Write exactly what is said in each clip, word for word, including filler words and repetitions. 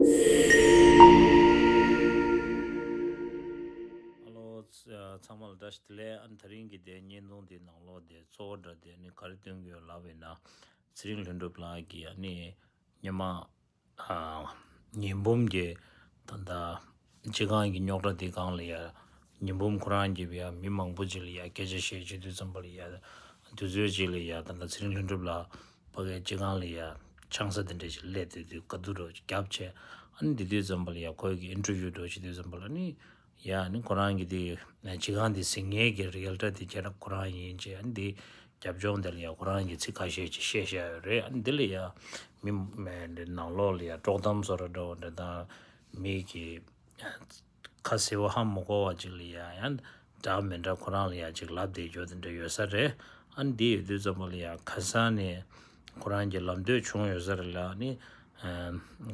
ཨ་ལོ། ཚང་མ་ལ་བཀྲ་ཤིས་བདེ་ལེགས། ཨ་ནི་དེ་རིང་གི་དེ་བརྙན་ཐུང་དེ་ནང་ལོགས་དེ་གཙོ་བོ་འདྲ་དེ་ནི་ག་རེ་སྟོན་གྱི་ཡོད་ལབ་པ་ཡིན་ན། ཚེ་རིང་ལྷུན་གྲུབ་ལགས་ཀྱིས་ཨ་ནི་སྔོན་མ། ཨ། ཉི་འབུམ་གྱི་ད་ལྟ་སྤྱི་ཁང་གི་རྙོག་དྲ་དེ་སྒང་ལ་ཡ། ཉི་འབུམ་ཁོ་རང་གིས་ཡ་མི་མང་པོ་ཅིག་ལ་ཡ་སྐད་ཆ་བཤད་བྱེད་དུས་ཙམ་པ་ལ་ཡ། དུས་ཚོད་ཅིག་ལ་ཡ་ད་ལྟ་ཚེ་རིང་ལྷུན་གྲུབ་ལགས་ཕ་གིའི་སྤྱི་ཁང་ལ་ཡ་ཆང་ས་དེ་འདྲ་ཞིག་སླེབས་དེ་དུས་དཀའ་སྡུག་རོ་རྒྱབ་བྱས། ཨ་ནི་དེ་དུས་ཙམ་པ་ལ་ཡ་ཁོ་གི་ཨིན་ཊར་བིའུ་འགྲོ་བྱེད་དུས་ཙམ་པ་ལ་ནི། ཡ་ནི་ཁོ་རང་གི་དེ་སྤྱི་ཁང་དེ་ཟིན་མཁན་གྱི་རི་ཨེལ་ཊར་དེ་རྒྱལ་རབས་ཁོ་རང་ཡིན་ཅེས། ཨ་ནི་དེ་རྒྱབ་ལྗོངས་དེ་ལ་ཡ་ཁོ་རང་གི་ཚིག་ཁ་ཤས་ཅིག་བཤད་བཞག་ཡོད་རེད། ཨ་ནི་དེ་ལ་ཡ་མི་མེད་འདི་ནང་ལོགས་ལ་ཡ་དཀྲོག་གཏམ་བཟོ་འདྲ་འདྲ་བོ་འདྲ་དང་། མི་གི་ཁ་གསལ་བོ་ཧ་མ་གོ་བ་ཅིག་ལ་ཡ་ཡང་འདྲ་མི་འདྲ་ཁོ་རང་ལ་ཡ་ཅིག་ལབ་བསྡད་རྒྱུ་དེ་འདྲ་ཡོད་ས་རེད། ཨ་ནི་དེ་ཡོད་དུས་ཙམ་པ་ལ་ཡ་ཁ་སང་ནས་ཁོ་རང་གི་ལབ་འདོད་བྱུང་ཡོད་ས་རེད་ལ། ཨ་ནི་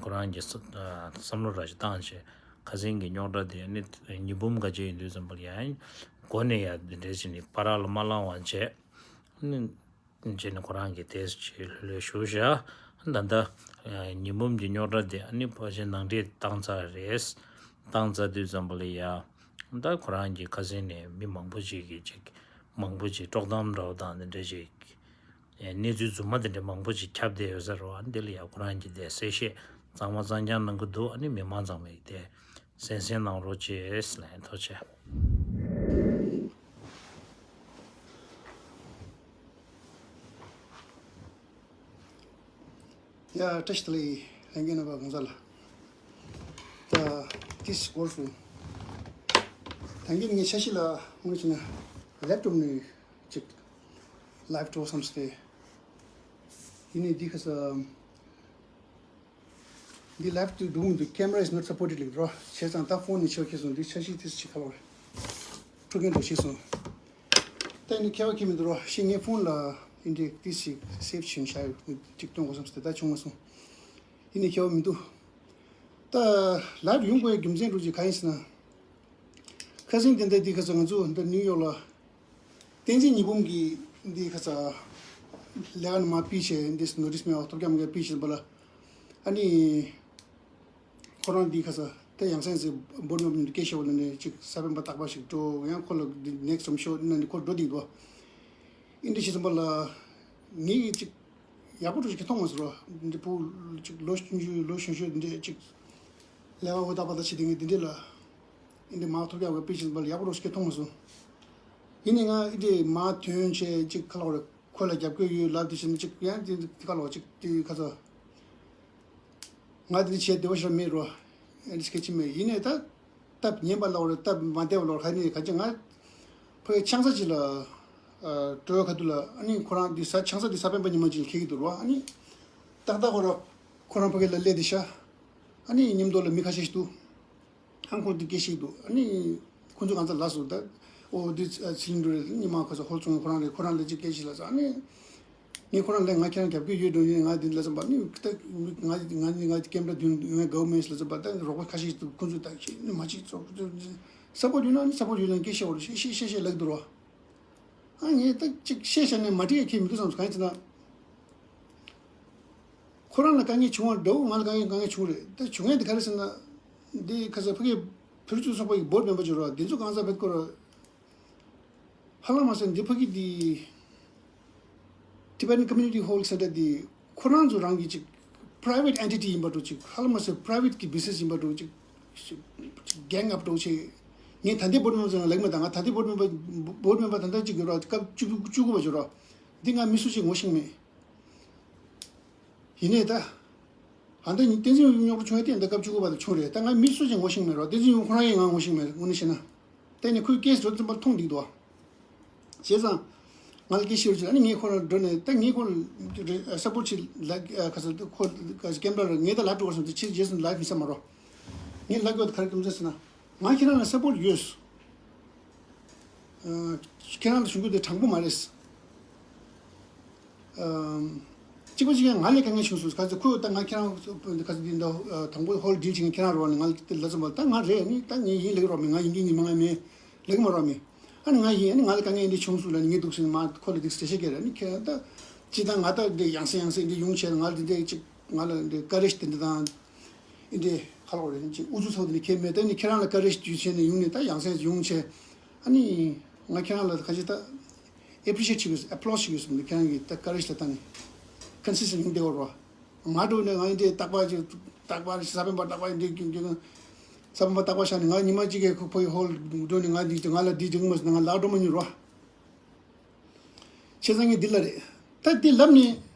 ཁོ་རང་གི་བསམ་བློ་ར་ཅིག་བཏང་བྱས། ཁ་སང་གི་རྙོག་དྲ་དེ་ནི་ཉི་འབུམ་ག་ཅིག་ཡིན་དུས་ཙམ་པ་ལ་ཡ་མགོ་ནས་ཡ་འདི་འདྲ་བྱས་ནས་བར་ལ་མ་ལངས་པ་བྱས། ནི་བྱས་ནས་ཁོ་རང་གི་དེ་ཅིག་ལྷོད་ལྷོད་བཞུགས་བཞག་ད་ལྟ་ཉི་འབུམ་གྱི་རྙོག་དྲ་དེ་ཨ་ནི་ཕལ་ཆེར་ནང་འདྲེན་བཏང་ཚར་རེད། བཏང་ཚར་དུས་ཙམ་པ་ལ་ཡ། ད་ཁོ་རང་གི་ཁ་སང་ནས་མི་མང་པོ་ཅིག་གིས་ཅིག་མང་པོ་ཅིག་དཀྲོག་གཏམ་འདྲ་བོ་དང་འདི་འདྲ་ཅིག་གནས་ཚུལ་རྫུན་མ་དེ་འདྲ་མང་པོ་ཅིག་ཁྱབ་བསྡད་ཡོད་ས་རེད་བ། འདི་ལ་ཡ་ཁོ་རང་གིས་དེ་གསལ་བཤད་གཙང་མ་གཙང་རྐྱང་གནང་གི་འདུག་ཨ་ནི་མི་མང་ཚང་མས་དེ་གསན་གསན་གནང་རོགས་བྱེད་ལན། ཐུགས་རྗེ་ཆེ། ཡ། བཀྲ་ཤིས་བདེ་ལེགས། ལྷན་རྒྱས་རྣམ་པ་གང་ཟག་ལ། ད་ཏིས་སྐོར་སུ། ད་གིན་ངས་འཆར་གཞི་ལ་དངོས་བྱས་ན་ལེབ་ཊོབ་ནས་ཅིག་ལའིབ་འགྲོ་བསམ་སྟེ། ཡིན་ནའི་འདི་ཁ་ས། འདི་ལའིབ་དུ་འགྲོ་མི་འདུག Camera is not supported ལབ་འགྲོ། བྱས་ཙང་ད་ཕོན་ནས་ཆེ་བ་ཁྱེར་སོང་། འདི་འཆར་གཞི་ཏིས་ཅིག་ཁ་བ་རེད། འཕྲོ་མཁན་འགྲོ་ཤེས་སོང་། ད་ནི་ཁྱད་པར་ཁྱད་མི་འདུག་རོ། ཤེས་ངའི་ཕོན་ལ་ཨིན་འདྲེ་ཏིས་ཞིག་སེབ་བྱུང་བཞག་ཡོད། ཅིག་སྟོན་དགོས་བསམ་སྟེ་ད་བྱུང་མ་སོང་། ཡིན་ནའི་ཁྱད་པར་མི་འདུག་ད་ལའིབ་ཡོང་དགོས་ཡ་རྒྱུ་མཚན་འདྲ་ཅིག་གང་ཡིན་ཟེར་ན། ཁ་སང་དེ་འདྲ་འདི་ཁ་ས་ང་ཚོ་འདི་ནིའུ་ཡོག་ལ། བསྟན་འཛིན་ཉི་འབུམ་གྱིས་འདི་ཁ་ས་ལས་ཀ་ནས་མར་ཕུད་བྱས། འདི་ནོ་ཊིས་མེད་པ་ཐོབ་རྒྱག་མེད་པ་ཕུད་བྱས་པ་ལ། ཨ་ནི། ཁོ་རང་འདི་ཁ་ས་ད་ཡང་སེང་སེ་བོར་མ་མི་སྐད་ཤེས་པ་ལ་ནས་ཅིག་ས་བོན་པ་རྟག་པ་ཞིག་འགྲོ་ཡང་ཁོ་ལ་འདི་ནེགསི་ཊི་ཊའིམ་ཤོ་ན་ནི་ཁོ་འགྲོ་འདི་འདུག་ཨིན་འདྲ་བྱས་ཙམ་པ་ལ་ངེད་ཀྱིས་ཅིག་ཡག་པོ་འགྲོ་ཞིག་མཐོང་མ་སོང་རོ། འདི་བུ་ཅིག་ལོ་ཆུང་ཆུང་ལོ་གཞོན་གཞོན་འདི་འདྲས་ཅིག་ལས་ཀ་འོ་ད་པ་ད་བྱེད་དེ་ངས་འདི་འདྲས་ལ་ཨིན་འདྲ་མ་ཐོབ་ཡག་པའི་དཔེ་ཅིག་ཙམ་པ་ལ་ཡག་པོ་འགྲོ་ཞིག་མཐོང་མ་སོང་། ཡིན་ནའི་ང་ཨིན་འདྲས་མ་ཐོན་བྱས་ཅིག་ཁ་ལོག་རེ་ཁོ་ལ་རྒྱབ་སྐྱོར་ཡོད་ལབ་དེ་བྱས་ན་ཅིག་ཡང་དེ་ཁ་ལོག་ཅིག་དེ་ཁ་ཚ། ང་དེ་འདྲ་བྱས་བདེ་བ་ཞིག་མེད་རོ། ཨ་ནི་སྐད་ཆ་མེད། ཡིན་ནའི་ད་སྟབས་ཉན་པ་ལ་འོ་རེད། སྟབས་མ་བདེ་བ་ལ་འོ་རེད། ཁ་ནི་ག་ཅི་ང་ཕ་གི་ཆང་ས་ཅིག་ལ་འགྲོ་བའི་ཁ་ཐུག་ལ་ཨ་ནི་ཁོ་རང་འདི་ས་ཆང་ས་འདི་ས་བོན་པ་ཉི་མ་ཅིག་ལ་འཁེལ་གྱི་འདུག་རོ། ཨ་ནི་ཏག་ཏག་ཁོ་ར་ཁོ་རང་ཕ་གི་ལ་སླེབས་དེ་ཤ། ཨ་ནི་མཉམ་དུ་ལ་མི་ཁ་ཤས་ཤིག་འདུག་ཨང་ཁོང་དེ་སྐད་ཤིག་འདུག་ཨ་ནི་ཁོང་ཚོ་གང་ཚ་ལ་སོང་ད། ཨོ་དེ་ཚིལ་འགྲོ་རེད། ཉི་མ་ཁ་ས་ཧོལ་ཚོང་ཁོ་རང་རེད། ཁོ་རང་ལ་ཅིག་སྐད་ཤིག་ལ་ས། ཨ་ནི་ངས་ཁོ་རང་ལ་ང་ཁྱེད་རང་རྒྱབ་སྐྱོར་ཡོད་འགྲོ་ཡིན། ང་དེ་ལ་ཙམ་པ་ནི་ད་ང་ང་ནི་ང་ཀེམ་ར་དུས་ང་གའུ་མེད་ལ་ཙམ་པ་ད་རོགས་པ་ཁ་ཤས་འདུག་ཁོང་ཚོ་ད་ཁྱེད་ནི་མ་ཅིག་ཚོགས་སཔོར་ཡོད་ན་ནི་སཔོར་ཡོད་ན་སྐད་ཤེས་བ་རེད། ཤེས་ཤེས་ཤེས་ཤེས་ལག་འདུག་རོ། ཨ་ངས་ད་ཅིག་བཤད་བྱས་ནས་མ་འགྲིག་ཡ་ཁྱེད་མི་འདུག་བསམ་སོང་། གང་ཡིན་ཟེར་ན། ཁོ་རང་ལ་དཀའ་ངལ་བྱུང་བ་འདྲ་བོ་ང་ལ་དཀའ་ངལ་དཀའ་ངལ་བྱུང་རེད། ད་བྱུང་ཡ་དེ་ག་རེ་ཟེར་ན། འདི་ཁ་ས་ཕ་གི་བོད་རིགས་ཚོགས་པ་ཡི་བོར་མེམ་བར་བྱོས་རོགས། འདི་ཚོ་གང་ཟག་བེད་ཁོ་རོགས། ཧ་ལམ་མ་ཟད་འདི་ཕ་གི་འདི། Tibetan Community Hall Center འདི། ཁོ་རང་ཚོ་རང་གི་ཅིག་private entity ཡིན་པ་འདྲ་ཅིག་ཧ་ལམ་མ་ཟད་private གི་business ཡིན་པ་འདྲ་ཅིག་ཅིག་gang up འདྲ་ཅིག་ངས་ད་ལྟའི་བོར་མེམ་བར་ཚོ་ལ་ལབ་མེད། ད་ང་ད་ལྟའི་བོར་མེམ་བར་བོར་མེམ་བར་ད་ལྟ་ཅིག་ཡོད་ར། སྐབས་བཅུ་བཅུ་དགུ་པ་ཡོད་ར། འདི་ང་མི་སུ་ཅིག་ངོ་ཤེས་མེད། ཡིན་ནའི་ད། ཨ་ད་བསྟན་འཛིན་ཡུམ་རྙོག་དྲ་བྱུང་ཡ་དེ་འདི་སྐབས་བཅུ་དགུ་པ་དེ་བྱུང་རེད། ད་ང་མི་སུ་ཅིག་ངོ་ཤེས་མེད་ར། བསྟན་འཛིན་ཡུམ་ཁོ་རང་ཡང་ང་ངོ་ཤེས་མེད། དངོས་གནས་བཤད་ན། དེ་ནས་ཁོའི་ཀེ་སི་འགྲོ་དུས་ཙམ་པ་མཐོང་འདུག་འདུག་བ། བྱས་ཙང་། ང་ལ་སྐད་ཆ་ཞུ་རྒྱུ་ཨ་ནི་ངས་ཁོ་རང་འགྲོ་ནས་ད་ངས་ཁོ་ལ་སཔོར་ཆེད་ལ་ཁ་ས་ཁོ་ཀེམ་ར་ལ་ངས་ད་ལབ་འགྲོ་བར་སོང་། དེ་ཕྱིར་རྗེས་སུ་ལབ་མི་ས་མ་རོ། ངས་ལབ་དགོས་ད་ག་རེ་རྒྱུ་མཚན་ཟེར་ན། ང་ཁྱེད་རང་ལ་སཔོར་ཡོད། ཁྱེད་རང་ལ་ཞུ་རྒྱུ་དེ་དྲང་པོ་མ་རེད། གཅིག་པ་གཅིག་ཡང་ང་ལས་དཀའ་ངལ་བྱུང་སོང་། ག་ཚོད་ཁོས་ད་ང་ཁྱེད་རང་ག་ཚོད་འདི་འདྲ་དང་པོ་ཧོལ་ཌིལ་བྱེད་མཁན་ཁྱེད་རང་རེད་བ། ནི་ང་ལ་དེ་ལབ་ཙམ་པ་ད་ང་རེད། ནི་ད་ངས་ཡིན་ལབ་ཀྱི་རོགས་མེད། ང་ཡིན་གྱི་ཡིན་མ་ང་མེད་ལབ་ཀྱི་མ་རོགས་མེད། ཨ་ནི་ང་ཡིན། ཨ་ནི་ང་ལ་དཀའ་ངལ་འདི་བྱུང་སོང་ལབ་ནི་ངས་འདུག་ཟེར་ནི་མ་ཁོ་ལ་འདི་འགྲེལ་བཤད་རྒྱག་རེད། ནི་ཁྱེད་རང་ད་ཅི་ད་ང་ད་འདི་ཡང་སེ་ཡང་སེ་འདི་ཡོང་བྱས་ང་ལ་འདི་ཀ་རེ་ཞིག་དེ་འདྲ་དང་། ཨིན་དེ་ཁ་ལོག་རེད་ཅིག་ཨུ་ཚུགས་ཚོགས་དེ་ནི་ཁྱེད་མེད་ད་ནི་ཁྱེད་རང་ལ་ཀ་རེ་ཞིག་བྱས་ནས་ཡོང་ནས་ད་ཡང་སེ་ཡོང་བྱས། ཨ་ནི་ང་ཁྱེད་རང་ལ་ཁ་ཅིག་ད་ཨེ་པི་རི་ཤི་ཡེཊ་བྱེད་དགོས་ཨེ་པི་ལོཌ་བྱེད་དགོས་སོང་ནི་ཁྱེད་རང་གིས་ད་ཀ་རེ་ཞིག་ད་ནི་ཀོན་སི་སི་ཊེན་ཊི་ཡོང་བསྡད་ཡོད་རོ། ང་འགྲོ་ནས་ང་ཨིན་དེ་རྟག་པར་ཅིག་རྟག་པར་ས་བོན་པ་རྟག་པར་ཨིན་དེ་ཀྱི་ཀྱི་ས་བོན་པ་རྟག་པར་བཞག་ནས་ང་ཉི་མ་གཅིག་གི་ཁོ་ཕོ་ཡི་ཧོལ་འགྲོ་ནས་ང་འདི་ང་ལ་འདི་འགྲིག་མ་སོང་ང་ལག་འགྲོ་མ་ཉུལ་རོ། བྱས་ཙང་ངས་འདི་ལ་རེད། ད་འདི་ལབ་ནས་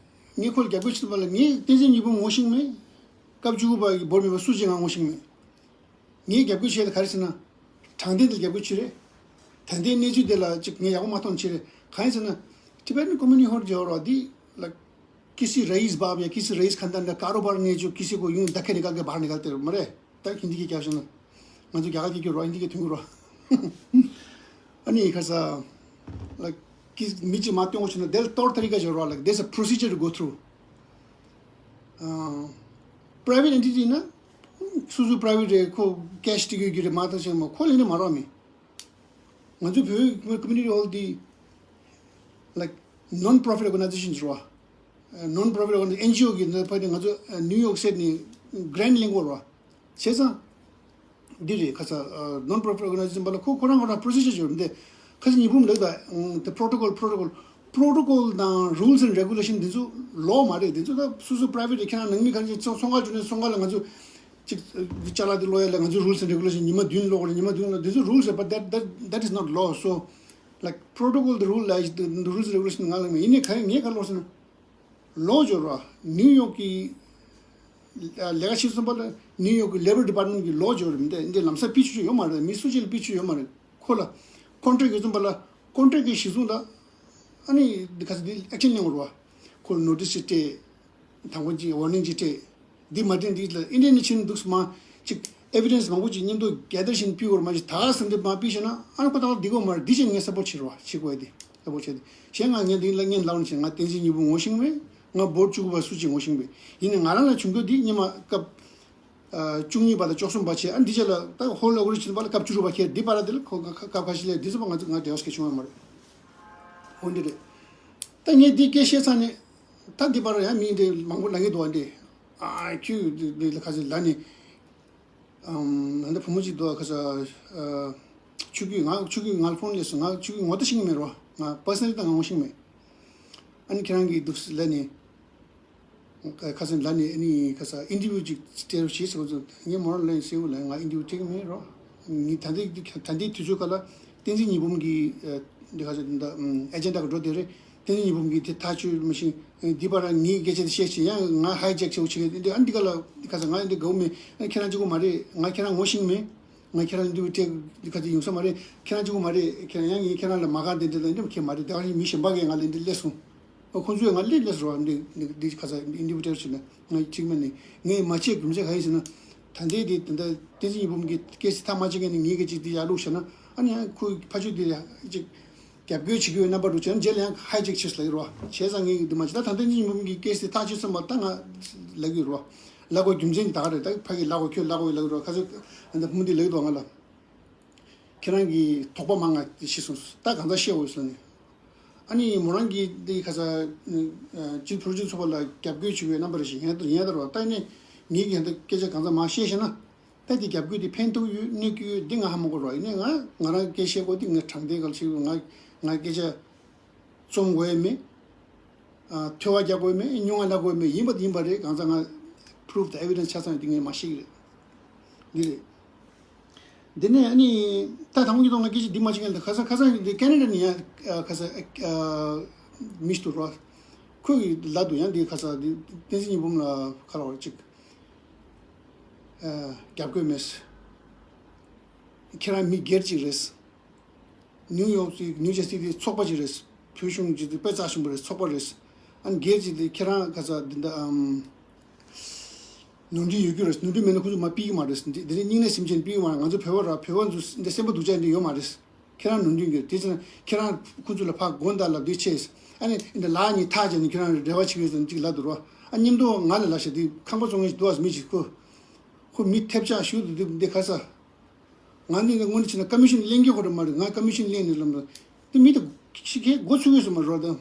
ངས་ཁོ་ལ་རྒྱབ་སྐྱོར་བྱེད་ཐུབ་པ་ལ་ངས་བསྟན་འཛིན་ཉི་འབུམ་ངོ་ཤེས་མེད། སྐབས་བཅུ་དགུ་པ་ཡི་བོར་མི་པ་སུ་གཅིག་ང་ངོ་ཤེས་མེད། ངས་རྒྱབ་སྐྱོར་བྱས་ད་ག་རེ་ཟེར་ན། དྲང་བདེན་དེ་རྒྱབ་སྐྱོར་བྱེད་རེད། ད་ལྟའི་གནས་ཚུལ་དེ་ལ་ཅིག་ངས་ཡག་པོ་མ་མཐོང་བྱེད་རེད་གང་ཡིན་ཟེར་ན། Tibetan Community Hall ཇོ་རོ་འདི་ལ། किसी रईस बाप या किसी रईस खानदान का कारोबार नहीं जो किसी को यूं धक्के निकाल के बाहर निकालते रहो मरे। ད་ཧིན་དི་གི་རྒྱབ་ཤོག་ན། ང་ཚོ་རྒྱ་གར་གྱི་རྒྱུ་རོ་ཧིན་དི་གི་དོན་རོ། ཨ་ནི་ཁ་ས། like ཀི་མི་གཅིག་མ་སྟོན་དགོས་ཆེ་ན་དེར་ཏོར་ཏ་རི་ཀ་ཅིག་རོ། like there's a procedure to go through. ཨ། private entity ན། སུ་སུ་private རེད་ཁོ་cash སྤྲད་ཀྱི་རེད་མ་ཐག་ཆེན་མོ་ཁོ་ལེན་ནི་མ་རོགས་མི། ང་ཚོ་བོད་community hall འདི། like non profit organization རེད་བ། non profit organization ཨེན་ཇི་ཨོ་གི་ནང་ཕ་ནི་ང་ཚོ་ནིའུ་ཡོག་སི་ཊེཊ་ནས་grant ལེན་དགོས་རེད་བ། བྱས་ཙང་། འདི་རེད་ཁ་ཚ་non profit organization པ་ལ་ཁོ་ཁོ་རང་ཁོ་རང་procedure ཡོད་རེད་འདི། ཁ་ཚ་ཉི་འབུམ་ལབ་ད་the protocol protocol protocol དང་rules and regulation འདི་ཚོ་ལོག་མ་རེད། འདི་ཚོ་ད་སོ་སོ་private རེད། ཁྱེད་རང་ནང་མི་ག་རེ་ཚོང་ཁང་བྱུང་ནས་ཚོང་ཁང་ལ་ང་ཚོ་ཅིག་ཅ་ལག་དེ་ལོག་ཡ་ལ་ང་ཚོ་rules and regulation ཉི་མ་བདུན་ལོག་རེད། ཉི་མ་བདུན་ལོག་འདི་ཚོ་rules རེད། but that that that is not law. So like protocol the rule ལ་the rules and regulation ང་ལ་མེད། ཡིན་ནའི་ག་རེ་ངས་ག་ལོག་ཟེར་ན། ལོ་སྦྱོར་བ་ནིའུ་ཡོག་གི་ལས་ཀ་བྱེད་སོང་པ་ལ་ནིའུ་ཡོག་གི་Labor Department གི་ལོ་སྦྱོར་མི་འདི་འདི་ལམ་སང་ཕུལ་ཆོག་ཡོད་མ་རེད། མི་སུ་གཅིག་ལ་ཕུལ་ཆོག་ཡོད་མ་རེད། ཁོ་ལ་contract ཡོད་སོང་པ་ལ་contract གི་གཞི་བཟུང་ལ་ཨ་ནི་འདི་ག་ཚོད་འདི་action ལེན་དགོས་རེད་བ། ཁོ་ལ་notice ཅིག་སྤྲད། དང་པོ་གཅིག་warning གཅིག་སྤྲད། འདི་མ་འདྲེན་འདི་ལ་ཨིན་དྲེ་ནེ་ཤན་འདུག་སྨ་ཅིག་evidence མང་པོ་ཅིག་མཉམ་དུ་gather བྱས་ནས་ཕུལ་དགོས་རེད་མ་གཞི་ད་ག་ཟེར་འདི་མ་ཕུལ་བྱས་ན་ཨ་ནི་ཁོ་ད་ལ་འདི་དགོས་མ་རེད། འདི་བྱས་ངས་support བྱེད་རོགས་བྱེད་དགོས་འདི་support བྱེད་འདི་བྱས་ང་ངས་འདི་ལ་ངས་ལབ་ནས་བྱས་ང་བསྟན་འཛིན་ཉི་འབུམ་ངོ་ཤེས་མེད། ང་བོར་བཅུ་དགུ་པ་སུ་གཅིག་ངོ་ཤེས་མེད། ཡིན་ནའི་ང་རང་ལ་བྱུང་རྒྱུ་འདི་སྔོན་མ་སྐབས་བཅུ་གཉིས་པ་དང་བཅུ་གསུམ་པ་བྱས་ཨ་འདི་བྱས་ལ་ད་ཧོལ་ཨོ་རི་ཇིན་པ་ལ་སྐབས་བཅུ་དྲུག་པ་ཁྱེར་འདི་བར་དེ་ལ་ཁོ་སྐབས་ཁ་ཤས་ལས་འདི་ཚོ་པ་ང་ཚོ་ང་འབྲེལ་བ་སྐད་བྱུང་བ་མ་རེད། འོ་འདི་རེད། ད་ངས་འདི་སྐད་བཤད་ཚར་ནས་ད་འདི་བར་ཡང་མི་འདི་མང་པོ་ལབ་ཀྱི་འདུག་བ་འདི། ཨ་ཁྱོད་འདི་ལ་ཁ་ཚོད་ལ་ནི། ཨམ་ད་ལྟ་བུ་མོ་གཅིག་འདུག་ཁ་ཚ། ཨ་ཆུ་སྐྱུས་ང་ཆུ་སྐྱུས་ང་ལ་ཕོན་སླེབས་སོང་། ང་ཆུ་སྐྱུས་ངོ་ད་ཤེས་ཀྱི་མེད་རོ། ང་personally ད་ང་ངོ་ཤེས་ཀྱི་མེད། ཨ་ནི་ཁྱེད་རང་གིས་འདུག་ལ་ནི། ཁ་ཚ་ལ་ནི་ཨ་ནི་ཁ་ཚ་interview གཅིག་སྤྲད་རོགས་བྱེད་ཟེར་བ་ཚོ་ངས་མོ་རང་ལན་ཟེར་བ་ལ་ང་interview སྤྲད་ཀྱི་མེད་རོ། ངས་ད་ལྟའི་ད་ལྟའི་དུས་ཚོད་ག་ལ་བསྟན་འཛིན་ཉི་འབུམ་གྱི་འདི་ཁ་ཚ་འདི་agenda ག་འགྲོ་དེ་རེད། བསྟན་འཛིན་ཉི་འབུམ་གྱིས་དེ་ཐག་གཅོད་མ་ཤེས། འདི་པར་ངའི་སྐད་ཆ་དེ་བཤད་ཕྱིན་ཡང་ང་hijack བྱེད་འོ་ཆེ་གི་འདི་ཨ་འདི་ག་ལ་ཁ་ཚ་ང་འདི་དགའ་བོ་མེད། ཨ་ཁྱེད་རང་གཅིག་པོ་མ་རེད། ང་ཁྱེད་རང་ངོ་ཤེས་ཀྱི་མེད། ང་ཁྱེད་རང་འདི་བའི་སྤྲད་འདི་ག་དེ་ཡོང་ས་མ་རེད། ཁྱེད་རང་གཅིག་པོ་མ་རེད། ཁྱེད་རང་ཡང་ངས་ཁྱེད་རང་ལ་མ་དགའ་འདི་འདི་ལ་འདི་ཁྱེད་མ་རེད། དེ་བ་མི་གཞན་པ་གས་ང་ལ་འདི་སླེབས་སོང་། ཨ་ཁོང་ཚོས་ང་སླེབས་སླེབས་སོང་འདི་འདི་འདི་ཁ་ཚ་འདི་འདི་བའི་སྤྲད་ཕྱིན་ན་ང་གཅིག་མ་ནི་ངས་མ་བྱེད་རྒྱུ་མཚན་ག་ཡིན་ཟེར་ན། ད་ལྟའི་འདི་ད་ལྟ་བསྟན་འཛིན་ཉི་འབུམ་གྱི་སྐད་ཆ་ཐག་མ་བཅད་མཁན་ནི་ངའི་སྐད་ཆ་འདི་ཡར་བླུགས་བྱས་ན་ཨ་ནི་ཡང་ཁོའི་ཕ་ཆོས་འདི་ཡང་གཅིག་རྒྱབ་སྐྱོར་བྱེད་ཀྱི་ཡོད་རྣམ་པ་འདྲ་བྱས་ན་རྗེས་ལ་ཡང་hijack བྱེད་སྲིད་ལ་ཡོད་རེད་བ། བྱས་ཙང་ངས་འདི་མ་བྱེད། ད་ད་ལྟ་ཉིན་མོ་གི་ཀེ་སི་ཐག་ཆོད་ཙམ་པ་ད་ང་ལབ་ཀྱི་ཡོད་རེད་བ། ལབ་དགོས་རྒྱུ་མཚན་འདི་ད་ག་རེད། ད་ཕ་གི་ལབ་དགོས་ཁྱོད་ལབ་དགོས་ལབ་ཀྱི་རེད་བ། ཁ་ཚོད་ཨ་ནི་བུ་མོ་འདི་ལབ་ཀྱི་འདུག་ང་ལ། ཁྱེད་རང་གིས་དོགས་པ་མང་ང་དེ་ཤེས་སོང་། ད་གང་ལྟར་བཤད་འོས་སོང་ནི། ཨ་ནི་མོ་རང་གིས་འདི་ཁ་ཚ་སྤྱི་ཕུར་སྤྱི་ཚོགས་པ་ལ་རྒྱབ་སྐྱོར་བྱེད་ཀྱི་ཡོད་རྣམ་པ་རེ་ཞིག་ཡིན་ཡིན་ད་རེད་བ། ད་ནི་ངེད་ཀྱིས་ད་སྐད་ཆ་གང་ཚ་མང་བཤད་ཤེ་ན། ད་དེ་རྒྱབ་སྐྱོར་དེ་ཕན་ཐོགས་ཡོད་གནོད་ཀྱི་ཡོད་འདི་ང་ཧ་མ་གོ་རོགས། ཡིན་ནའི་ང་ང་རང་སྐད་བཤད་དགོས་འདི་ངས་དྲང་བདེན་ག་ལ་བྱེད་དགོས། ང་ང་སྐད་ཆ་རྩོམ་དགོས་ཡ་མེད། ཨ་ཐོས་པ་རྒྱག་དགོས་མེད། སྙུང་བ་ལ་དགོས་མེད། ཡིན་པ་ཡིན་པ་རེད། གང་ཚ་ང་proof དང་evidence ཆ་ཚང་ཡོད་འདི་ངས་མ་བཤད་ཀྱི་རེད། འདི་རེད། འདི་ནས་ཨ་ནི་ད་དང་པོ་ཉིད་དུ་ང་སྐད་ཆ་འདི་མ་བྱེད་མཁན་དེ་ཁ་སང་ཁ་སང་གི་འདི་ཁེ་ན་ཌ་ནས་ཡང་ཁ་སང་མི་ཞིག་འདུག་རོགས། ཁོས་ཀྱི་ལབ་འདུག་ཡང་འདི་ཁ་སང་འདི་བསྟན་འཛིན་ཉི་འབུམ་ལ་ཁ་ལ་བ་ཅིག་རྒྱབ་སྐྱོར་མེད། ཁྱེད་རང་མི་སྒེར་ཅིག་རེད། ནིའུ་ཡོག་སི་ནིའུ་ཇར་སི་དེ་ཚོགས་པ་ཅིག་རེད། བོད་གཞུང་གི་དེ་དཔེ་རྩ་ཆེན་པོ་རེད། ཚོགས་པ་རེད། ཨ་ནི་སྒེར་གྱི་དེ་ཁྱེད་རང་ཁ་ཚ་འདི་འདྲ་ཨམ། ནོར་འཁྲུལ་ཡོད་རྒྱུ་རེད། ནོར་འཁྲུལ་མེད་ན་ཁོ་ཚོས་མ་ཕུད་ཀྱི་མ་རེད། འདི་འདི་ནི་སྙིང་ནས་སེམས་ཅན་ཕུད་ཀྱི་མ་རེད། ང་ཚོ་བོད་པ་ར་བོད་པ་ཚོ་འདི་སེམས་པ་སྡུག་ཅག་འདི་ཡོད་མ་རེད། ཁྱེད་རང་ནོར་འཁྲུལ་གྱི་དེ་ཚེ་ན་ཁྱེད་རང་ཁོ་ཚོ་ལ་ཕར་དགོངས་དག་ལབ་དུས་ཆེ། ཨ་ནི་འདི་ལག་གཉིས་ཐག་བཅད་ནས་ཁྱེད་རང་འབྲེལ་བ་བྱེད་ཀྱི་ཡོད་ཙང་གཅིག་ལབ་འདུག་རོ། ཨ་མཉམ་དུ་ང་ལ་ལབ་ཤག་འདི་ཁང་པ་བཙོང་མཁན་ཞིག་འདུག་ཨ་མི་ཞིག་ཁོ། ཁོ་མི་ཐེབས་ཆག་ཞུ་འདུག་འདི་འདི་ཁ་ས། ང་འདི་ནི་དངོས་གནས་བྱས་ན་ཀ་མི་ཤན་ལེན་རྒྱུ་ཁོ་རང་མ་རེད། ང་ཀ་མི་ཤན་ལེན་ནས་ལམ་ལ། འདི་མི་དེ་ཤི་ཁའི་འགོ་ཚུགས་ཡོད་སོང་མ་རོགས་དང་།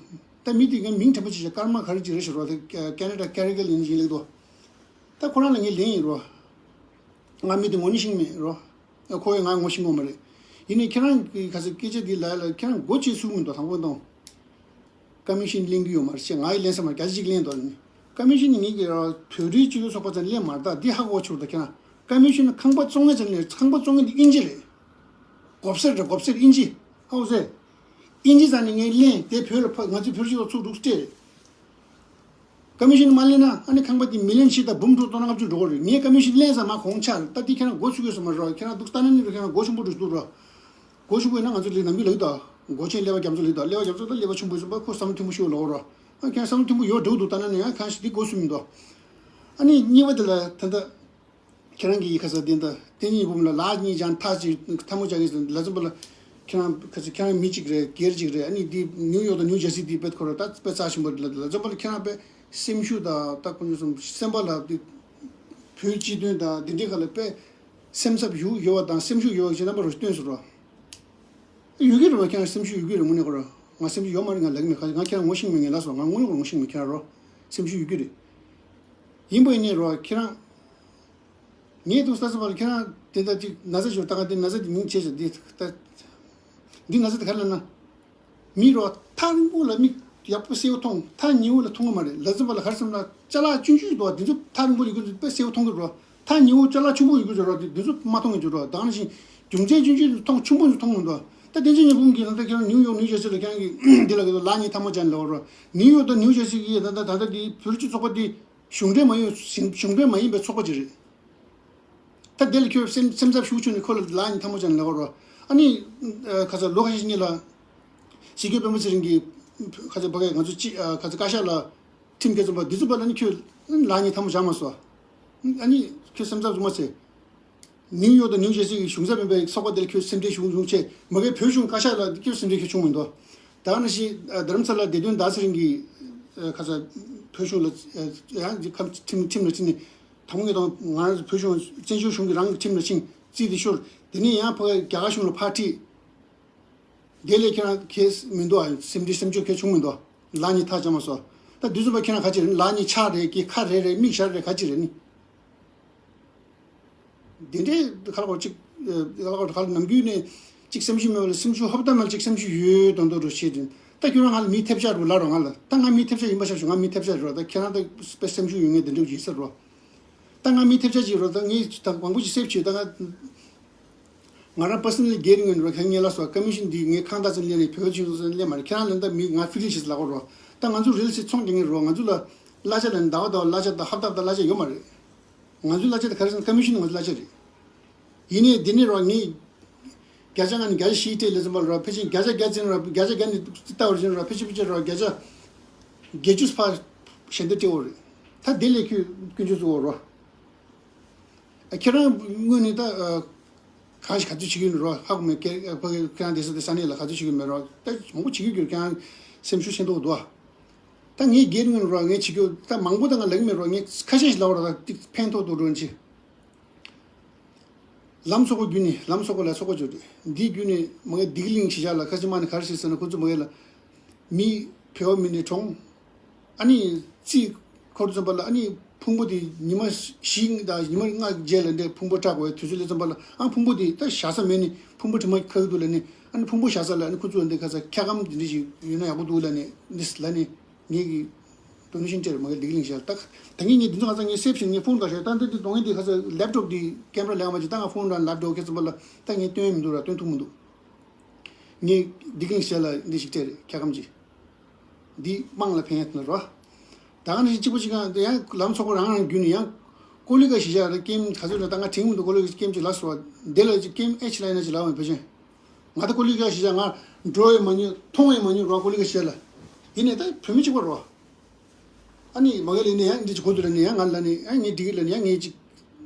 ད་མི་དེ་ངའི་མིང་དྲན་པ་ཅིག་བྱས་ཀརྨ་ག་རེ་ཅིག་རེད་ཤག་རོགས་དང་ཀེ་ན་ཌ་ཀེ་རི་གལ་ཡིན་ཡིན་ལེགས་དོ། ད་ཁོ་རང་ལ་ངས་ལེན་ཡིན་རོགས། ང་མི་དེ་ངོ་ནི་ཤིང་མེད་རོ། ཁོ་ཡི་ང་ངོ་ཤིང་གོ་མ་རེད། ཡིན་ནའི་ཁྱེད་རང་གི་ག་ཚོད་སྐད་ཆ་འདི་ལ་ལ་ཁྱེད་རང་མགོ་ཆེ་ཟུག་མི་འདུག་དང་པོ་དང་། ཀ་མི་ཤིན་ལེན་གི་ཡོད་མ་རེད་ཅེས་ང་ཡི་ལེན་ས་མ་རེད། རྒྱ་ཆེ་གཅིག་ལེན་འདུག་ནི། ཀ་མི་ཤིན་ནི་ངེད་ཀྱི་བོད་རིགས་སྤྱི་མཐུན་ཚོགས་པ་ཚོ་ལེན་མ་རེད། ད་འདི་ཧ་གོ་ཆོག་ད་ཁྱེད་རང་། ཀ་མི་ཤིན་ནི་ཁང་པ་བཙོང་མཁན་ཚོ་ལེན། ཁང་པ་བཙོང་མཁན་འདི་དབྱིན་ཇི་རེད། སྒོ་སེར་རེད། སྒོ་སེར་དབྱིན་ཇི། ཧ་གོ་སོང་། དབྱིན་ཇི་ཚོ་ནི་ངས་ལེན་དེ་བོད་ལ་ཕ་ང་ཚོའི་བོད་སྤྱི་ཚོགས་ཚུགས་འདུག་སྤྲད་རེད། ཀ་མི་ཤིན་མ་ལེན་ན་ཨ་ནི་ཁང་པ་དེ་མི་ལེན་ཞིག་དང་འབུམ་དྲུག་སྟོང་ལྔ་བཅུ་འགྲོ་གི་རེད། ངས་ཀ་མི་ཤིན་ལེན་ས་མ་གོང་ཆག་རེད། ད་དེ་ཁྱེད་རང་མགོ་ཚུགས་ཡོད་ས་མ་རེད། ཁྱེད་རང་འདུག་ལྟ་ན་ནི་རུ་ཁྱེད་རང་མགོ་ཆུང་པོ་འདུག་འདུག་རོ། མགོ་ཆུང་པོ་ཡིན་ན་ང་ཚོ་ལས་ནམ་རྒྱུན་ལག་ད་མགོ་ཆེན་ཀླད་པ་རྒྱ་མཚོ་ལག་ད་ཀླད་པ་རྒྱ་མཚོ་ད་ཀླད་པ་ཆུང་པོ་ཡོད་ས་པ་ཁོ་བསམ་བློ་ཐིང་པོ་ཤོད་ལོག་རོ། ཨ་ཁྱེད་རང་བསམ་བློ་ཐིང་པོ་ཡོད་འགྲོ་འདུག་ལྟ་ན་ནི་ཡང་གང་ཞིག་འདི་མགོ་ཚུགས་མི་འདུག་ཨ་ནི་གཉིས་པ་དེ་ལ་ད་ལྟ། ཁྱེད་རང་གིས་ཁ་ས་དེ་འདྲ་དེ་གཉིས་བུམ་ལ་ལག་གཉིས་སྦྱར་ཐག་ཅིག་ཐལ་མོ་སྦྱར་གི་ཟེར་ལ་ཙམ་པ་ལ། ཁྱེད་རང་ཁ་ས་ཁྱེད་རང་མི་གཅིག་རེད། སྒེར་གཅིག་རེད། ཨ་ནི་དེ་ནིའུ་ཡོག་དང་ནིའུ་ཇར་སི་དེ་དཔེ་ཁོ་ར་ད་དཔེ་རྩ་ཆེན་པོ་རེད་ལ། ལ་ཙམ་པ་ལ་ཁྱེད་རང་དཔེ་སེམས་ཤུགས་དང་ད་ཁོ་ཚོ་སེམས་པ་ལ་དེ་བོད་སྤྱི་དོན་དང་དེ་འདྲའི་ཁ་ལ་དཔེ་སེམས་འཚབ་ཡོད་ཡོད་པ་དང་སེམས་ཤུགས་ཡོད་པ་ཅིག་རྣམ་པ་རུ་སྟོན་སོང་རོ། ཡོད་ཀྱི་རེད་བ། ཁྱེད་རང་སེམས་ཤུགས་ཡོད་ཀྱི་རེད། དངོས་གནས་ཁོ་ར་ང་སེམས་ཤུགས་ཡོད་མ་རེད། ང་ལབ་ཀྱི་མེད། ཁ་ང་ཁྱེད་རང་ངོ་ཤེས་མེད། ངས་ལབ་སོང་། ང་དངོས་གནས་ངོ་ཤེས་མེད། ཁྱེད་རང་རོ་སེམས་ཤུགས་ཡོད་ཀྱི་རེད། ཡིན་པ་ཡིན་ནའི་རོ་ཁྱེད་རང་། ངས་དུང་ས་ས་བར་ཁྱེད་རང་དེ་ལྟར་ཅིག་ན་ཚ་ཞོར་ད་ག་དེ་ན་ཚ་དེ་མིང་བྱས་ཤག་འདི་ལྟ། འདི་ན་ཚ་དེ་ག་ལ་ན། མི་རོ་ཐག་རིང་པོ་ལ་མིག་ཡག་པོ་གསལ་པོ་མཐོང་། ཐག་ཉེ་བོ་ལ་མཐོང་གི་མ་རེད། ལ་ཙམ་པ་ལ་ག་རེ་སེམས་ལ་ཅ་ལག་ཆུང་ཆུང་འདུག་དེ་ཚོ་ཐག་རིང་པོ་ལ་ཡོད་དུས་དཔེ་གསལ་པོ་མཐོང་གི་རོ། ཐག་ཉེ་བོ་ཅ་ལག་ཆུང་པོ་ཡོད་དུས་རོ་དེ་དེ་ཚོ་མ་མཐོང་གི་འཇུ་རོ། ད་ག་ནང་བཞིན་རྒྱུ་མཚན་ཆུང་ཆུང་དུ་མཐོང་ཆུང་པོ་ཚོ་མཐོང་མི་འདུག་ད་བསྟན་འཛིན་ཉི་འབུམ་གྱིས་ད་ལྟ་ཁྱེད་རང་ནིའུ་ཡོག་ནིའུ་ཇར་སི་ལ་ཁྱེད་རང་གིས་འདི་ལ་གི་ལག་གཉིས་ཐལ་མོ་སྦྱར་ནས་ལབ་རོ། ནིའུ་ཡོག་དང་ནིའུ་ཇར་སི་གི་ད་ད་ད་ལྟ་དེ་བོད་རིགས་སྤྱི་ཚོགས་པ་དེ། གཞུང་འབྲེལ་མ་ཡིན། གཞུང་འབྲེལ་མ་ཡིན་པའི་ཚོགས་པ་ཅིག་རེད། ད་དེ་ལ་ཁྱོད་སེམས་སེམས་འཚབ་ཤུགས་ཆུང་ནས་ཁོ་ལ་ལག་གཉིས་ཐལ་མོ་སྦྱར་ནས་ལབ་རོ། ཨ་ནི། ཁ་ས་ལོ་ཁ་ཤས་ཤིག་གཉིས་ལ། སྲིད་སྐྱོང་སྤེན་པ་ཚེ་རིང་གིས། ཁ་ས་ཕ་གིར་ང་ཚོ་ཅི་ཁ་ས་བཀའ་ཤག་ལ། ཁྲིམས་འགལ་ཙམ་པ་འདི་ཚོ་པ་ལ་ནི་ཁྱོད་ལག་གཉིས་ཐལ་མོ་སྦྱར་མ་སོང་། ཨ་ནི་ཁྱོད་སེམས་འཚབ་ཟུག་མ་བྱེད། ནིའུ་ཡོག་དང་ནིའུ་ཇར་སི་གི་གཞུང་ཚབ་མིན་པའི་ཚོགས་པ་དེར་ཁྱོད་སེམས་ཁྲལ་བྱུང་བྱུང་ཆེ། མ་གིའི་བོད་གཞུང་བཀའ་ཤག་ལ་ཁྱོད་སེམས་ཁྲལ་ཁྱོད་བྱུང་མི་འདུག་ད་ག་ནང་བཞིན་རྡ་རམ་ས་ལ་བདེ་དོན་ཟླ་ཚེ་རིང་གིས་ཁ་ས་བོད་གཞུང་ལ་ཡང་ཁྲིམས་ཁྲིམས་ལ་ཕྱིན་ནས་དང་པོ་ངས་དང་ང་བོད་གཞུང་བཙན་བྱོལ་གཞུང་གི་རང་གི་ཁྲིམས་ལ་ཕྱིན་རྩིས་དེ་ཤོར། དེ་ནས་ཡང་ཕ་རྒྱ་གར་གཞུང་ལ་ཕར་ཁྲིད། དེ་ལས་ཁྱེད་རང་གས་མི་འདུག་ཨ། སེམས་ཁྲལ་སེམས་སྐྱོ་ཁྱོད་བྱུང་མི་འདུག་ལག་གཉིས་ཐག་བཅད་མ་སོང་། ད་དུས་ཚོད་པ་ཁྱེད་རང་ག་ཅི་རེད། ལག་གཉིས་ཆག་རེད་ཀྱི་ཁ་རེ་རེད་མིག་ཞར་རེད་ག་ཅི་རེད་ནི། འདི་འདྲའི་ཁ་ལ་གོ་གཅིག་ཁ་ལ་གོ་ཁ་ལ་ནམ་རྒྱུན་ནས་གཅིག་སེམས་ཤུགས་མེད་པ་ལ་སེམས་ཤུགས་ཧོབ་ཏ་མ་ལ་གཅིག་སེམས་ཤུགས་ཡོད་དོན་དོ་རུ་བྱེད་དུས་ད་ཁྱོད་རང་ང་ལ་མི་ཐེབས་ཆག་རུ་ལ་རོ། ང་ལ་ད་ང་མི་ཐེབས་ཆག་ཡིན་པ་ཤ་ཤུ་ང་མི་ཐེབས་ཆག་རོ། ད་ཁྱེད་རང་ད་དཔེ་སེམས་ཤུགས་ཡོད་ངེས་འདི་འདྲ་ཡིན་ས་རོ། ད་ང་མི་ཐེབས་ཆག་ཅིག་རོ། ད་ངས་ད་མང་པོ་ཅིག་སེབ་བྱེད་ད་ང་། ང་རང་པར་སོ་ནལ་སྒེར་ངོས་ནས་རོ་ཁ་ངེས་ལ་སོ་ཀ་མི་ཤན་འདི་ངས་ཁང་ད་ཙམ་ལེན་ནས་བོད་ཆུང་ཙམ་ལེན་མ་རེད། ཁྱེད་རང་ལ་ད་མི་ང་ཕི་ལི་ཤིས་ལ་གོ་རོ། ད་ང་ཚོ་རིལ་སི་ཚོང་རྒྱག་ངེས་རོ། ང་ཚོ་ལ་གླ་ཆ་ལ་ཟླ་བ་ཟླ་བ་གླ་ཆ་དང་ཧབ་ཏ་ཧབ་ཏ་གླ་ཆ་ཡོད་མ་རེད། ང་ཚོའི་གླ་ཆ་དེ་ག་རེ་ཟེར་ན་ཀ་མི་ཤན་ང་ཚོའི་གླ་ཆ་རེད། ཡིན་ནའི་འདི་ནས་རོ་ངས་བརྒྱ་ཆ་ང་ནས་བརྒྱ་ཆ་བཞི་སྤྲད་ལེ་ཙམ་པ་རོ། ཕལ་ཆེར་བརྒྱ་ཆ་བརྒྱ་ཙམ་རོ། བརྒྱ་ཆ་བརྒྱ་ནས་ལྟ་བར་བྱས་རོ། ཕལ་ཆེར་ཕལ་ཆེར་རོ་བརྒྱ་ཆ་བརྒྱད་ཅུ་ཕར་ཞལ་འདེབས་སྤྲད་འོ་རེད། ད་དེ་ལས་ཁྱོད་ཀུན་སྤྱོད་བཟོ་འོ་རོ། ཁྱེད་རང་དངོས་ནས་ད་གང་ཞིག་ག་ཚོད་བྱེད་ཀྱི་ཡོད་རོ་ཧ་གོ་མེད། ཁྱེད་ཁྱེད་རང་བསྡད་ས་དེ་ས་གནས་ལ་ག་ཚོད་བྱེད་ཀྱི་མེད་རོ། ད་མང་པོ་བྱེད་ཀྱི་ཡོད་ཁྱེད་རང་སེམས་ཤུགས་ཆེན་པོ་འདུག་ད་ངས་སྒེར་ངོས་རོ་ངས་བྱེད་ཀྱི་ཡོད་ད་མང་པོ་ད་ང་ལབ་ཀྱི་མེད་རོ། ངས་ཁ་ཤས་ཤིག་ལབ་རོ། ད་ཏིག་ཕན་ཐོགས་འདུག་རོ་ཅི། ལམ་ཚོགས་པ་བརྒྱུད་ནས་ལམ་ཚོགས་པ་ལ་ཚོགས་པ་བརྒྱུད་དེ་འདི་བརྒྱུད་ནས་མ་གི་སྡིག་གླིང་ཞེས་བྱ་ལ་ཁ་ཅིག་མ་ནི་ག་རེ་ཞིག་ཟེར་ན་ཁོ་ཚོ་མ་གི་ལ་མི་བོད་པ་མི་ནས་གྲོངས། ཨ་ནི་རྩིས་འཁོར་ཙམ་པ་ལ་ཨ་ནི་ཕུང་པོ་དེ་ཉི་མ་བཞི་དང་ཉི་མ་ལྔ་རྗེས་ལ་འདྲེ་ཕུང་པོ་བཀྲག་དགོས་དུས་ཚོད་ལས་ཙམ་པ་ལ་ཨ་ཕུང་པོ་དེ་ད་བཞག་ས་མེད་ནི་ཕུང་པོ་དྲི་མ་ཁ་གི་འདུག་ལ་ནི་ཨ་ནི་ཕུང་པོ་བཞག་ས་ལ་ཨ་ནི་ཁོ་ཚོ་འདི་ཁ་ས་འཁྱག་སྒམ་འདི་འདྲ་ཞིག་ཡོད་ན་ཡག་པོ་འདུག་ལ་ནི་ནི་ལ་ནི་ངེད་ཀྱི་དོ་ནུ་ཤིན་ཏེར་མ་གི་ལིག་ལིང་ཤར་ཏག་ད་ངས་ངས་འདི་ཚོ་ང་ཚོ་ངས་སེབ་བྱས་ངས་ཕོན་འདྲ་ཤར་ད་འདི་འདི་གདོང་ངན་འདི་ཁ་ཚ་ལེབ་ཊོབ་འདི་ཀེམ་ར་ལེགས་མ་ཅིག་ད་ང་ཕོན་འདྲ་ལེབ་ཊོབ་ཁེ་ཚུམ་པ་ལ་ད་ངས་སྟོན་མི་འདུག་ར་སྟོན་ཐུབ་མི་འདུག་ངས་ལིག་ལིང་ཤར་ལ་འདི་ཞིག་སྤྲད་རེད་ཁྱ་གམ་ཅིག་འདི་དམངས་ལ་ཕན་ཡ་ཐུབ་ན་རོ། ད་ང་ནི་གཅིག་པ་གཅིག་གང་དེ་ཡང་ལམ་ཚོགས་པ་རང་རང་བརྒྱུད་ནས་ཡང་ཀོ་ལི་ག་གཞིས་ཆགས་ར་ཀེམ་ག་ཚོད་ལ་ད་ང་དྲན་མི་འདུག་ཀོ་ལི་ག་ཀེམ་ཅིག་ལ་སོ་འདི་ལ་ཅིག་ཀེམ་ཨེཆ་ལ་ཡིན་ན་ཅིག་ལ་བ་ཕལ་ཆེན། ང་ད་ཀོ་ལི་ག་ཤི་ཆ་ང་འགྲོ་ཡི་མ་ཉོས་མཐོང་ཡི་མ་ཉོས་རོ་ཀོ་ལི་ག་ཤི་ལ། ཡིན་ནའི་ད་བོད་མི་གཅིག་པ་རོ། ཨ་ནི་མ་གི་ལི་ནི་ཡང་འདི་ཅིག་གོ་དུ་ལ་ནི་ཡང་ང་ལ་ནི་ཨ་ངས་འདི་གི་ལ་ནི་ཡང་ངས་ཅིག་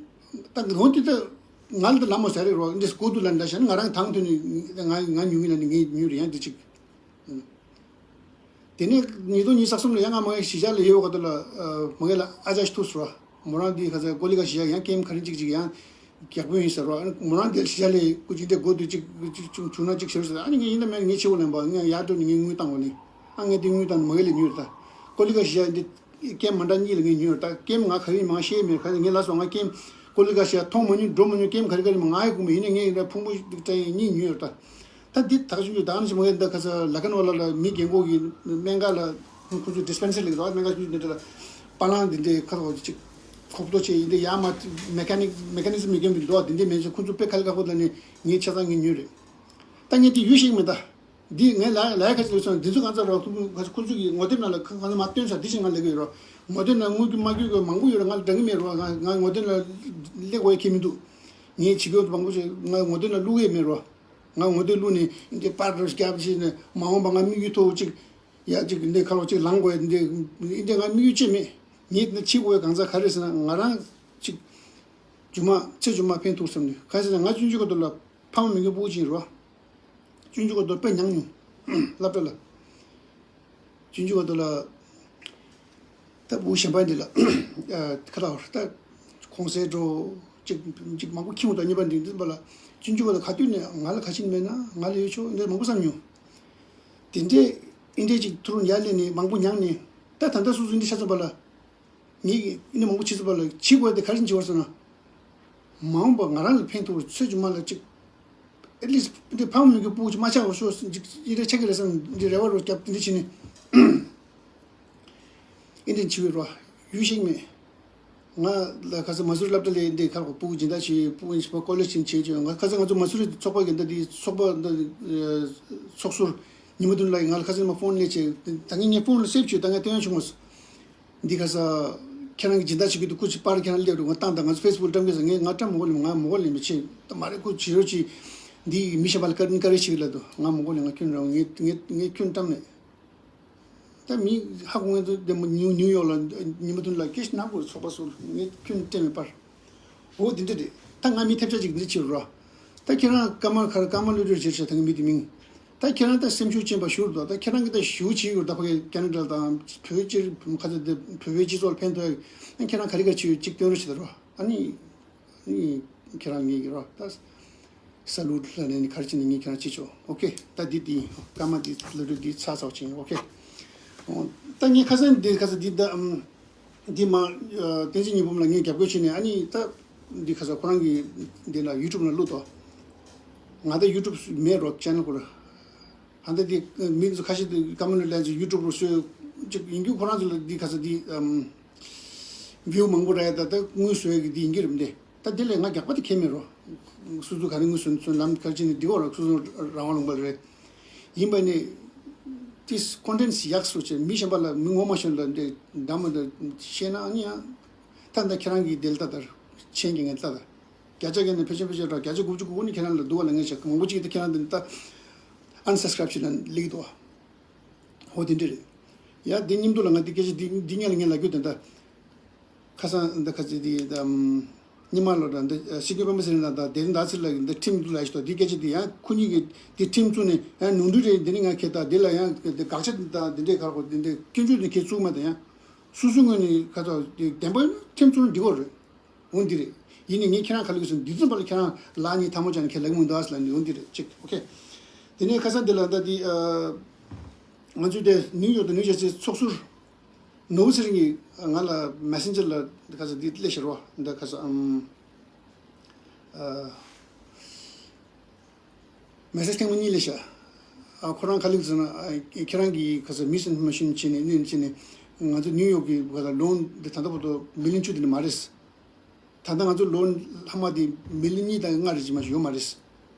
ད་ངོ་འདི་ད་ང་ལ་ད་ལ་མོ་ཟ་རེ་རོ་འདི་གོ་དུ་ལ་འདྲ་ཤ་ནི་ང་རང་དང་དུ་ནི་ང་ང་ཉུང་ངི་ལ་ནི་ངས་ཉུང་རེ་ཡང་འདི་ཅིག་དེ་ནས་ཉིས་སྟོང་ཉི་ཤུ་རྩ་གསུམ་ལ་ཡང་ང་མ་གི་ཤི་ཆ་ལ་ཡོད་ག་དུ་ལ་མ་གི་ལ་ཨ་ཅག་ཤི་ཐུག་སོ་རོ། མོ་རང་འདི་ཁ་ཚ་ཀོ་ལི་ག་ཤི་ཆ་ཡང་ཀེམ་ཁ་རིན་ཅིག་ཅིག་ཡང་། རྒྱག་པོ་ཡིན་ཟེར་རོ། ཨ་ནི་མོ་རང་དེར་ཤི་ཆ་ལས་སྐུ་ཅི་འདྲ་དགོས་འདུག་ཅིག་ཅིག་བྱུང་བྱུང་ན་ཅིག་ཟེར་ཟེར། ཨ་ནི་ངས་ཡིན་ད་མེད་ངས་ཆེ་བོ་ལེན་པ་ངས་ཡར་འགྲོ་ནས་ངས་དངུལ་བཏང་བ་ནི། ཨ་ངས་དེ་དངུལ་བཏང་ནས་མ་གི་ལས་ཉོས་རེད་ད། ཀོ་ལི་ག་ཤི་ཆ་འདི་ཀེམ་མ་འདྲ་གཉིས་ལ་ངས་ཉོས་རེད་ད། ཀེམ་ང་ག་རེ་མང་ཤེས་མེད་ག་ངས་ལ་སོང་ང་ཀེམ་ ཀོ་ལི་ག་ཤ་མཐོང་མ་མྱོང་འགྲོ་མ་མྱོང་སྐྱེམས་ག་རེ་ག་རེ་མ་ང་ཡི་ཀུ་མ་ཡིན་ནས་ངས་ཡིན་ན་ཕུང་པོ་འདི་ཡིན་གཉིས་ཉོས་ཡོད་ད། ད་འདི་ད་ག་ཞུ་རྒྱུ་ད་ནི་ཞིག་མ་ངས་འདི་ཁ་ས་ལ་ཀ་ནོ་ལ་ལ་མི་རྒན་གོག་གི་སྨན་ཁང་ལ་ཁོང་ཚོ་ཌི་སི་པེན་སར་ལེགས་འདུག་སྨན་ཁང་ཞུ་རྒྱུ་འདི་འདྲ་ལ་པ་ལང་འདི་འདྲའི་ཁ་ཐོག་ཅིག་ཁོབ་ཏོ་ཆེ་ཡིན་འདི་ཡ་མ་མེ་ཀ་ནིག་མེ་ཀ་ནི་ཟམ་མི་རྒན་པའི་འདུག་འདི་འདྲའི་མེད་ཚེ་ཁོང་ཚོ་དཔེ་ག་ལ་ག་ཁོ་ད་ནི་ངས་ཆ་ཚང་ངས་ཉོས་རེད། ད་ངས་འདི་ཡུལ་ཤེས་མེད་ད། འདི་ངས་ལ་ལ་ཡ་ཁ་ཅིག་ལ་སོང་འདི་ཚོ་གང་ཚ་རོགས་ཁོ་ཁོ་ཚོ་གི་ངོ་དེབ་ནང་ལ་ཁ་ཁ་ཚ་མ་སྟོན་ས་འདི་ཞིག་ང་ལ་གི་ཡོད་རོགས་ངོ་དེབ་ནང་དངོས་རྒྱུ་མ་རྒྱུ་གི་མང་པོ་ཡོད་རོགས་ང་ང་ངོ་དེབ་ནང་སླེབས་དགོས་ཡ་ཁྱེད་མི་འདུག་ངས་བྱེད་དགོས་མང་པོ་ཞིག་ང་ངོ་དེབ་ནང་བླུག་ཡས་མེད་རོགས་ང་ངོ་དེབ་བླུག་ནས་འདི་པར་རོ་རྒྱབ་ཞིག་ནས་མ་འོངས་པ་ང་དམིགས་ཡུལ་ཐོག་ཅིག་ཡ་ཅིག་འདི་ཁ་ལོ་ཅིག་ལང་དགོས་ཡ་འདི་འདི་ང་དམིགས་ཡུལ་ཅིག་མེད་ངས་འདི་བྱེད་དགོས་ཡ་གང་ཚ་ག་རེ་ཟེར་ན་ང་རང་ཅིག་རྒྱུ་མ་ཚེ་རྒྱུ་མ་ཕན་ཐོགས་བསམ་ནས་ག་ཟེར་ན་ང་ཆུང་ཆུང་ག་དུ་ལ། ཕ་མ་མི་དགོས་སྤུ་གུ་ཅིག་རོ། ཆུང་ཆུང་ག་དུ་དཔེ་མྱངས་མྱོང་། སློབ་གྲྭ་ལ། ཆུང་ཆུང་ག་དུ་ལ། ད་སྤུ་གུ་གཞན་པ་འདི་ལ། ཁ་ལག་ད། གོང་གསལ་འགྲོ། གཅིག་གཅིག་མང་པོ་ཁྱིམ་དང་གཉིས་པ་འདི་འདི་པ་ལ། ཆུང་ཆུང་ག་དུ་ག་དུས་ནས་ང་ལ་ག་ཤིན་མེད་ན་ང་ལ་ཡོད་ཆོག་འདི་མང་པོ་བསམ་མྱོང་། དེ་འདྲས་ཨིན་འདྲས་ཅིག་ཐུ་རུང་ཡར་སླེབས་ནས་མང་པོ་མྱངས་ནས་ད་ད་ལྟ་སོ་སོ་འདི་ཆ་ཚང་པ་ལ། ངེད་ཀྱིས་ཨ་ནི་མང་པོ་བྱེད་ཐུབ་པ་ལ་བྱེད་དགོས་དེ་ག་རེ་བྱེད་དགོས་ཟེར་ན། མ་འོངས་པ་ང་རང་ལ་ཕན་ཐོགས་པའི་ཚོད་ཅིག་མ་ལ་ཅིག་ཨེ་ལིས་འདི་ཕ་མ་མི་དགོས་སྤུ་གུ་ཅིག་མ་ཆགས་པ་ཤོག་ཟེར་ཅིག་ཨེ་འདྲ་ཆགས་ཀྱི་རེད་བསམ་འདི་རེ་བ་རོ་བརྒྱབ་འདི་འདྲ་བྱས་ནས་ཨེ་འདྲ་བྱེད་འོས་རོ་ཡུལ་ཤེས་མེད། ང་ལ་ཁ་སང་མ་སུ་རི་སློབ་གྲྭ་ལས་འདི་ཁ་ལ་སྤུ་གུ་སྦྱིན་བདག་བྱས་སྤུ་གུ་ཡིན་ཞིག་པ་ཀོ་ལེ་ཇི་ཡིན་བྱས་བྱས་ང་ཁ་སང་ང་ཚོ་མ་སུ་རི་ཚོགས་པ་གི་འདི་འདི་ཚོགས་པ་འདི་ཚོགས་ཟུར་ཉི་མ་བདུན་ལ་ཡིན་ང་ལ་ཁ་སང་ཉི་མ་ཕོན་སླེབས་བྱས་ད་ངས་ངའི་ཕོན་ལ་སེབ་བྱས་ད་ངས་སྟོན་ཡ་བྱུང་བ། འདི་ཁ་ས། ཁྱེད་རང་གི་སྦྱིན་བདག་བྱེད་ཀྱི་འདུག་སྐུ་ཅི་པར་ཁྱེད་རང་སླེབས་རུང་ང་བཏང་དང་ང་ཚོ་ཕེ་སི་བུག་བཀྲམ་གི་ཟེར་ངས་ང་བཀྲམ་མ་དགོས་ལེ་ང་མ་དགོས་ལེ་མི་བྱེད་ད་མ་རེད་ཁུ་བྱེད་རོགས་གྱིས། འདི་མི་གཞན་པ་ལ་བཀའ་དྲིན་བཀའ་རེ་བྱེད་ཀྱི་ལ་འདུག་ང་མ་དགོས་ལེ་ང་ཁྱོད་རང་ངས་ངས་ངས་ཁྱོད་བཀྲམ་མེད། ད་མི་ཧ་གོ་ངས་ཚོ་བདེ་མོ་ཉིའུ་ཉིའུ་ཡོག་ལ་ཉི་མ་བདུན་ལ་སྐད་ཆ་ནག་པོ་ཚོགས་པ་སུ་ངས་ཁྱོད་བཀྲམ་མེད་པར། འོ་འདི་འདྲ་རེད། ད་ང་མི་ཐེབས་ཆག་ཅིག་འདི་བྱེད་རོགས། ད་ཁྱེད་རང་ཀརྨ་ཁར་ཀརྨ་བློ་གྲོས་བྱེད་ཤག་ད་ངའི་མི་དེ་མིང་། ད་ཁྱེད་རང་ད་སེམས་ཤུགས་ཅན་པ་ཞུ་རོགས། ད་ཁྱེད་རང་གི་ད་ཞུ་བྱེད་ཡོད་ད་ཕ་གི་ཁེ་ན་ཌ་དང་བོད་སྤྱིར་ཁ་ཚ་དེ་བོད་པའི་སྤྱི་ཚོགས་ལ་ཕན་ཐོགས་ཡ་ཁྱེད་རང་ག་རེ་ག་རེ་བྱེད་ཡོད་ཅིག་སྟོན་རོགས་བྱེད་ད་རོགས། ཨ་ནི་ཨ་ནི་ཁྱེད་རང་ངེད་ཀྱི་རོགས་ད་ས་ལུ་ལ་ནས་ནི་ག་རེ་བྱེད་ནི་ངས་ཁྱེད་རང་བྱེད་ཆོག་ཨོ་ཁེ། ད་འདི་འདི་ཀརྨ་འདི་བློ་གྲོས་འདི་ཚ་ཚ་བ་ཅན་ཨོ་ཁེ། ད་ངས་ཁ་སང་འདི་ཁ་སང་འདི་ད་ཨམ། འདི་མ། བསྟན་འཛིན་ཉི་འབུམ་ལ་ངས་རྒྱབ་སྐྱོར་བྱས་ནས་ཨ་ནི་ད་འདི་ཁ་སང་ཁོ་རང་གི་འདི་ལ་ཡུ་ཊུབ་ལ་བླུགས་ཏོ། ང་ད་ཡུ་ཊུབ་མེད་རོགས་ཅེ་ནལ་ཁོ་ར། ཧ་ད་འདི་མི་ཚོ་ཁ་ཤས་འདི་ཀ་མེན་ལ་ལན་ཚོ་ཡུ་ཊུབ་རུ་སོས་ཅིག་ཡིན་རྒྱུ་ཁོ་རང་ཚོ་ལ་འདི་ཁ་སང་འདི་བིའུ་མང་པོ་རག་ཡ་ད་ད་དངུལ་བཟོ་ཡ་གི་འདི་ཡིན་གྱི་རེད་འདི། ད་དེ་ལས་ང་རྒྱག་པ་དེ་ཁྱད་མེད་རོ། སོ་སོ་ག་རེ་དངོས་སུ་ཚོ་ལམ་ཁ་ཅིག་ནས་འདི་འོ་ར་སོ་སོ་རང་དབང་ལུང་པ་རེད། ཡིན་པ་ནི། ཏིས་ཀོན་ཊེན་ཡག་སུ་བྱས་མི་གཞན་པ་ལ་མི་ངོ་མ་ཤོན་ལ་འདི་འདྲ་མ་འདི་བཤད་ན་ཨ་ནི་ཡང་། ད་ད་ཁྱེད་རང་གི་དེ་ལ་ད་ལྟར་ཆེན་གྱི་ངན་ལྟ་ད། བརྒྱ་ཆ་གན་ནས་ཕལ་ཆེར་ཕལ་ཆེར་ར་བརྒྱ་ཆ་དགུ་བཅུ་གོ་དགུ་ནི་ཁྱེད་རང་ལ་འདུག་བ་ལ་ངས་བྱས་མང་པོ་ཅིག་ད་ཁྱེད་རང་འདི་ད་ཨན་སབ་སི་ཀ་རབ་བྱེད་ན་ལེགས་འདུག་བ། ཧོ་དེ་འདྲ་རེད། ཡ་དེ་མཉམ་དུ་ལ་ང་དེ་སྐད་ཆ་འདི་འདི་ཉལ་ལ་ངས་ལབ་རྒྱུ་དེ་འདྲ། ཁ་སང་འདི་ཁ་ཚིག་འདི་ཉི་མ་ལོ་འདྲ་འདི་སྲིད་སྐྱོང་པད་མ་ཚེ་རིང་ལགས་དང་དེ་རིང་ཟླ་ཚེ་ལགས་ཀྱིས་འདི་ཁྲིམས་འདུག་ལབ་ཞིག་ཏོ་འདི་སྐད་ཆ་འདི་ཡང་ཁོ་གཉིས་ཀྱིས་འདི་ཁྲིམས་བཙུགས་ནས་ཡང་ནོར་འཁྲུལ་རེད་འདི་ནི་ང་ཁྱེད་དང་འདི་ལ་ཡང་འདི་དགག་བྱ་དང་འདི་འདྲའི་ཁར་གོ་འདི་འདྲའི་སྐྱོན་བརྗོད་འདི་ཁྱེད་བཙུགས་མ་དང་ཡང་སོ་སོའི་ངོས་ནས་ཁ་ཚ་འདི་བདེན་པ་ཡིན་ན་ཁྲིམས་བཙུགས་ན་འགྲིག་གོ་རེད། འོ་འདི་རེད། ཡིན་ནའི་ངས་ཁྱེད་རང་ག་ལ་གི་སོང་འདི་ཙམ་པ་ལ་ཁྱེད་རང་ལག་གཉིས་ཐལ་མོ་སྦྱར་ནས་ཁྱེད་ལབ་གི་མི་འདུག་ཨ་ཟེར་ལབ་ནས་འོ་འདི་རེད་ཅིག་ཨོ་ཁེ། དེ་ནས་ཁ་སང་འདི་ལ་ད་འདི་ང་ཚོའི་དེ་ནིའུ་ཡོག་དང་ནིའུ་ཇར་སི་ཚོགས་ཟུར་ནོར་བུ་ཚེ་རིང་གིས་ང་ལ་མེ་སེན་ཇར་ལ་ཁ་སང་འདི་སླེབས་ཤག་རོ་འདི་ཁ་སང་ཨམ། མེ་སེཇ་ཐེངས་མ་གཉིས་སླེབས་ཤག་ཨ་ཁོ་རང་ག་ལེགས་ཟེར་ན་ཨ་ཁྱེད་རང་གིས་ཁ་སང་མིས་ཨིན་ཕོར་མེ་ཤན་བྱས་ནས་གནོན་བྱས་ནས་ང་ཚོ་ནིའུ་ཡོག་གི་བར་ལ་ལོན་འདི་ད་ལྟ་བར་དུ་མི་ལི་ཡོན་བཅུ་དེ་འདྲ་མ་རེད། ད་ལྟ་ང་ཚོ་ལོན་ལྷག་མ་དེ་མི་ལི་ཡོན་གཉིས་དང་ལྔ་རེ་ཅིག་མ་ཞིག་ཡོད་མ་རེད།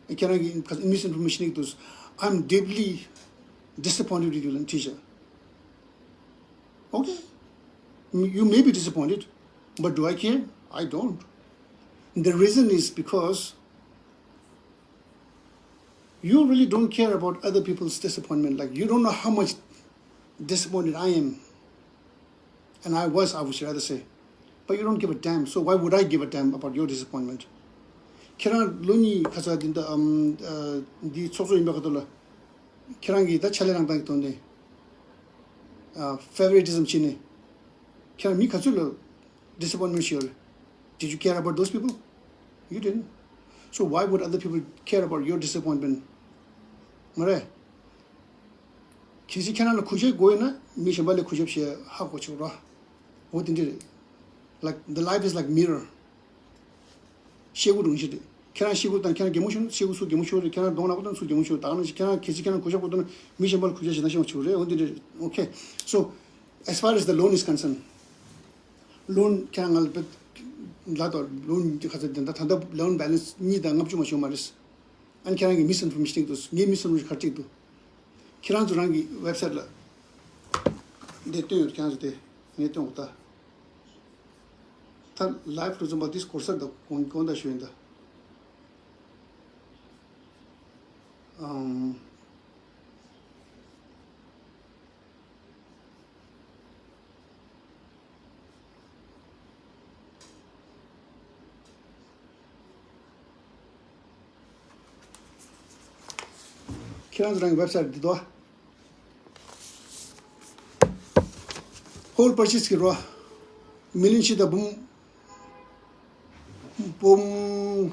ཁྱེད་རང་གིས་ཁ་སང་མིས་ཨིན་ཕོར་མེ་ཤན་གནང་འདུག I'm deeply disappointed with you ལབ་བྲིས་ཤག Okay. You may be disappointed, but do I care? I don't. The reason is because you really don't care about other people's disappointment. Like, you don't know how much disappointed I am. And I was, I would rather say. But you don't give a damn. So why would I give a damn about your disappointment? ཁྱེད་རང་ལོ་གཉིས་ཁ་ཚ་འདི་འདྲ་ཨམ་འདི་ཚོགས་གཙོ་ཡིན་པའི་ཁ་ཐོག་ལ། ཁྱེད་རང་གིས་ད་ཕྱག་ལས་རང་བཏང་གི་དོན་དེ། ཨ་ཕེ་ཝ་རི་ཊི་ཟམ་བྱས་ནས། ཁྱེད་རང་མི་ག་ཚོད་ལ་ཌི་སི་ཨེ་པོའིན་མེན་ཊི་ཤོར་རེད། Did you care about those people? You didn't. So why would other people care about your disappointment? མ་རེད། གལ་སྲིད་ཁྱེད་རང་ལ་གུས་ཞབས་དགོས་ཡོད་ན་མི་གཞན་པ་ལ་གུས་ཞབས་བྱེད་ཧ་གོ་ཆོག་ར། འོ་དེ་འདྲ་རེད། Like, the life is like mirror. ཤེལ་སྒོ་རང་བཞིན་རེད། ཁྱེད་རང་ཤེལ་སྒོ་བཏང་། ཁྱེད་རང་གད་མོ་ཤོར་ན་ཤེལ་སྒོ་སུ་གད་མོ་ཤོར་རེད། ཁྱེད་རང་གདོང་ནག་པོ་བཏང་ན་སུ་གད་མོ་ཤོར། ད་ག་ནང་བཞིན་ཁྱེད་རང་གལ་སྲིད་ཁྱེད་རང་གོས་ཞབས་པོ་བཏང་ན་མི་གཞན་པ་ལ་གོས་ཞབས་བྱེད་སྟངས་ཤེས་པ་ཆོག་རེད། འོ་འདི་རེད། Okay, so as far as the loan is concerned, loan ཁྱེད་རང་ང་ལ་བེད་ལ་དོ་loan ག་ཚོད་དེ་འདྲ་ད་ལྟ་loan balance གཉིས་དང་ལྔ་བཅུ་མ་ཞིག་ཡོད་མ་རེད། ཨ་ནི་ཁྱེད་རང་གི་misinformation ཅིག་འདུག་ངའི་misinformation ག་ཅིག་འདུག་ཁྱེད་རང་ཚོ་རང་གི་website ལ་འདི་སྟོན་ཡོད། ཁྱེད་རང་ཚོ་དེ་ངས་སྟོན་འོ་ད། ད་live ལོ་ཙམ་པ་དིས་གོར་སར་ད་གོང་གོང་ད་ཞུ་ཡིན་ད། ཨམ། ཁྱེད་རང་ཚོ་རང་གི་website འདི་དོ། Whole purchase གི་རོ། million བཞི་དང་འབུམ། འབུམ།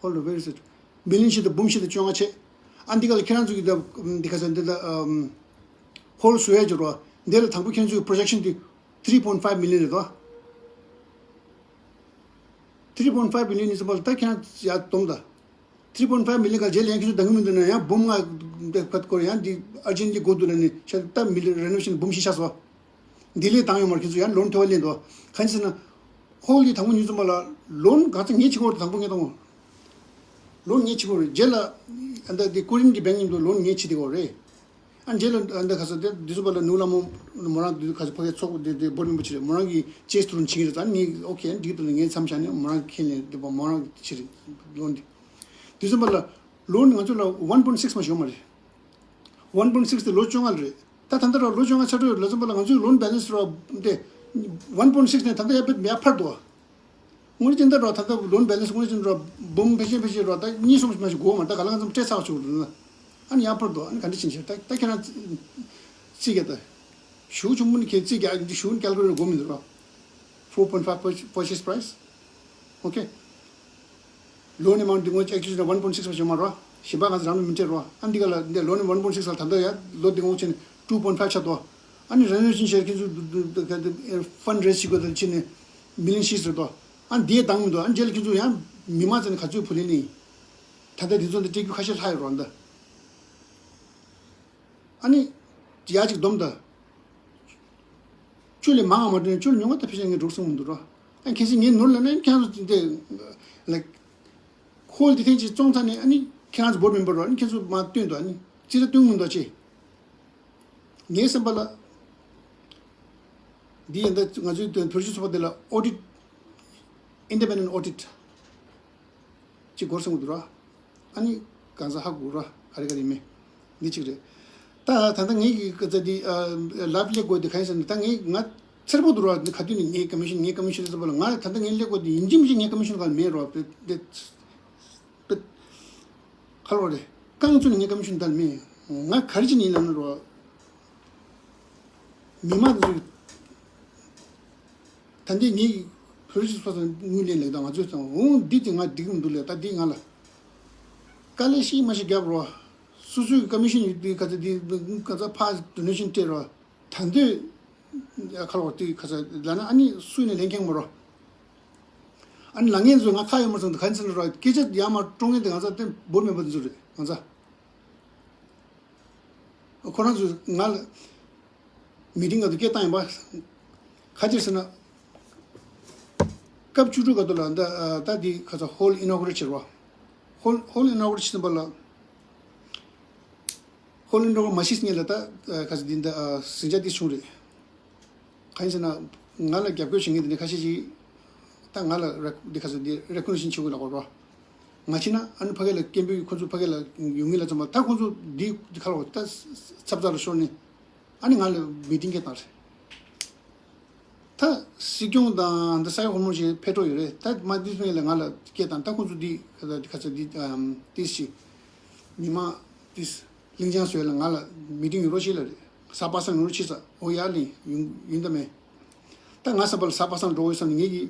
Hold on, where is it? million བཞི་དང་འབུམ་བཞི་དང་བཅོ་ལྔ་བྱས། ཨ་འདི་ག་ལ་ཁྱེད་རང་ཚོ་གི་ད་འདི་ག་ས་འདི་ད་ཨམ། whole བཟོ་ཡ་ཅིག་རོ། འདི་ལ་དང་པོ་ཁྱེད་ཚོའི་projection དེ་three point five million རེད་དོ། three point five million ནི་ཙམ་པ་ལ་ད་ཁྱེད་རང་ཡ་སྡོམ་ད། three point five million ག་རྗེས་ལ་ཡང་ཁྱེད་ཚོ་འདང་གི་མི་འདུག་ན་ཡང་འབུམ་ལྔ་འདི་ཕར་སྐོར་ཡང་འདི་urgently དགོས་འདུག་ན་ནི་ཤ་ད་མི་renovation འབུམ་བཞི་ཆགས་སོ། འདི་ལས་བཏང་ཡོང་མར་ཁྱེད་ཚོ་ཡང་loan འཐོལ་བ་ལེན་འདུག་གང་ཡིན་ཟེར་ན། whole འདི་དང་པོ་ཉིད་ཙམ་པ་ལ་loan ག་ཚོད་ངས་བྱེད་དགོས་རེད། དང་པོ་ངས་གཏོང་། loan ངས་བྱེད་དགོས་རེད། རྗེས་ལ་ཨ་ད་འདི་ཀོ་རིན་གྱི་bank ཉིད་དུ་loan ངས་བྱེད་བསྡད་དགོས་རེད། ཨ་རྗེས་ལ་ཨ་ད་ག་ཚོད་དེ་འདི་ཚོ་པ་ལ་ནུ་ལ་མོ་མོ་རང་འདི་ག་ཚོད་ཕ་གི་ཚོགས་འདི་འདི་board member བྱེད་རེད། མོ་རང་གི་chase through བྱེད་ཀྱི་རེད། ད་ངས་okay འདི་དུ་ངས་མཚམས་བཞག་ནས་མོ་རང་ཁྱེད་ནས་འདི་པ་མོ་རང་བྱེད་རེད། loan འདི་འདི་ཚོ་པ་ལ་loan ང་ཚོ་ལ་one point six མ་ཞོག་མ་རེད། one point six དེ་ལོ་བཅོ་ལྔ་ལ་རེད། ད་ད་ལྟ་ར་ལོ་བཅོ་ལྔ་ཚར་འགྲོ་ཡོད་ལ་ཙམ་པ་ལ་ང་ཚོའི་loan balance ར་དེ་one point six ནས་ད་ལྟ་ཡར་ཕར་ཡར་ཕར་འདུག་དངོས་གནས་ཅན་ད་ར་ད་ལྟ་loan balance དངོས་གནས་ཅན་ར་འབུམ་ཕལ་ཆེར་ཕལ་ཆེར་ར་ད་གཉིས་གསུམ་མ་ཞིག་དགོས་མ་ད་ག་ལ་ང་ཚོ་སྤྲད་ཚར་བ་ཞིག་རེད། ཨ་ནི་ཡར་ཕར་འདུག་ཨ་ནི་ག་འདྲ་ཕྱིན་ཤག་ད་ད་ཁྱེད་རང་རྩིས་རྒྱག་ད་ཞུ་ཆུང་མོ་ནི་ཁྱེད་རྩིས་རྒྱག་ཞུ་ནི་calculator དགོས་མི་འདུག་ར། four point five purchase price. Okay. loan amount འདི་ངོ་actually one point six བྱུང་མ་རོ། གཞན་པ་ང་ཚོ་རང་ལ་མི་སྤྲད་རོ། ཨ་འདི་ག་ལ་འདི་loan one point six ལ་ད་ལྟ་ཡ་ལོ་འདི་ངོ་ཕྱིན་two point five ཆགས་དོ། ཨ་ནི་renovation བྱས་ཁྱེད་ཚོ་འདུ་འདུ་འདུ་ག་འདི་fund raise བྱེད་དགོས་དང་ཕྱིན་ནས་million བཞི་ཟེར་དོ། ཨ་འདིའི་དང་མི་འདུག་ཨ་འདི་ལ་ཁྱེད་ཚོ་ཡང་མི་མང་ཚོ་ནས་ག་ཚོད་བུ་ལེན་ནི། ད་ལྟ་འདི་ཚོ་འདི་སྤྲད་རྒྱུ་ཁ་ཤས་ལྷག་ཡོད་རོ་འདི། ཨ་ནི། ཡ་གཅིག་སྡོམ་ད། བཅུ་ལས་མང་བ་མ་སྤྲད་ན་བཅུ་ལས་ཉུང་བ་ད་ཕལ་ཆེར་ངས་འགྲོ་སོང་མི་འདུག་རོ། ཨ་ཁྱེད་ཚོས་ངའི་ནོར་ལ་ནི་ཁྱེད་ཚོ་དེ་like ཁོལ་དེ་ཐེངས་ཅིག་བཙོང་ཚར་ནས་ཨ་ནི་ཁྱེད་རང་ཚོ་board member རོ། ཨ་ནི་ཁྱེད་ཚོ་མ་སྟོན་དོ། ཨ་ནི་རྩིས་ར་སྟོན་མི་འདུག་ཅེས། ངའི་བསམ་པ་ལ། འདི་ཡིན་ད་ང་ཚོའི་བོད་སྤྱི་ཚོགས་པ་དེ་ལ་audit, independent audit ཅིག་དགོས་བསམ་གྱི་འདུག་ར། ཨ་ནི་གང་ཟག་ཧ་གོ་ར་ག་རེ་ག་རེ་མེད། འདི་གཅིག་རེད། ད་ད་ལྟ་ངའི་གི་ཀ་ཙ་འདི་ལབ་ལས་དགོས་འདི་གང་ཡིན་ཟེར་ན་ད་ངའི་ང་འཚེར་པོ་འདུག་ར། འདི་ག་དུས་ནས་ངའི་commission ངའི་commission ལ་ཚོ་ལ་ང་ད་ལྟ་ངའི་ལས་དགོས་འདི་ཡིན་གཅིག་མིན་གཅིག་ངའི་commission ག་མེད་ར། པེ་པེ་པེ་ཁ་ལོ་རེད། རྐང་བཙུགས་ནས་ངའི་commission ད་མེད། ང་ག་རེ་བྱས་ནས་ཡིན་ལབ་ན་ར། མི་མང་ཚོས། ད་འདི་ངས་བོད་རིགས་ཚོ་དང་དངུལ་ལེན་ལེགས་དང་ང་ཚོས་ཚང་འོང་འདི་དེ་ང་འགྲིག་མི་འདུག་ལས་ད་འདི་ང་ལ་དཀའ་ལས་ཤིག་མ་ཞིག་རྒྱབ་རོགས། སོ་སོའི་commission ཡོད་དུས་ག་ཚོད་འདི་ག་ཚོད་ཕར་donation སྤྲད་རོགས། ད་འདོད་ཁ་ལོ་དུས་ག་ཚོད་ལ་ན་ཨ་ནི་སུས་ནས་ལེན་མཁན་མ་རོགས། ཨ་ནི་ལ་ངན་ཚོས་ང་ཁ་ཡོད་མ་སོང་དུ་ག་ཚོད་རོགས་སྐད་ཆ་ཡར་མར་སྤྲོ་མཁན་དེ་ང་ཚོ་དེ་བོར་མེད་པ་འདི་ཚོ་རེད་ང་ཚོ། ཁོ་རང་ཚོས་ང་ལ་meeting ག་དུས་སྐད་བཏང་ཡིན་པ། ཁ་ཅིག་ཟེར་ན། སྐབས་བཅུ་དྲུག་ག་དུས་ལ་འདི་ད་འདི་ཁ་ཚ་hall inaugurate བྱེད་རོགས། hall hall inaugurate བྱེད་པ་ལ། hall inaugurate མ་བྱས་སྔོན་ལ་ད་ཁ་ཚ་འདི་འདི་ཟིང་ཆ་འདི་བྱུང་རེད། གང་ཡིན་ཟེར་ན། ང་ལ་རྒྱབ་སྐྱོར་བྱེད་མཁན་དེ་འདྲ་ཁ་ཤས་ཤིག་ད་ང་ལ་རེ་འདི་ཁ་ཚ་འདི་recognition བྱེད་དགོས་ལ་གོ་རོགས། ང་ཕྱིན་ན་ཨ་ནི་ཕ་གི་ལ་སྐད་འབོད་ཁོ་ཚོ་ཕ་གི་ལ་ཡོང་གི་ལ་ཙམ་པ་ད་ཁོ་ཚོ་འདི་འདི་ཁ་ལ་ད་ཚབ་ཚ་ལ་ཤོར་ནས་ཨ་ནི་ང་ལ་meeting སྐད་བཏང་རེད། ད་སྲིད་སྐྱོང་དང་ད་ས་ཡ་ཧོར་མོ་ཞིག་ཕེབས་འགྲོ་ཡོད་རེད། ད་མ་འདི་སོང་ཡིན་ལ་ང་ལ་སྐད་བཏང་ད་ཁོ་ཚོ་འདི་ཁ་ཚ་འདི་ཁ་ཚ་འདི་ཏིས་ཞིག་མི་མང་ཏིས་གླིང་ཆང་བཟོས་ལ་ང་ལ་meeting ཡོད་རོགས་ཞིག་ལ་རེད། གཟའ་པ་སངས་ཡོང་རོགས་ཞིག་ས་འོ་ཡ་ལིང་ཡོང་ཡིན་ད་མེད། ད་ང་བསམ་པ་ལ་གཟའ་པ་སངས་འགྲོ་འོས་བསམ་ནས་ངེད་ཀྱིས།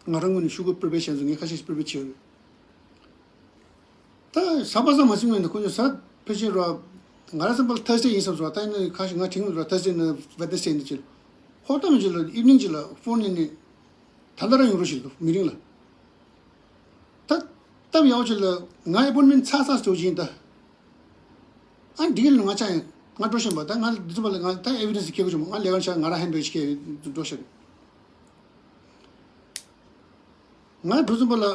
ང་རང་ངོས་ནས་ཤོག་གུ་prepare བྱས་ཚོ་ངས་ཁ་ཤས་ཤིག་prepare བྱས་ཡོད། ད་གཟའ་པ་སངས་མ་ཟིན་ངོས་ནས་ཁོ་ཚོ་གཟའ་ཕལ་ཆེར་རོ། ང་རང་བསམ་པ་ལ་Thursday ཡིན་བསམ་སོང་། ད་ཡིན་ན་ཁ་ཤས་ང་དྲན་མི་འདུག་ར། Thursday ནས་Wednesday ཡིན་ཅིག་ཧོ་ཏ་མི་ཅིག་ལ་evening ཅིག་ལ་phone ཡིན་ནས་ད་ལྟ་རང་ཡོང་རོགས་ཞིག་འདུག་meeting ལ། སྟབས་ཡག་པོ་ཅིག་ལ་ང་ཨེ་པོན་མེན་ཊི་ཚར་ཚར་འགྲོ་བཞིན་ད། ཨ་འདི་ག་ལ་ང་ཅག་ཡང་ང་འགྲོ་བཞིན་པ་ད་ང་འདི་ཚོ་པ་ལ་ང་ད་ཨེ་བི་ཌེན་སི་ཁྱེར་དགོས་བྱུང་ང་ལས་ཀ་བྱ་ང་རང་ཧན་བེ་ཅིག་ཁྱེར་འགྲོ་བཞིན། ང་འགྲོ་ཙམ་པ་ལ་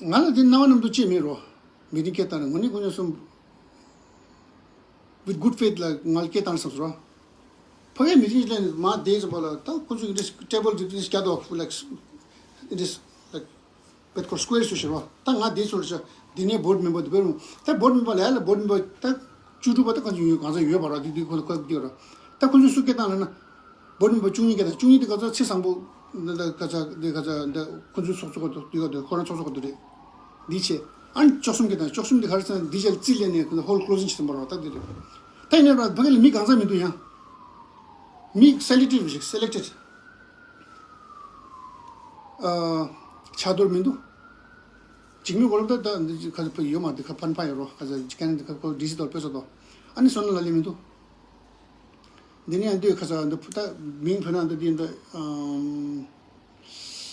ང་ལ་དེ་སྣང་བ་རྣམ་དུ་ཅི་མེད་རོ། མི་ཏིང་སྐད་བཏང་ནས་ངོ་ནི་ཀུན་ཉོན་གསུམ། with good faith ལ་ང་ལ་སྐད་བཏང་བསམ་སོང་རོ། ཕ་གའི་མི་ཏིང་ལ་མ་བསྡད་ཙམ་པ་ལ་ད་ཁོ་ཚོས་འདི་ཊེ་བལ་འདི་སྐྱ་དོ་like it is like བེད་ཁོར་སི་ཀོ་ཡར་སུ་ཞེས་རོ། ད་ང་འདི་ཚོར་ཤ་འདི་ནས་བོར་ཌི་མེམ་བར་འདི་བེར་ད་བོར་ཌི་མེམ་བར་ལ་ཡ་ལ་བོར་ཌི་མེམ་བར་ད་བཅུ་དྲུག་པ་ད་གང་ཚོད་ཡོད་གང་ཚོད་ཡོད་པ་རོ། འདི་འདི་ཁོ་ཁོ་འདི་རོ། ད་ཁོ་ཚོས་སུ་སྐད་བཏང་ལ་ན། བོར་ཌི་མེམ་བར་བཅུ་གཉིས་སྐད་བཏང་བཅུ་གཉིས་དེ་ག་ཚོད་ཚེ་བཟང་པོ་འདི་འདི་ག་ཚ་འདི་ག་ཚ་འདི་ཁོ་ཚོའི་ཚོགས་གཙོ་ག་འདུག་འདི་ག་འདུག་ཁོ་རང་ཚོགས་གཙོ་ག་འདུག་རེད། འདི་བྱས། ཨ་ནི་བཅུ་གསུམ་སྐད་བཏང་བཅུ་གསུམ་འདི་ག་རེ་ཟེར་ན་འདི་རྗེས་རྩིས་ལེན་ནས་ཧོལ་ཀློ་ཟིང་བྱེད་དུ་འབར་བ་ད་འདི་རེད། ད་ཡིན་ན་ར་ཕ་གི་ལ་མི་གང་ཚ་མི་འདུག་ཡང་། མི་སེ་ལེག་ཊིབ་ཞིག་སེ་ལེག་ཊེཌ། ཨ། ཆགས་རྡོར་མི་འདུག་འཇིགས་མེད་གོ་ལ་ད་ད་འདི་ཁ་ཚ་ཕ་ཡོད་མ་འདི་ཁ་ཕན་ཕ་ཡོད་རོ་ཁ་ཚ་ཇི་ཁན་འདི་ཁ་ཁོ་ཌི་སི་དོར་དཔེ་ཚོ་དོ། ཨ་ནི་སོ་ན་ལ་ལེ་མི་འདུག་འདི་ནས་ཡང་ལྟོས་ཁ་ཚ་འདི་ཕུ་ད་མིང་ཕུ་ན་འདི་འདི་འདི་ཨམ།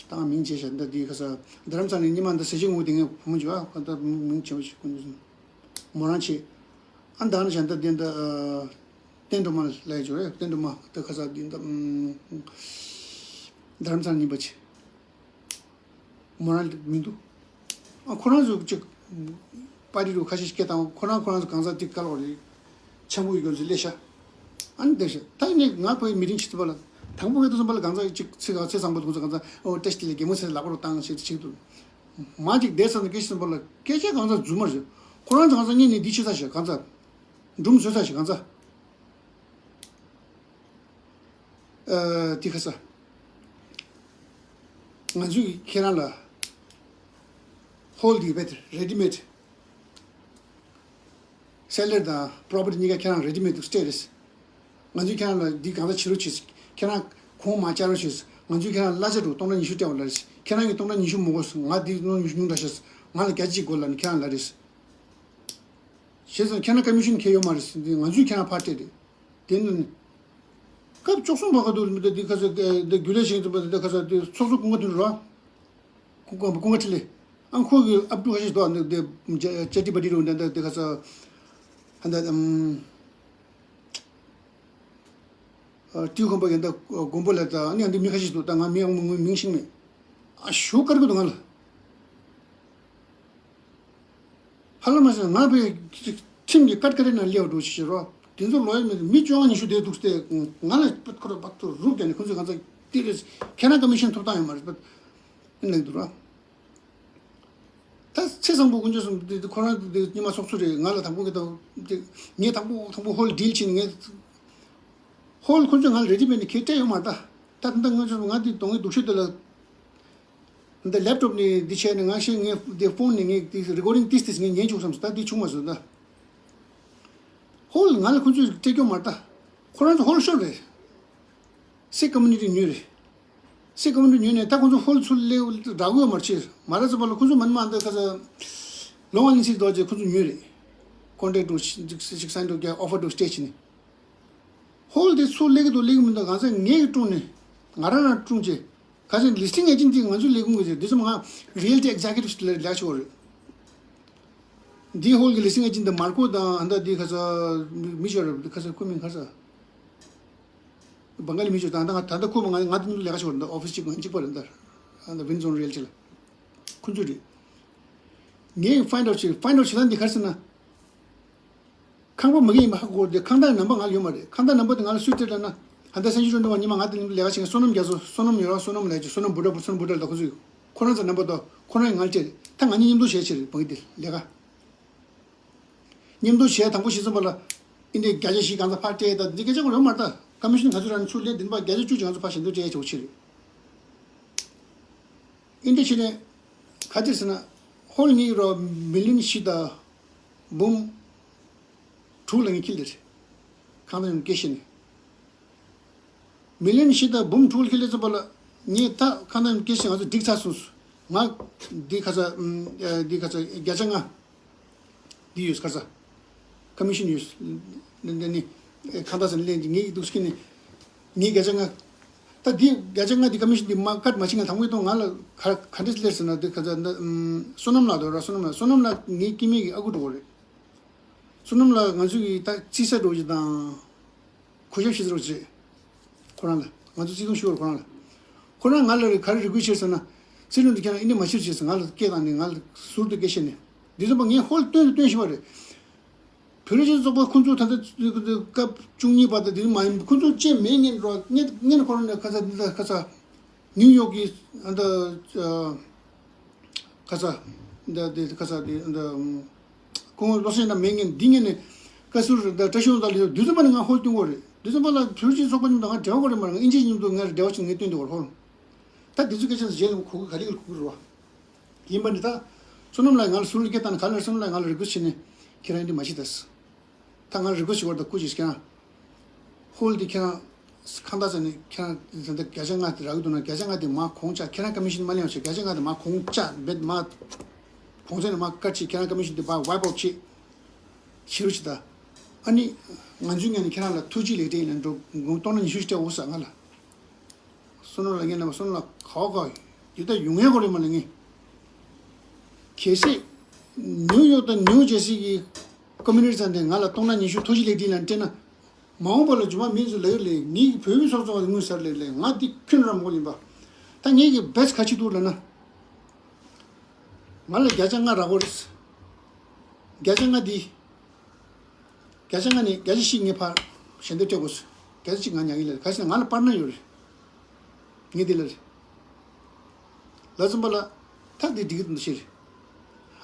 ད་ང་མིང་བྱས་ཤག་འདི་འདི་ཁ་ཚ་རྡ་རམ་ས་ནས་ཉི་མ་འདི་ཟེར་ཅིག་ངུ་དེ་ངས་བུ་མོ་བྱས་ཨ་ཁ་ད་མིང་བྱས་པ་ཞིག་ཁོ་འདི་མོ་རང་བྱས། ཨ་འདི་ནས་བྱས་འདི་འདི་འདི་ཨ། བསྟན་སྒྲོལ་མ་ལ་ཡ་བྱས་རེད་བསྟན་སྒྲོལ་མ་འདི་ཁ་ཚ་འདི་འདི་ཨམ། རྡ་རམ་ས་ནས་ཉི་མ་བྱས། མོ་རང་མི་འདུག་ཨ་ཁོ་རང་ཚོ་ཅིག་པར་ཊི་རུ་ཁ་ཤས་སྐད་བཏང་ཁོ་རང་ཁོ་རང་ཚོ་གང་ཟག་ཅིག་བཀལ་བ་རེད། ཆང་བུ་ཡི་སྐྱོན་ཚོ་སླེབས་ཤག་ཨ་ནི་བསྡད་ཤག་ད་ནི་ང་ཕ་གི་མི་ཏིང་ཕྱི་ཚུད་པ་ལ་དང་པོ་ངས་དུ་སོང་པ་ལ་གང་ཟག་ཅིག་ཚིག་གང་ཚེ་བཟང་པོ་དུ་ཚོ་གང་ཟག་ཨོ་བཀྲ་ཤིས་བདེ་ལེགས་གད་མོ་ཚེ་ལག་པ་རུ་བཏང་ཞེས་ཅིག་འདུག་མ་ཅིག་བསྡད་ས་ནས་སྐད་ཆ་སོང་པ་ལ་སྐད་ཆ་གང་ཟག་རྫུན་མ་རེད། ཁོ་རང་ཚོ་གང་ཟག་གཉིས་ནས་འདི་བྱེད་ས་ཞིག་གང་ཟག་འབྲུམ་བཟོས་ས་ཞིག་གང་ཟག་ཨ། དེ་ཁ་ས། ང་ཚོས་ཁྱེད་རང་ལ་ཧོལ་འདི་བེད་རེ་ཌི་མེད་སེ་ལར་དང་པོ་རོ་པར་ཊི་གཉིས་ཀ་ཁྱེད་རང་རེ་ཌི་མེད་དུ་སྤྲད་རེད། ང་ཚོས་ཁྱེད་རང་ལ་འདི་གང་ལྟར་བྱེད་རོགས་བྱེད། ཁྱེད་རང་གོང་མ་བཅར་རོགས་བྱེད། ང་ཚོས་ཁྱེད་རང་གླ་ཆ་འགྲོ་སྟོང་ཕྲག་ཉི་ཤུ་སྤྲད་པ་ལ་རེད། ཁྱེད་རང་གིས་སྟོང་ཕྲག་ཉི་ཤུ་མི་དགོས། ང་འདི་སྟོང་ཕྲག་ཉི་ཤུ་ཉུང་དྲགས་ཤག་ང་ལ་བརྒྱ་ཆ་གཅིག་དགོས་ལབ་ནས་ཁྱེད་རང་ལབ་རེད། བྱས་ཙང་ཁྱེད་རང་ཀ་མི་ཤན་ཁྱེད་ཡོད་མ་རེད་ཟེར་དུས་ང་ཚོས་ཁྱེད་རང་ཕར་སྤྲད་རེད། དེ་ནི། སྐབས་བཅུ་གསུམ་བར་ག་དུ་མི་འདུག་འདི་ཁ་ས་འདི་རྒྱུ་ལས་ཤིང་འདི་ཁ་ས་འདི་ཚོགས་གཙོ་ཀུན་དགའ་དོན་རོ། ཀུན་དགའ་ཀུན་དགའ་འཕྲིན་ལས། ཨང་ཁོ་གི་ཨབ་ཏུ་ཁ་ཤས་འདུག་འདི་འདི་ཅ་ཏི་པ་ཏི་རུ་འདི་འདི་ཁ་ས། ཨ་འདི་ཨམ། ཨ་ཏིའུ་ཁམས་པ་ཡིན་ད་མགོན་པོ་ལ་ད་ཨ་ནི་འདི་མི་ཁ་ཤས་འདུག་ད་ང་མི་ཡང་མི་མིང་ཤེས་མེད། ཨ་ཞུ་དཀའ་གི་འདུག་ང་ལ། ཧ་ལམ་མ་ཟད་ང་བས་ཁྲིམས་ཀྱི་ཀར་ཀ་རེ་ནང་སླེབས་འགྲོ་ཞེས་ཞུ་རོགས། དེ་ཚོ་ལོ་ཡི་མི་མི་བཅོ་ལྔ་ཉི་ཤུ་དེ་འདུག་སྟེ་ང་ལ་པད་ཁོ་ར་པད་ཐོ་རུབ་ཀྱང་ནི་ཁོ་ཚོས་གང་ཚ་དེ་རེད། ཁྱེད་རང་ཀ་མི་ཤན་ཐོབ་ཐང་ཡོད་མ་རེད་པད་ཨིན་ལེགས་འདུག་ར། ད་ཚེ་བཟང་པོ་དཀོན་མཆོག་གསུམ་དེ་ཁོ་རང་དེ་ཉི་མ་ཚོགས་གཙོ་རེད། ང་ལ་དང་པོ་གི་ད་དེ་ངས་དང་པོ་དང་པོ་ཧོལ་ཌིལ་ཕྱིན་ངས་ཧོལ་ཁོ་ཚོས་ང་ལ་རེ་ཌི་མེད་ནི་ཁྱེད་སྤྲད་ཡོད་མ་རེད། ད་ད་ད་ང་ཚོ་ང་དེ་གདོང་གི་སྡུག་ཤོས་དེ་ལ། འདི་ལེབ་ཊོབ་ནས་འདི་བྱས་ནས་ང་ཤེས་ངས་འདི་ཕོན་ནས་ངས་འདི་རི་ཀོར་ཌིང་ཏིས་ཏིས་ངས་ཉན་བཅུག་བསམ་སོང་། ད་འདི་བྱུང་མ་སོང་ད། ཧོལ་ང་ལ་ཁོ་ཚོས་སྤྲད་རྒྱུ་མ་རེད་ད། ཁོ་རང་ཚོ་ཧོལ་ཤོར་རེད། སི་ཀོ་མུ་ནི་ཊི་ཉོས་རེད། སི་ཀོ་མུ་ནི་ཊི་ཉོས་ནས་ད་ཁོ་ཚོ་ཧོལ་ཚུར་སླེབས་རག་གི་ཡོད་མ་རེད་ཕྱིར་མ་རེད་ཟེར་བ་ལ་ཁོ་ཚོ་མ་ནི་མ་འདི་ཁ་ས་ལོང་ཨ་ལིན་སི་རྡོ་རྗེ་ཁོ་ཚོ་ཉོས་རེད། ཀོན་ཊེག་འགྲོ་ཞིག་སན་འགྲོ་རྒྱ་ཨོ་ཕར་འགྲོ་སྤྲད་བྱས་ནས། ཧོལ་དེ་ཚུར་སླེབས་ཀྱི་འདུག་སླེབས་ཀྱི་མི་འདུག་གང་ཟག་ངས་ཀྱིས་བཀྲུངས་ནས་ང་རང་རང་བཀྲུངས་བྱས། ག་ཚོད་ལི་སི་ཊིང་ཨེ་ཇེན་ཊི་འདི་ང་ཚོའི་ལས་ཁུངས་ཀྱི་ཟེར་འདི་ཚོ་ང་རི་ཡལ་ཊི་ཨེག་ཛེ་ཀེ་ཊིབ་ལ་ལས་ཆོག་རེད། འདི་ཧོལ་གྱི་ལི་སི་ཊིང་ཨེ་ཇེན་ཊི་འདི་མར་ཀོ་དང་ཨ་འདྲ་འདི་ག་ཚོད་མི་ཆོག་རེད་ག་ཚོད་ཁོ་མིང་ག་ཚོད། བང་ག་ལི་མི་ཆོག་ད་ལྟ་ང་ད་ལྟ་ཁོ་མ་ང་ང་དེ་ལས་ཀ་ཆོག་རེད་འདི་ཨོ་ཕི་སི་གཅིག་པ་ང་གཅིག་པ་རེད་འདི་ཨ་འདི་ཝིན་ཛོན་རི་ཡལ་ཊི་ལ་ཁོ་ཚོ་རེད། ངས་ཕའིན་ཌ་ཨའུཊ་བྱས་ཕའིན་ཌ་ཨའུཊ་བྱེད་སྟངས་འདི་ག་རེ་ཟེར་ན། ཁང་པ་མ་གི་ཡིན་པ་ཧ་གོ་དེ་ཁང་བདག་ནམ་པ་ང་ལ་ཡོད་མ་རེད། ཁང་བདག་ནམ་པ་དེ་ང་ལ་སུས་སྤྲད་ལབ་ན། ཧ་ད་སན་ཅི་ཀྲོན་ཏོ་བ་ཉི་མ་ང་དེ་ནས་ལས་ཀ་བྱེད་མཁན་བསོད་ནམས་རྒྱ་མཚོ་བསོད་ནམས་ཡོད་ར་བསོད་ནམས་ལས་ཀྱི་བསོད་ནམས་བུ་ཏྲ་བུ་བསོད་ནམས་བུ་ཏྲ་ལ་ཁོ་ཚོས་ཁོ་རང་ཚོ་ནམ་པ་དོ་ཁོ་རང་ཡིན་ང་ལ་སྤྲད་རེད། ད་ང་གཉིས་མཉམ་དུ་བྱས་བྱས་རེད་བང་གི་དེ་ལས་ཀ་མཉམ་དུ་བྱས་དང་པོ་བྱེད་ཙམ་པ་ལ་ཨིན་དེ་བརྒྱ་ཆ་བཞི་གང་ཚ་ཕར་སྤྲད་ད་འདི་སྐད་ཆ་གོ་ཡོད་མ་རེད། ད་ཀ་མི་ཤན་ག་ཚོད་རང་ཚུར་ལེན་འདི་པ་བརྒྱ་ཆ་བཅུ་གང་ཚ་ཕར་ཞལ་འདོན་སྤྲད་ཆོག་ཆེ་རེད། ཨིན་དེ་བྱས་ནས་ག་ཚོད་ཟེར་ན་ཧོལ་གཉིས་རོ་མི་ལི་ཡོན་བཞི་དང་འབུམ་དྲུག་ལ་ངས་ཁྱེར་ལེ་རེད། ཁང་བདག་ཡོང་སྐད་བཤད་ནས། མི་ལི་ཡོན་བཞི་དང་འབུམ་དྲུག་ལ་ཁྱེར་ལེ་ཙམ་པ་ལ་ངས་ད་ཁང་བདག་ཡོང་སྐད་བཤད་ང་ཚོ་འགྲིག་ཚར་སོང་། ང་འདི་ག་ཚ་འདི་ག་ཚ་བརྒྱ་ཆ་ལྔ་འདི་ཡོད་ག་ཚ་ཀ་མི་ཤན་ཡོད་འདི་ནི་ཁང་བདག་ཟེར་ནས་ལེན་གྱི་ངས་འདུག་སྐྱེ་ནས་ངས་བརྒྱ་ཆ་ལྔ། ད་འདི་བརྒྱ་ཆ་ལྔ་འདི་ཀ་མི་ཤན་འདི་མ་ཀཊ་མ་བྱེད་ང་དང་པོའི་ཐོག་ང་ལ་ག་ག་འདྲས་སླེབས་ཟེར་ན། འདི་ག་ཚ་འདི་ཨམ་བསོད་ནམས་ལགས་འདུག་ར། བསོད་ནམས་ལགས། བསོད་ནམས་ལགས་ངའི་སྐྱེ་དམན་གྱི་ཨ་ཁུ་འདྲ་བོ་རེད། བསོད་ནམས་ལགས་ང་ཚོ་གི་ད་རྩིས་ས་འདྲ་བོ་ཅིག་དང་གུས་ཞབས་ཞུ་ས་འདྲ་བོ་ཅིག་རེད། ཁོ་རང་ལ་ང་ཚོ་བརྩི་མཐོང་ཞུ་བར་ཁོ་རང་ལ། ཁོ་རང་ང་ལ་རེ་ག་རེ་རེ་སྐུལ་བྱས་ཟེར་ན། རྩིས་ལུང་འདི་ཁྱེད་རང་ཨི་འདྲས་མ་བྱེད་ཅེས་ང་ལ་སྐད་བཏང་ནས། ང་ལ་ཟུར་དུ་སྐད་བཤད་ནས། འདི་ཚོ་པ་ངས་ཧོལ་སྟོན་དུ་སྟོན་བཞིན་པ་རེད། བོད་རིགས་སྤྱི་མཐུན་ཚོགས་པ་ཁོང་ཚོ་ད་ལྟ་སྐབས་བཅུ་གཉིས་པ་དང་དེ་མ་ཡིན་ཁོང་ཚོ་བཅས་མེད་ངན་འགྲོ་ངན་ངན་ཁོ་རང་ནས་ཁ་ཚ་འདི་ཚ་ཁ་ཚ་ནིའུ་ཡོག་གི་ཨ་འདི་ཁ་ཚ་འདི་འདི་ཁ་ཚ་འདི་འདི་ཁོང་ལོ་སེང་ན་མེད་ངན་འདི་ངན་ནས་བཀའ་ཟུར་འདི་བཀྲ་ཤིས་དབང་རྩ་ལ་ཡོད་དུས་ཙམ་པ་ནས་ང་ཧོལ་སྟོན་གོ་རེད། དུས་ཙམ་པ་ལ་བོད་རིགས་སྤྱི་མཐུན་ཚོགས་པ་མཉམ་དུ་ང་འབྲེལ་བ་གོ་རེད་མ་རེད། ང་ཨིན་ཇི་མཉམ་དུ་ང་འབྲེལ་བ་བྱུང་ང་སྟོན་དུ་གོ་ཧོལ། ད་དེ་ཚོ་སྐད་ཆ་ཚོ་རྗེས་ལ་གོ་གི་ག་རེ་གོ་གི་རེད་བ། ཡིན་པ་ནི་ད། བསོད་ནམས་ལགས་ང་ལ་ཟུར་ལ་སྐད་བཏང་ནས་ག་ལ་བསོད་ནམས་ལགས་ང་ལ་རི་ཀུ་ཝེ་སི་ཊི་བྱས་ནས་ཁྱེད་རང་འདི་མ་བྱེད་ད། ད་ང་ལ་རི་ཀུ་ཝེ་སི་ཊི་བྱེད་པར་ད་སྐུ་མཁྱེན་ཁྱེད་རང་། ཧོལ་འདི་ཁྱེད་རང་། ཁང་བདག་ཟེར་ནས་ཁྱེད་རང་ད་ལྟ་བརྒྱ་ཆ་ལྔ་དེ་རག་གི་འདུག་ན་བརྒྱ་ཆ་ལྔ་དེ་མར་གོང་བཅག་ཁྱེད་རང་ཀ་མི་ཤན་མ་ལེན་པ་བྱས་བརྒྱ་ཆ་ལྔ་དེ་མར་གོང་བཅག་འབེད་མར། གོང་ཚད་ནས་མར་བཀག་བྱས་ཁྱེད་རང་ཀ་མི་ཤན་དེ་ཕར་ཝའེབ་ཨའུཊ་བྱས། བྱེད་རོགས་བྱེད་ད། ཨ་ནི། ང་ཚོའི་ངོས་ནས་ཁྱེད་རང་ལ་ཐུགས་རྗེ་ལེགས་འབྲེལ་ཡིན་ལ་འགྲོ་དགོངས་སྟོང་ན་ཉི་ཤུ་སྤྲད་འོ་ས་ང་ལ། བསོད་ནམས་ལགས་ངས་ནམ་བསོད་ནམས་ལགས་ག་བ་ག་བ་ཡོད་ད་ཡོང་ངེས་གོ་རེད་མ་ལ་ངས། གལ་སྲིད། ནིའུ་ཡོག་དང་ནིའུ་ཇར་སི་གི་ཀོ་མི་ནི་ཊི་ཚང་དེ་ང་ལ་སྟོང་ན་ཉི་ཤུ་ཐུགས་རྗེ་ལེགས་འབྲེལ་ལ་སྤྲད་ན། མ་འོངས་པ་ལ་རྒྱུ་མ་མི་ཚོ་ལ་ཡོད་ལས་ངེད་ཀྱི་བོད་མི་ཚོ་ཚོ་དངུལ་གསར་ལས་ལས་ང་འདི་ཁྱོན་ར་མོ་ཡིན་པ། ད་ངེད་ཀྱི་བེ་སི་ག་ཅི་འདུག་ལ་ན། ང་ལ་བརྒྱ་ཆ་ལྔ་རག་གོ་རེད། བརྒྱ་ཆ་ལྔ་འདི། བརྒྱ་ཆ་ལྔ་ནས་བརྒྱ་ཆ་བཞི་ངས་ཕར་ཞལ་འདེབས་སྤྲད་དགོས། བརྒྱ་ཆ་གཅིག་ང་ཉར་གི་ལ་རེད། ག་ཞིག་ན་ང་ལ་པར་ན་ཡོད་རེད། ངས་འདི་ལ་རེད། ལ་ཙམ་པ་ལ། ཐག་འདི་འགྲིག་གི་འདུག་ཤེས་རེད།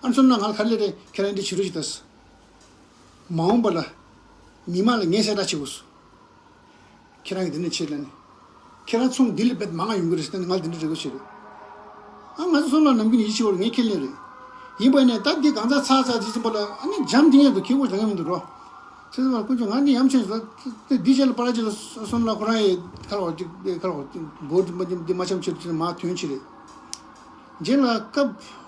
ཨ་ནི་སོང་ན་ང་ལ་ག་རེ་ལས་རེད། ཁྱེད་རང་འདི་བྱེད་རོགས་ཅིག་ད། མ་འོངས་པ་ལ། མི་མང་ལ་ངས་གསལ་བསྒྲགས་བྱེད་དགོས། ཁྱེད་རང་གིས་འདི་ནས་བྱེད་ལ་ནི། ཁྱེད་རང་ཚོང་འདི་ལས་བེད་མང་ང་ཡོང་གི་རེད་ཟེར་ནས་ང་འདི་འདྲ་རེ་བ་བྱེད་རེད། ཨ་ང་ཚོ་སོང་ལ་ནམ་རྒྱུན་ཡིད་ཆེས་བོར་ངས་ཁས་ལེན་རེད། ཡིན་པ་ནས་ད་འདི་གང་ཚ་ཚ་ཚ་ཇི་ཙམ་པ་ལ་ཨ་ནི་འཇམ་ཐིང་ཡང་དུ་ཁེ་བོ་ལང་ཡང་མི་འདུག་རོ། ཚེ་ཚེ་བ་ཀུན་སྤྱོད་ང་འདི་ཡམ་ཆེན་ཟ་འདི་རྗེས་ལ་པ་ར་ཇི་ལ་སོང་ལ་ཁོ་རང་ཡི་ཁ་ལོ་ཅིག་ཁ་ལོ་འདི་མ་འཇམ་འདི་མ་འཆམ་ཆེ་ཆེ་མ་ཐོན་ཆེ་རེད། རྗེས་ལ་སྐབས་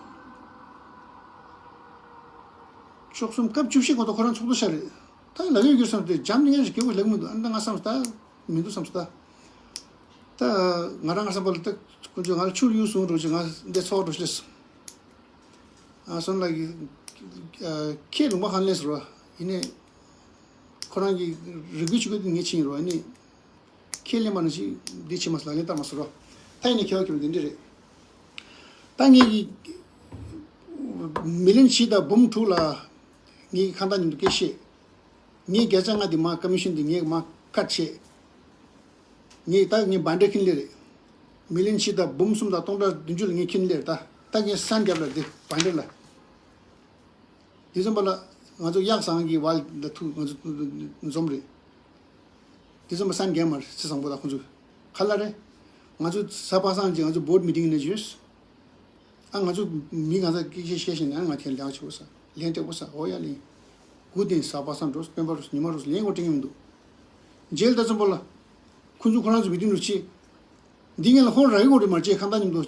བཅུ་གསུམ་སྐབས་བཅུ་བཞི་གོ་ད་ཁོ་རང་ཚོགས་འདུ་ཤར་རེད། ད་ལ་ཡོད་རྒྱུ་བསམ་སྟེ་འཇམ་ནི་ངས་ཀྱི་དགོས་ལེགས་མི་འདུག་ཨ་ནི་ད་ང་བསམ་སྟེ་ད་མི་འདུག་བསམ་སྟེ་ད། ད་ང་རང་ང་བསམ་པ་ལ་ད་ཀུན་སྤྱོད་ང་ལ་ཆུར་ཡུར་སོང་འགྲོ་ཅིག་ང་འདི་ཚོགས་འགྲོ་ཤེས། ཨ་སོང་ལ་གི་ཁྱེད་ལུང་པ་ཧན་ལེས་རོ་ཡིན་ནས་ཁོ་རང་གི་རི་གུ་ཆུ་གུ་ངས་ཕྱིན་རོ་ཡིན་ནས་ཁྱེད་ལེན་པ་ན་ཅིག་འདི་ཕྱི་མ་ལ་ལེན་བཏང་མ་སོང་རོ། ད་ཡིན་ནས་ཁྱེད་བ་ཁྱེད་འདི་འདྲ་རེད། ད་ངས་གི་མི་ལན་བཞི་དང་འབུམ་དྲུག་ལ་ངས་ཁང་བདག་མཉམ་དུ་སྐད་བཤད། ངས་བརྒྱ་ཆ་ལྔ་འདི་མ་ཀ་མི་ཤན་འདི་ངས་མ་ཁ་ཆེ། ངས་ད་ངས་བན་ཌེ་ཁིན་ལེ་རེད། མི་ལན་ཕྱེད་དང་འབུམ་གསུམ་དང་སྟོང་ཕྲག་བདུན་ཅུ་ལ་ངས་ཁིན་ལེ་རེད་ད། ད་ངས་སན་རྒྱབ་ལ་འདི་བན་ཌེ་ལ། དེ་ཙམ་པ་ལ་ང་ཚོ་གཡག་ཟང་གི་བལ་འདི་ཐུག་ང་ཚོ་འཛོམས་རེད། དེ་ཙམ་པ་སན་རྒྱབ་མ་རེད་ཚེ་བཟང་པོ་དང་ཁོང་ཚོ་ག་ལ་རེད། ང་ཚོ་གཟའ་པ་སངས་ཀྱི་ང་ཚོ་བོར་ཌི་མི་ཊིང་ནས་བརྗོད། ཨ་ང་ཚོ་མི་གང་ཟག་སྐད་ཆ་བཤད་བཞིན་ན་ང་ཁྱེད་ལས་ཀ་བྱེད་དགོས་ས་ལན་སྤྲད་དགོས་ས་འོ་ཡ་ལན། དགུ་ལྡན་གཟའ་པ་སངས་འགྲོ་སྤེན་པ་རུ་ཉི་མ་རུ་ལན་གོ་སྤྲད་ངེས་མི་འདུག་མཇལ་ད་ཙམ་པོ་ལ། ཁོ་ཚོ་ཁོ་རང་ཚོ་མི་ཏིང་རུ་ཆེ། འདི་ངས་ལ་ཧོར་ར་ཡི་གོ་རེ་མ་བྱེད་ཁང་ད་ཉིན་འདུག་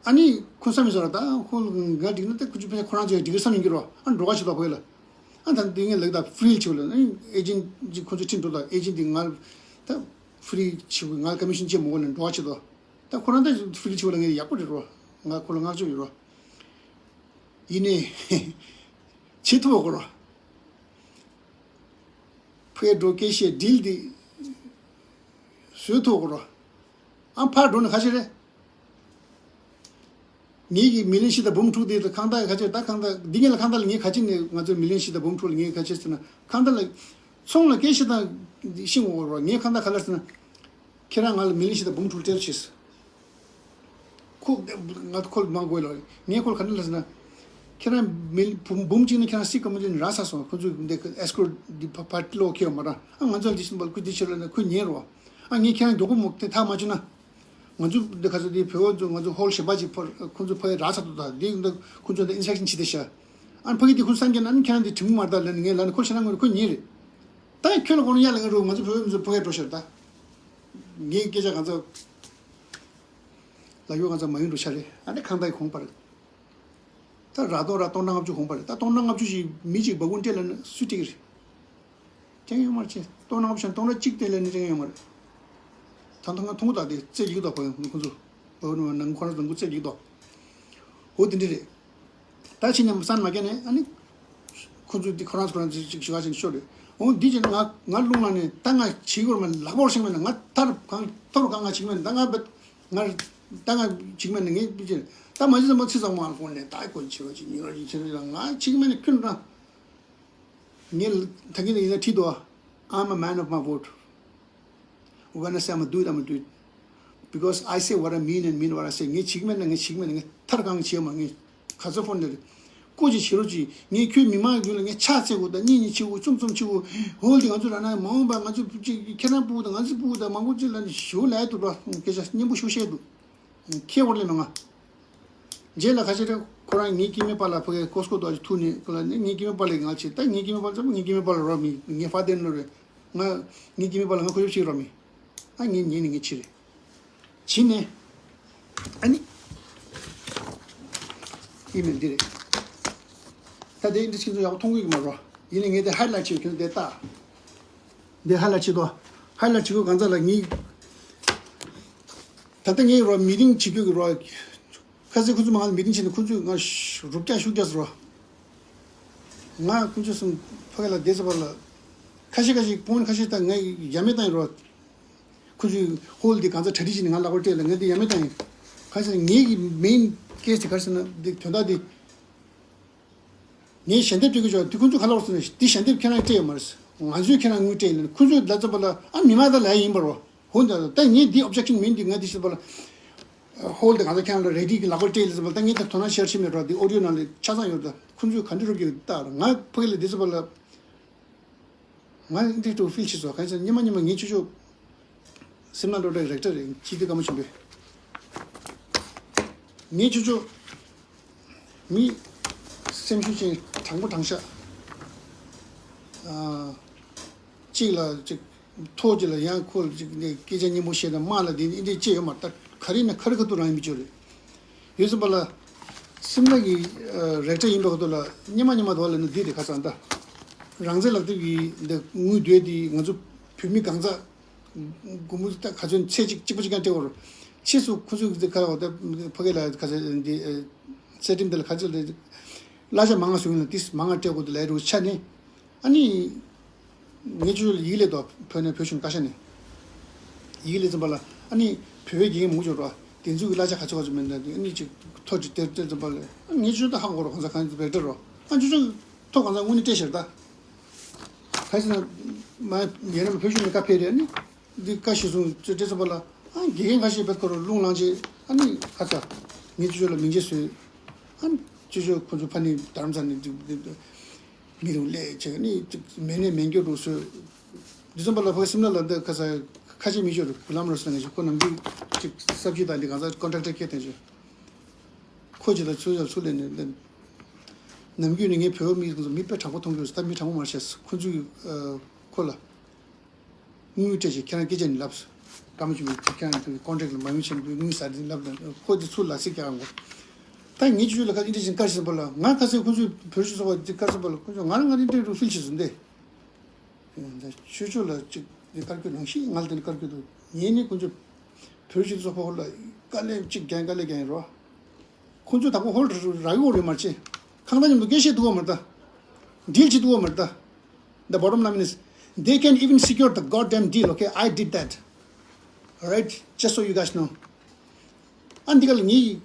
ཨ་ནི་ཁོ་བསམ་མི་ཟེར་བ་ད་ཁོ་ང་འགྲིག་ན་ད་ཁོ་ཚོ་ཕན་ཁོ་རང་ཚོ་ཡ་འགྲིག་བསམ་ཡིན་གྱི་རོ། ཨ་འགྲོ་ག་ཆེ་དོ་ཕ་གི་ལ། ཨ་ད་འདི་ངས་ལག་ད་ཧྥི་རི་ཆེ་བ་ལ་ཨ་ནི་ཨེ་ཇེན་ཁོ་ཚོ་ཁྲིད་འགྲོ་ད་ཨེ་ཇེན་འདི་ང་ད་ཧྥི་རི་ཆེ་བ་ང་ཀ་མི་ཤན་ཆེ་མོ་གོ་ལ་འགྲོ་ག་ཆེ་དོ། ད་ཁོ་རང་ད་ཧྥི་རི་ཆེ་བ་ལ་ངས་ཡག་པོ་རེད་རོ། ང་ཁོ་ལ་བསྔགས་བརྗོད་ཡོད་རོ། ཡིན་ནའི། བྱེད་ཐུབ་པ་གོ་རོ། ཕ་གི་འགྲོ་སྐད་བཤད་སྒྲིལ་འདི། བཟོས་ཐུབ་པ་གོ་རོ། ཨ་ཕར་འགྲོ་ནས་ཁ་ཤས་རེད། ངེད་ཀྱི་མི་ལན་བཞི་དང་འབུམ་དྲུག་དེ་ལ་ཁང་བདག་ག་ཚོད་ད་ཁང་བདག་འདི་ངེད་ལ་ཁང་བདག་ལ་ངེད་ག་ཅི་ནས་ང་ཚོའི་མི་ལན་བཞི་དང་འབུམ་དྲུག་ལ་ངེད་ག་ཅི་ཟེར་ན་ཁང་བདག་ལ་ཚོང་ལ་སྐད་བཤད་དང་ཤིང་འོར་བ་ངེད་ཁང་བདག་ག་ལ་ཟེར་ན་ཁྱེད་རང་ང་ལ་མི་ལན་བཞི་དང་འབུམ་དྲུག་སྤྲད་རོགས་བྱེད། ཁོ་ང་ཁོ་ལ་མ་དགོས་ལ་ངེད་ཁོ་ལ་ག་འདྲ་ལ་ཟེར་ན་ཁྱེད་རང་མི་འབུམ་འབུམ་གཅིག་ནི་ཁྱེད་རང་སི་ཀོ་མི་ལན་རག་ཚར་སོང་ཁོ་ཚོས་འདི་ཨེ་སི་ཀོ་ཊི་འདི་ཕ་ཕ་ཊི་ལོ་ཁེལ་བ་མ་རག་ཨ་ང་ཚོ་འདི་བཞིན་པ་ཁོ་འདི་ཕྱིར་ལ་ན་ཁོ་ཉན་རོགས་ཨ་ངས་ཁྱེད་རང་མགྱོགས་པོ་མོ་དེ་ཐག་མ་ཆོད་ན། ང་ཚོ་འདི་ག་ཚོད་འདི་བོད་པ་ཚོ་ང་ཚོ་ཧོལ་གཞན་པ་ཅིག་ཕར་ཁོང་ཚོ་ཕ་གི་རག་ཚར་འདུག་ད་འདི་འདི་ཁོང་ཚོ་འདི་ཨིན་སི་པེག་ཤན་བྱེད་བསྡད་ཤག་ཨ་ནི་ཕ་གི་འདི་ཁོང་ཚོ་སངས་རྒྱས་ན་ཨ་ནི་ཁྱེད་རང་འདི་དྲི་མ་མ་རེད་ད་ལབ་ནས་ངས་ལབ་ནས་ཁོ་ཤ་ན་ངོ་ཁོ་ཉན་རེད། ད་ཁྱོད་ལ་དགོངས་ན་ཡ་ལ་ངས་རོ་ང་ཚོ་བོད་པ་མི་ཚོ་ཕ་གི་འགྲོ་ཤར་ད། ངའི་སྐད་ཆ་གང་ཚ་ལ་ཡོད་གང་ཚ་མ་ཡོང་འགྲོ་ཤར་རེད་ཨ་ནི་ཁང་ད་ཡི་གོང་པར། ད་ར་སྟོང་ར་སྟོང་ཕྲག་ལྔ་བཅུ་གོང་པ་རེད། ད་སྟོང་ཕྲག་ལྔ་བཅུ་ཞིག་མི་གཅིག་སྦ་ཁུང་སྤྲད་ལབ་ན་སུས་སྤྲད་ཀྱི་རེད། སྤྲད་ཡོད་མ་རེད་ཅེ། སྟོང་ཕྲག་ལྔ་བཅུ་ཞིག་སྟོང་ཕྲག་གཅིག་སྤྲད་ལབ་ན་སྤྲད་ཡོད་མ་རེད། ད་ལྟ་ང་མཐོང་གི་འདུག་དེ་རྩེ་གཅིག་འདུག་ཁོ་ཡང་ཁོ་ཚོ་འོ་ནི་ནང་ཁོ་རང་ནང་ཁུལ་རྩེ་གཅིག་འདུག་འོ་དེ་འདྲ་རེད། ད་ཕྱི་ནས་སང་མ་རྒྱ་ནས་ཨ་ནི་ཁོ་ཚོ་དེ་ཁོ་རང་ཁོ་རང་ཅིག་ཅིག་ཞུ་བ་ཅིག་ཤོར་རེད། འོ་འདི་ཅིག་ང་ང་རླུང་ལངས་ནས་ད་ང་བྱེད་དགོས་མ་ལག་པོར་ཤེས་མེད་ན་ང་ཐར་གང་ཐོར་གང་ང་བྱེད་མེད་ན་ད་ང་བེད། ང་ད་ང་བྱེད་མེད་ན་ངས་བེད་ཅེ་ད་མ་བྱེད་ཙམ་པ་ཚིག་ཚང་མ་ལ་ཁོང་ནས་ད་ཁོ་བྱེད་པ་ཅིག་ཉིན་ར་ཅིག་བྱེད་ར་ང་བྱེད་མེད་ན་ཁྱོད་རང་། ངས་ད་གིན་ཡིན་ན་བྲིས་འདུག I'm a man of my word. When I say I'm gonna do it, I'm gonna do it. Because I say what I mean and mean what I say. ངས་བྱེད་ཀྱི་མེད་ན་ངས་བྱེད་ཀྱི་མེད་ན་ངས་ཐར་གང་བྱེད་མ་ངས་ག་ཚོད་ཕོན་འདྲ་རེད། ཀོ་ཅིག་བྱེད་རོགས་གྱིས། ངས་ཁྱོད་མི་མང་གི་རྒྱུད་ལ་ངས་ཕྱག་འཚལ་དགོས་དང་གཉེན་ཉེ་བྱེད་དགོས་ཙུམ་ཙུམ་བྱེད་དགོས། ཧོལ་དེ་ང་ཚོ་ར་ན་མ་འོངས་པ་ང་ཚོ་ཅིག་ཁྱེད་རང་ཕྲུ་གུ་དང་ང་ཚོ་ཕྲུ་གུ་དང་མང་པོ་ཅིག་ལ་ནི་ཞུ་ལས་དུ་འགྲོ་སྐད་ཆ་སྙན་པོ་ཞུ་བཤད་འདུག་ཁྱེད་འོར་ལས་མི་མང་། རྗེས་ལ་ཁ་ཤས་རེ་ཁོ་རང་ངའི་སྐྱེ་དམན་པ་ལ་ཕ་གིའི་ཀོ་སྐོ་དོ་ཅིག་ཐུག་ནས་ཁོ་ལ་ནི་ངའི་སྐྱེ་དམན་པ་ལ་ང་ཆེ་ད་ངའི་སྐྱེ་དམན་པ་ལ་ངའི་སྐྱེ་དམན་པ་ལ་རོ་མི་ངའི་ཕ་དེ་ནོ་རེ་ང་ངའི་སྐྱེ་དམན་པ་ལ་ང་ཁོ་ཡོད་ཅིག་རོ་མི་ཨ་ངའི་ཉེ་ནི་ངའི་ཆེ་རེད། བྱིན་ནས་ཨ་ནི་ཨི་མེལ་འདི་རེད། ད་དེ་འདི་ཁྱེད་ཚོ་ཡག་པོ་མཐོང་གི་མ་རོ། ཡིན་ནས་ངས་དེ་ཧའི་ལའིཊ་བྱེད་ཁྱོད་དེ་ལྟ། འདི་ཧ་ལ་ཆེ་དོ། ཧ་ལ་ཆེ་གོ་གང་ཚ་ལ་ངའི། ད་ལྟ་ངའི་རོ་མི་ཏིང་བྱེད་རྒྱུ་གི་རོ། ཁ་སང་ཁོ་ཚོ་མ་ང་མི་ཏིང་བྱེད་ནས་ཁོ་ཚོས་ང་རུབ་རྒྱག་ཤུགས་རྒྱག་ཟེར་རོ། ང་ཁོ་ཚོ་གསུམ་ཕ་གི་ལ་བསྡད་ས་བ་ལ། ཁ་ཤས་ཁ་ཤས་ཕོན་ཁ་ཤས་ད་ང་ཡ་མེད་བཏང་ཡིན་རོ། ཁོ་ཚོས་ཧོལ་འདི་གང་ཚ་གྲ་སྒྲིག་བྱས་ནས་ང་ལག་པར་སྤྲད་ལ་ང་འདི་ཡ་མེད་བཏང་ཡིན། ཁ་ཤས་ངའི་གི་མེན་ཀེ་སི་དེ་ག་རེ་ཟེར་ན་འདི་དོན་དག་འདི། ངས་ཞལ་འདེབས་སྤྲད་གི་ཆོག་འདི་ཁོང་ཚོ་ག་ལ་བར་སོང་ནས་འདི་ཞལ་འདེབས་ཁྱེད་རང་སྤྲད་ཡོད་མ་རེད། ང་ཚོས་ཁྱེད་རང་དངུལ་སྤྲད་ཡིན་ལ་ཁོང་ཚོས་ལབ་ཙམ་པ་ལ་ཨ་མི་མང་ད་ལ་ཡིན་པ་རོ། ཧོ་འདི་ལ་ད་ངས་འདི་ཨོབ་ཇེག་ཤན་མིན་འདི་ང་འདི་ཤེས་པ་ལ། ཧོལ་འདི་ག་ཚོད་ཁྱེད་རང་ལ་རེ་ཌི་གི་ལག་པར་སྤྲད་ལ་ཙམ་པ་ལ་ད་ངས་ད་དོ་སྣང་ཤར་ཕྱིན་མེད་རོ། འདི་ཨོ་ཌི་ཡོ་ནང་ལ་ཆ་ཚང་ཡོད་ད་ཁོང་ཚོས་ག་འདྲ་རོ་གི་ད་ང་ཕ་གི་ལ་འདི་ཙམ་པ་ལ། ང་འདི་འདྲ་ཕིལ་བྱེད་སོང་གང་ཟེར་ཉི་མ་ཉི་མ་ངའི་ཆུ་ཆུ། སེམས་ནང་འགྲོ་གྲས་རེག་གྲ་རེད་ཅི་སྟེ་ཀ་མ་ཆུན་པས། ངའི་ཆུ་ཆུ། མི། སེམས་ཤུགས་ཅན་དྲང་པོ་དྲང་ཤག་ཨ། གཅིག་ལ་གཅིག་ཐོག་གཅིག་ལ་ཡང་ཁོ་ལ་གཅིག་ནས་སྐད་ཆ་སྙན་པོ་བཤད་དང་དམག་ལ་དེ་འདི་འདྲས་བཅས་ཡོད་མ་རེད་ད་ག་རེ་ན་ཁ་རི་ཁ་ཐུག་རང་ཡིན་མི་ཆོག་རེད། ཡོད་ཙམ་པ་ལ། སེམས་ནང་གི་རེག་གྲ་ཡིན་པའི་ཁ་ཐུག་ལ་སྙེ་མ་སྙེ་མ་དོག་ལ་ནི་འདི་རེད་ཁ་ཚང་ད། རང་བཙན་ལག་དེབ་ཀྱི་འདི་དངུལ་འདོད་དེ་ང་ཚོ་བོད་མི་གང་ཚ། སྒོར་མོ་ད་ག་ཚོད་ཚད་གཅིག་གཅིག་པ་གཅིག་གང་སྤྲད་འོར། ཕྱིས་སུ་ཁོ་ཚོས་ག་ལ་བ་ད་ཕ་གི་ལ་ག་ཚོད་འདི་སེ་ཏིམ་དེ་ལ་ག་ཚོད་ལ་གླ་ཆ་མང་ང་སོང་ཡིན་ལ་ཏིས་མང་ང་སྤྲད་དགོས་དེ་ལས་རུ་ཆ་ནས་ཨ་ནི། ངས་ཅོ་ཅོ་ལ་ཡིག་ལས་དོ་བོད་ནས་བོད་གཞུང་བཀའ་ཤག་ནས་ཡིག་ལས་ཙམ་པ་ལ་ཨ་ནི་བོད་པའི་དགེ་རྒན་མང་ཆོག་རོ་དེ་ཚོ་གི་གླ་ཆ་ག་ཚོད་ག་ཚོད་མིན་ད་ཨ་ནི་ཅིག་ཐོ་ཅིག་སྟེར་སྟེར་ཙམ་པ་ལ་ཨ་ངས་ཅོ་ཅོ་ད་ཧ་གོ་རོ་གང་ཚ་གང་ཚ་བེད་སྤྲད་རོ་ཨ་ཅོ་ཅོ་ཐོ་གང་ཚ་དངོས་གནས་སྤྲད་ཤེར་ད། ག་ཟེར་ན། མ་ཡིན་ན་བོད་གཞུང་ནས་བཀའ་ཕེབས་རེད་ཨ་ནི། འདི་བཀའ་ཞིག་སོང་ཅེས་སྤྲད་ཚོད་པ་ལ་ཨ་དགེ་རྒན་ཁ་ཤས་བེད་ཁོ་རོ་རླུང་ལངས་རྗེས་ཨ་ནི་ཁ་ཚ། ངས་ཅོ་ཅོ་ལ་མིང་རྗེས་བཟོས། ཨ་ཅོ་ཅོ་ཁོ་ཚོ་ཕ་ནི་དྷ་རམ་ས་ནས་འདི་འདི་འདི་མི་རུ་སླེབས་བྱས་ཨ་ནི་མེད་ནས་མེད་འགྱོ་རུ་བཟོས། འདི་ཙམ་པ་ལ་ཕ་གི་སིམ་ལ་ལ་འདི་ཁ་ཚ་ཁ་ཆེ་མི་ཤོར་རུ་ལམ་རུ་སོང་ངས་ཁོ་ནམ་རྒྱུན་ཅིག་ས་བཅུད་དང་འདི་གང་ཚ་ཀོན་ཊེག་ཊར་ཁྱེར་དེ་བྱས། ཁོ་ཅི་ལ་ཚུར་ཡ་ཚུར་ལེན་ནས་ལེན། ནམ་རྒྱུན་ནས་ངས་བོད་པ་མི་ཚོ་མི་དཔེ་དྲང་པོ་མཐོང་གི་ཡོད་ད་མི་དྲང་པོ་མ་བྱས་ཁོ་ཚོས་ཁོ་ལ། དངུལ་སྤྲད་ཅིག་ཁྱེད་རང་སྐད་ཆ་ནི་ལབ། སྐར་མ་བཅུ་མི་ཁྱེད་རང་ཚོའི་ཀོན་ཊེག་ལ་མ་ཡོང་ཕྱིན་དུས་དངུལ་ཟ་དེ་ལབ་དང་ཁོ་དེ་ཚུར་ལ་ཚིག་རྒྱག་དགོས། ད་ངས་ཅོ་ཅོ་ལ་ཁ་ཨིན་དྲི་ཞིང་བཀར་ཞིག་པ་ལ་ང་ཁ་སེ་ཁོ་ཚོས་བོད་ཤིག་སོགས་པ་དེ་བཀར་ས་པ་ལ་ཁོ་ཚོས་ང་རང་ང་རང་འདྲེ་རུ་ཕིལ་ཞིག་བཟུང་སྟེ། ཅོ་ཅོ་ལ་ཅིག་དེ་བཀར་རྒྱུ་ནང་བཞིན་ང་ལ་དེ་ནི་བཀར་རྒྱུ་འདུག་ངས་ནི་ཁོ་ཚོས་བོད་ཤིག་སོགས་པ་ལ་དཀའ་ལས་ཅིག་རྒྱག་དཀའ་ལས་རྒྱག་ཡིན་རོ། ཁོ་ཚོས་དང་པོ་ཧོལ་ར་ཡོད་རེད་མ་རེད། ཁང་གཏམ་མཉམ་དུ་སྐད་བཤད་ཐུབ་པ་མ་རེད་ད། ཌིལ་བྱེད་ཐུབ་པ་མ་རེད་ད། The bottom line is, they can't even secure the goddamn deal, okay? I did that. Alright? Just so you guys know. ཨ་འདི་ག་ལ་ངས་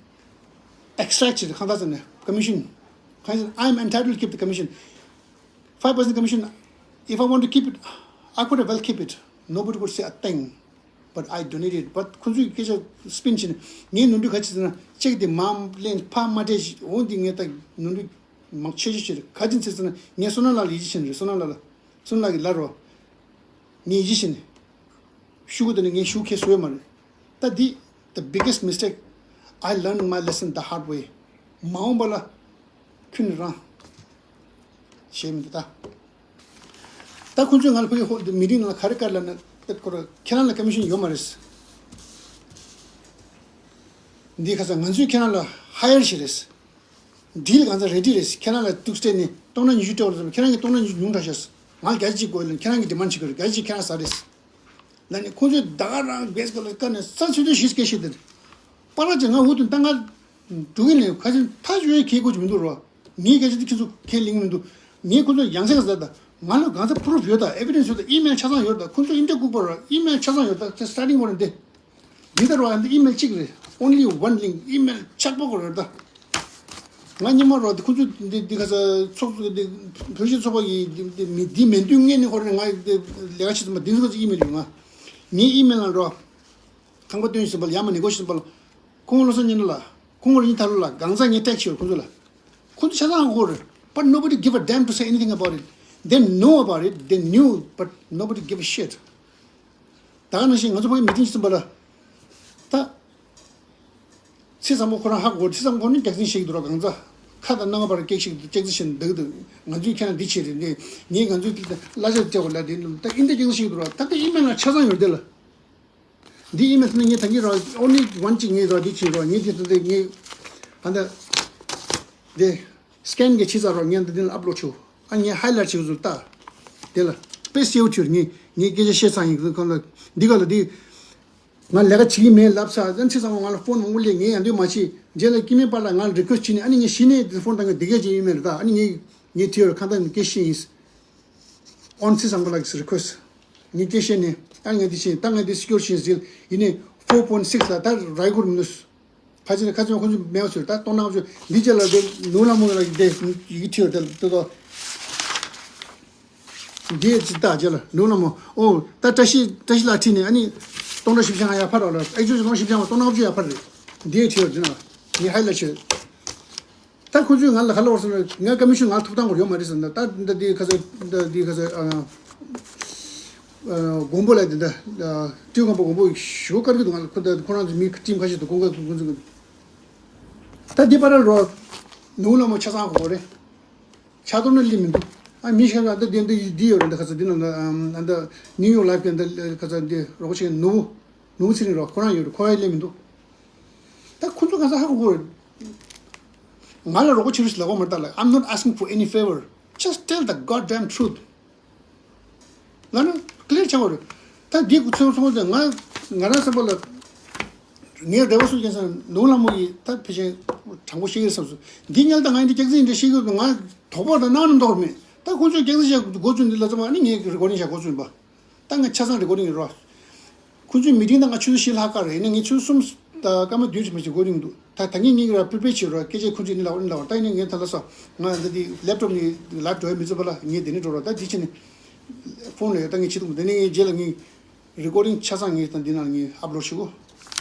ཨེག་སི་ཊྲེག་བྱེད་ཁང་གཏམ་ཟེར་ནས་commission. ཁང་གཏམ། I'm entitled to keep the commission. Five percent commission. If I want to keep it, I could have well keep it. Nobody would say a thing. But I donated. But ཁོ་ཚོས་སྐད་ཆ་སྤིན་བྱས་ནས་ངས་ནོར་འཁྲུལ་ག་ཅི་ཟེར་ན་ཅེག་དེ་མ་ལེན་ཕར་མ་སྤྲད་ཞིག་འོ་འདི་ངས་ད་ནོར་འཁྲུལ་མང་ཆེ་ཤོས་ཤིག་རེད། ག་ཅི་ཟེར་ཟེར་ན་ངས་བསོད་ནམས་ལགས་ལ་ཡིད་ཆེས་བྱས་ནས་རེད། བསོད་ནམས་ལགས་ལ་བསོད་ནམས་ལགས་ཀྱིས་ལབ་རོགས། ངས་ཡིད་ཆེས་བྱས་ནས་ཤུ་གུ་དེ་ནས་ངས་ཤུགས་ཁྱེར་སོང་ཡོད་མ་རེད། ད་འདི་the biggest mistake. I learned my lesson the hard way. མ་འོངས་པ་ལ་ཁྱོད་ནི་རང་བྱས་མི་འདུག་ད། ད་ཁོང་ཚོས་ང་ལ་ཕ་གི་ཧོ་མི་རིང་ནང་ལ་ག་རེ་བཀར་ལབ་ན་ཁྱེད་ཁོ་ར་ཁྱེད་རང་ལ་ཀ་མི་ཤན་ཡོད་མ་རེད། འདི་ཁ་སང་ང་ཚོས་ཁྱེད་རང་ལ་ཧ་ཡར་བྱས་རེད། ཌིལ་གང་ཚ་རེ་ཌི་རེད། ཁྱེད་རང་ལ་ཏུག་སྤྲད་ནས་སྟོང་ཕྲག་ཉི་ཤུ་སྤྲད་པ་རེད། ཁྱེད་རང་གིས་སྟོང་ཕྲག་ཉི་ཤུ་ཉུང་དྲགས་ཤག་ང་ལ་བརྒྱ་ཆ་གཅིག་དགོས་ལབ་ཁྱེད་རང་གིས་ཌི་མན་བྱེད་དགོས་རེད། བརྒྱ་ཆ་གཅིག་ཁྱེད་རང་ཟ་རེད། ལ་ནི་ཁོང་ཚོས་ད་ག་རང་བེས་ཀ་ལ་བཀར་ནས་ས་ཚོད་ཚོད་ཞིག་སྐད་བཤད་དེ། པ་ར་ཅན་ང་འུ་དུ་ད་ང་འགྲོ་གི་ནས་ཁ་ཆེན་ཐག་ཆོད་ཁེ་གོ་ཅི་མི་འདུག་རོ། ངའི་སྐད་ཆ་དེ་ཁྱེད་ཚོ་ཁས་ལེན་གི་མི་འདུག་ངས་ཁོང་ཚོ་ཡང་སེ་ག་ཟེར་ད། ང་ལ་གང་ས་པུ་རུབ་ཡོད་ད། ཨེ་བི་ཌེན་སི་ཡོད་ད། ཨི་མེལ་ཆ་ཚང་ཡོད་ད། ཁོང་ཚོ་ཨིན་ཏེ་ལྐུགས་པ་རོ། ཨི་མེལ་ཆ་ཚང་ཡོད་ད། དེ་སི་ཊར་ཊིང་ཝར་ཌེ། འདི་ལྟར་བ་འདི་ཨི་མེལ་གཅིག་རེད། Only one link. ཨི་མེལ་ཆག་པོ་གོ་རེད་ད། ང་ཉི་མ་རོ་འདི་ཁོང་ཚོ་འདི་འདི་ག་ས་ཚོགས་འདི་བོད་ཀྱི་ཚོགས་པ་གི་འདི་འདི་མི་འདི་མེད་དུས་ངས་ནི་ཁོ་རེ་ང་འདི་ལས་ཀ་བྱེད་ཙམ་པ་འདི་ཚོ་ག་ཚོད་ཨི་མེལ་ཡོང་ང་། ངའི་ཨི་མེལ་ལ་རོ། ཁང་པ་སྟོན་ཟིན་པ་ལ་ཡ་མ་ནི་གོ་ཤི་ཟིན་པ་ལ། ཁོང་ལོ་སོ་ཉིན་ལ། ཁོང་རིན་ཐར་ལ་གང་ཟག་ངས་ཊེག་ཤི་ཁོང་ཚོ་ལ། ཁོང་ཚོ་ཆ་ཚང་ཧོར། But nobody give a damn to say anything about it. They know about it, they knew, but nobody give a shit. ད་ག་ནང་བཞིན་ང་ཚོ་ཕ་གི་མི་ཊིང་ཞིག་ཚུགས་པ་ལ། ད། ཚེ་བཟང་པོ་ཁོ་རང་ཧ་གོ། ཚེ་བཟང་པོ་ཁོ་ནི་སྐྱག་རྫུན་བཤད་ཀྱི་འདུག་ར་གང་ཚ། ཁ་དང་སྣ་ཁ་བར་སྐྱག་ཞིག་སྐྱག་རྫུན་བཤད་འདུག་འདུག་ང་ཚོས་ཁྱེད་རང་འདི་བྱེད་རེད་འདི། ངས་ང་ཚོའི་གླ་ཆ་སྤྲད་པ་ལ་འདི་ད་ཨིན་ད་སྐྱག་རྫུན་བཤད་ཀྱི་འདུག་ར། ད་ལྟ་ཨི་མེལ་ལ་ཆ་ཚང་ཡོད་རེད་དེ་ལ། འདི་ཨི་མེལ་ཚོ་ནི་ངས་ད་གིན་རོགས་only one གཅིག་ངས་རོགས་འདི་བྱེད་རོགས། ངས་འདི་ཚོ་འདི་ངས་ཨ་ད་འདི་སི་ཀེན་གི་ཕྱི་ཚར་རོགས། ངས་འདི་འདི་ལ་ཨབ་ལོཌ་བྱོས། ཨ་ངས་ཧའི་ལའིཊ་བྱེད་ཚུལ་ལྟ། དེ་ལ་དཔེ་གསལ་པོ་བྱོས། ངས་ངས་སྐད་ཆ་བཤད་ཚར་ཡིན་གང་ལ་འདི་ག་ལ་འདི་ང་ལས་ཀ་བྱེད་ཀྱི་མེད་ལབ་ཚར། ཨ་ཚེ་ཚང་མ་ང་ལ་ཕོན་མང་པོ་སླེབས། ངས་ཡང་འདོད་མ་བྱེད། རྗེས་ལ་སྐྱེ་དམན་པ་ལ་ང་ལ་རི་ཀུ་ཨེ་སི་བྱས་ནས་ཨ་ནི་ངས་གཞི་ནས་འདི་ཕོན་བཏང་གི་འདི་གས་ཅིག་ཡིན་མེད་རེད་ད། ཨ་ནི་ངས་ངས་དེ་ཡོད་ཁ་ད་ངས་སྐད་བཤད་ཡིན། ཨོན་ཚེ་བཟང་པོ་ལགས་ཀྱིས་རི་ཀུ་ཨེ་སི་ངས་སྐད་བཤད་ནས་ཨ་ནི་ངས་འདི་བྱས་ད་ངས་འདི་སི་ཀིའུར་བྱས་ཟིན་ཡིན་ནས་four point six ལ་ད་རའི་གུར་མི་འདུག་ཕ་ཆེན་ཁ་ཆེན་ཁོ་ཚོས་མེད་པ་ཚོས་ད་གཏོང་གནང་ཚོས་འདི་རྗེས་ལ་འདི་ནུ་ལ་མོ་ལ་འདི་ཡི་གེ་བྲིས་ཡོད་དེ་ལ་ལྟོས་དོ། འདི་ཅི་ལྟ་རྗེས་ལ་ནུ་ལ་མོ་ཨོ་ད་བཀྲ་ཤིས་བཀྲ་ཤིས་ལགས་བྲིས་ནས་ཨ་ནི་སྟོང་ཕྲག་བཞི་བཅུ་ང་ཡར་འཕར་བ་ལ་ཨེག་ཅུ་ལི་སྟོང་ཕྲག་བཞི་བཅུ་ང་སྟོང་ཕྲག་ལྔ་བཅུ་ཡར་འཕར་རེད། འདི་བྲིས་ཡོད་འདི་ན་ངས་ཧའི་ལ་བྱོས། ད་ཁོ་ཚོས་ང་ལ་ག་ལ་བར་སོང་ན་ང་ཀ་མི་ཤོན་ང་ལ་ཐོབ་ཐང་སྐོར་ཡོད་མ་རེད་ཟེར་ན། ད་འདི་འདི་ཁ་ཚ་འདི་འདི་ཁ་ཚ་ཨ་ཨ་མགོན་པོ་ལ་འདི་འདི་ཨ་ཀྲུའུ་ཁང་པ་མགོན་པོ་ཞུ་དཀར་གི་འདུག་ང་ལ་ཁོ་ད་ཁོ་རང་ཚོ་མི་ཊིམ་ཁ་ཤས་འདུག་ཁོང་ཁ་ཁོ་ཚོ་ད་འདི་པར་རོ་ནུ་ལ་མོ་ཆ་ཚང་གོ་རེད། ཆ་ཏོ་ན་ལི་མི་འདུག་ཨ་མི་ཤ་ད་འདི་འདི་འདི་ཡོད་རེད། འདི་ཁ་ཚ་འདི་ན་ད་ཨ་ད་ནིའུ་ཡོག་ལ་ཕི་འདི་ཁ་ཚ་འདི་རོགས་ཆེ་ནུ་ནུ་ཚེ་རིང་རོ་ཁོ་རང་ཡོད་རེད། ཁོ་རང་ལི་མི་འདུག་ད་ཁོ་ཚོ་ག་ས་ཧ་གོ་གོ་རེད། ང་ལ་རོགས་པ་བྱེད་རོགས་ཞེས་ལབ་དགོས་མ་རེད་ད་ལ། I'm not asking for any favor. Just tell the goddamn truth. ང་ནི་ཀི་ལེར་ཆགས་པ་རེད། ད་འདི་ཚོ་ཚོ་ཚོ་ང་ང་རང་བསམ་པ་ལ་ངའི་རེ་བ་སུ་ཀྱང་སང་ནུ་ལ་མོ་ཡིས་ད་ཕལ་ཆེར་དྲང་པོ་བཤད་ཀྱི་རེད་བསམ་སོང་། འདི་ཉལ་ད་ང་ཡིན་འདི་སྐྱག་རྫུན་འདྲ་བཤད་ཀྱི་ཡོད་པས་ང་དོགས་པ་དང་སྣང་ནས་མདོག་མེད། ད་ཁོང་ཚོས་སྐྱག་རྫུན་བཤད་འགོ་བཙུགས་འདི་ལ་ཚང་མ་ནི་ངའི་རི་ཀོར་ཌིང་བྱ་འགོ་བཙུགས་ཡིན་པ། ད་ང་ཆ་ཚང་རི་ཀོར་ཌིང་རེད་རོ། ཁོ་ཚོའི་མི་ཊིང་ད་ང་ཆུ་ཚོད་བཞི་ལྷག་བཀག་རེད། ཡིན་ན་ངས་ཆུ་ཚོད་གསུམ་དང་སྐར་མ་བདུན་ཙམ་ཞིག་རི་ཀོར་ཌིང་འདུག་ད་ད་ངས་ངས་ར་པི་པེ་བྱེད་རོ། སྐད་ཆ་ཁོ་ཚོས་ནི་ལབ་ནི་ལབ་ད་ཡིན་ན་ངས་ད་ལ་ས་ང་ད་འདི་ལེབ་ཊོབ་ནི་ལ་འགྲོ་ཡ་མི་ཚོད་པ་ལ་ངས་དེ་ནས་འགྲོ་རོ། ད་འདི་ཕྱིན་ནས་ཕོན་ལ་ཡོད་ད་ངས་བྱེད་ཐུབ་མི་འདུག་ད་ནས་ངས་རྗེས་ལ་ངས་རི་ཀོར་ཌིང་ཆ་ཚང་ངས་ད་འདི་ནང་ངས་ཨབ་ལོཌ་བྱེད་གོ།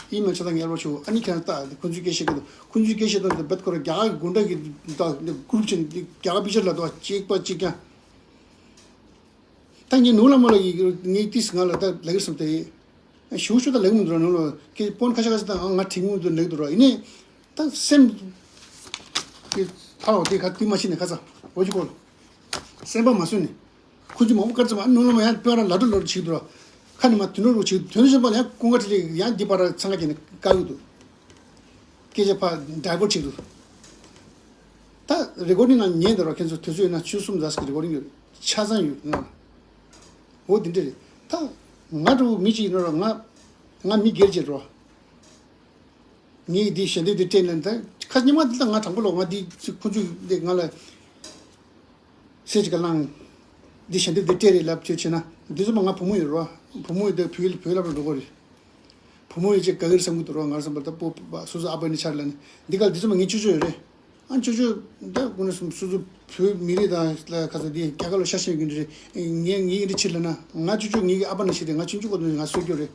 ཨི་མེལ་ཆ་ཚང་ངས་ཨབ་ལོཌ་བྱེད་གོ། ཨ་ནི་ཁྱེད་རང་ལྟ་ཁོ་ཚོས་སྐད་བཤད་གི་འདུག་ཁོ་ཚོས་སྐད་བཤད་སྟངས་དེ་བད་ཁོ་ར་རྒྱ་གར་གི་གུན་ཌ་གི་ད་གུ་རུབ་ཅན་རྒྱ་གར་པི་ཆར་ལ་དོ་གཅིག་པ་གཅིག་རྐྱང་། ད་ངས་ནུ་ལ་མོ་ལ་ཡི་ངས་ཏིས་ང་ལ་ད་ལ་གིར་སམ་ཏེ་ཞུ་ཞུ་ད་ལ་གི་མི་འདུག་ར་ནུ་ལ་ཀེ་པོན་ཁ་ཤ་ཁ་ཤ་ད་ང་ཁྲིག་མུ་འདུག་ལ་གི་འདུག་ར་ཡིན་ནས་ད་སེམས་ཀྱི་ཐ་འོ་དེ་ཁ་ཏི་མ་ཤི་ནས་ཁ་ཚ་འོ་ཅི་གོ་སེམས་པ་མ་སུན་ནས་ཁུ་ཅི་མ་མོ་དཀར་ཙམ་ཨ་ནུ་ལ་མོ་ཡང་པོན་ར་ལ་དུ་ལོ་རུ་ཆིག་འདུག་ར་ཁ་ནི་མ་དུ་ལོ་རུ་ཆིག་དོན་བཞིན་པ་ལ་ཡང་ཀུན་དགའ་ཁྲི་ལི་ཡང་འདི་པར་ཚང་ཁ་གྱི་ནས་བཀག་གི་འདུག་སྐད་ཆ་ཕར་ཌའི་བར་ཊི་བྱེད་དུ། ད་རེ་ཀོར་ཌིང་ནང་ཉན་འདི་རོ་ཁྱེད་ཚོ་དུས་ཚོད་ཡིན་ན་ཆུ་གསུམ་ཙམ་ཞིག་རེ་ཀོར་ཌིང་ཡོད་རེད། ཆ་ཚང་ཡོད་ང་ལ། འོ་འདི་འདྲ་རེད། ད་ང་འགྲོ་མི་གཅིག་ཡིན་ནོ་ར་ང་ང་མི་སྒེར་གྱི་རོ། ངས་འདི་ཞལ་འདེབས་འདི་སྤྲད་ལན་ད་ཁ་ཉི་མ་འདི་ལ་ང་དྲང་པོ་ལོ་ང་འདི་ཁུ་ཚུ་འདི་ང་ལ། སེ་ཅིག་ག་ལང་། འདི་ཞལ་འདེབས་འདི་སྤྲད་རེད་ལབ་ཅེས་བྱས་ན་འདི་ཚོ་མ་ང་བུ་མོ་ཡོད་རོ། བུ་མོ་ཡོད་དེ་བུ་ཡིས་བུ་ཡིས་ལབ་ལ་འགྲོ་གོ་རེད། བུ་མོ་ཡོད་ཅེས་ག་གིར་བསམ་གི་འདུག་རོ་ང་བསམ་པ་ད་སྤོ་སོ་སོ་ཨ་ཕ་ནི་ཆར་ལ་ནི་འདི་ག་འདི་ཚོ་མ་ངའི་ཅོ་ཅོ་ཡོད་རེད། ཨ་ཅོ་ཅོ་ད་ཀུན་ནས་སོ་སོ་བོད་མི་རིགས་དང་ལ་ག་ཚ་འདི་རྒྱ་གར་ལ་ཤ་ཤེས་ཀྱི་འདི་རེད། ངས་ངས་འདི་ཕྱིར་ལ་ན་ང་ཅོ་ཅོ་ངའི་ཨ་ཕ་ནི་ཞིག་རེད། ང་ཆུང་ཆུང་གོ་ནས་ང་གསོ་རྒྱུ་རེད།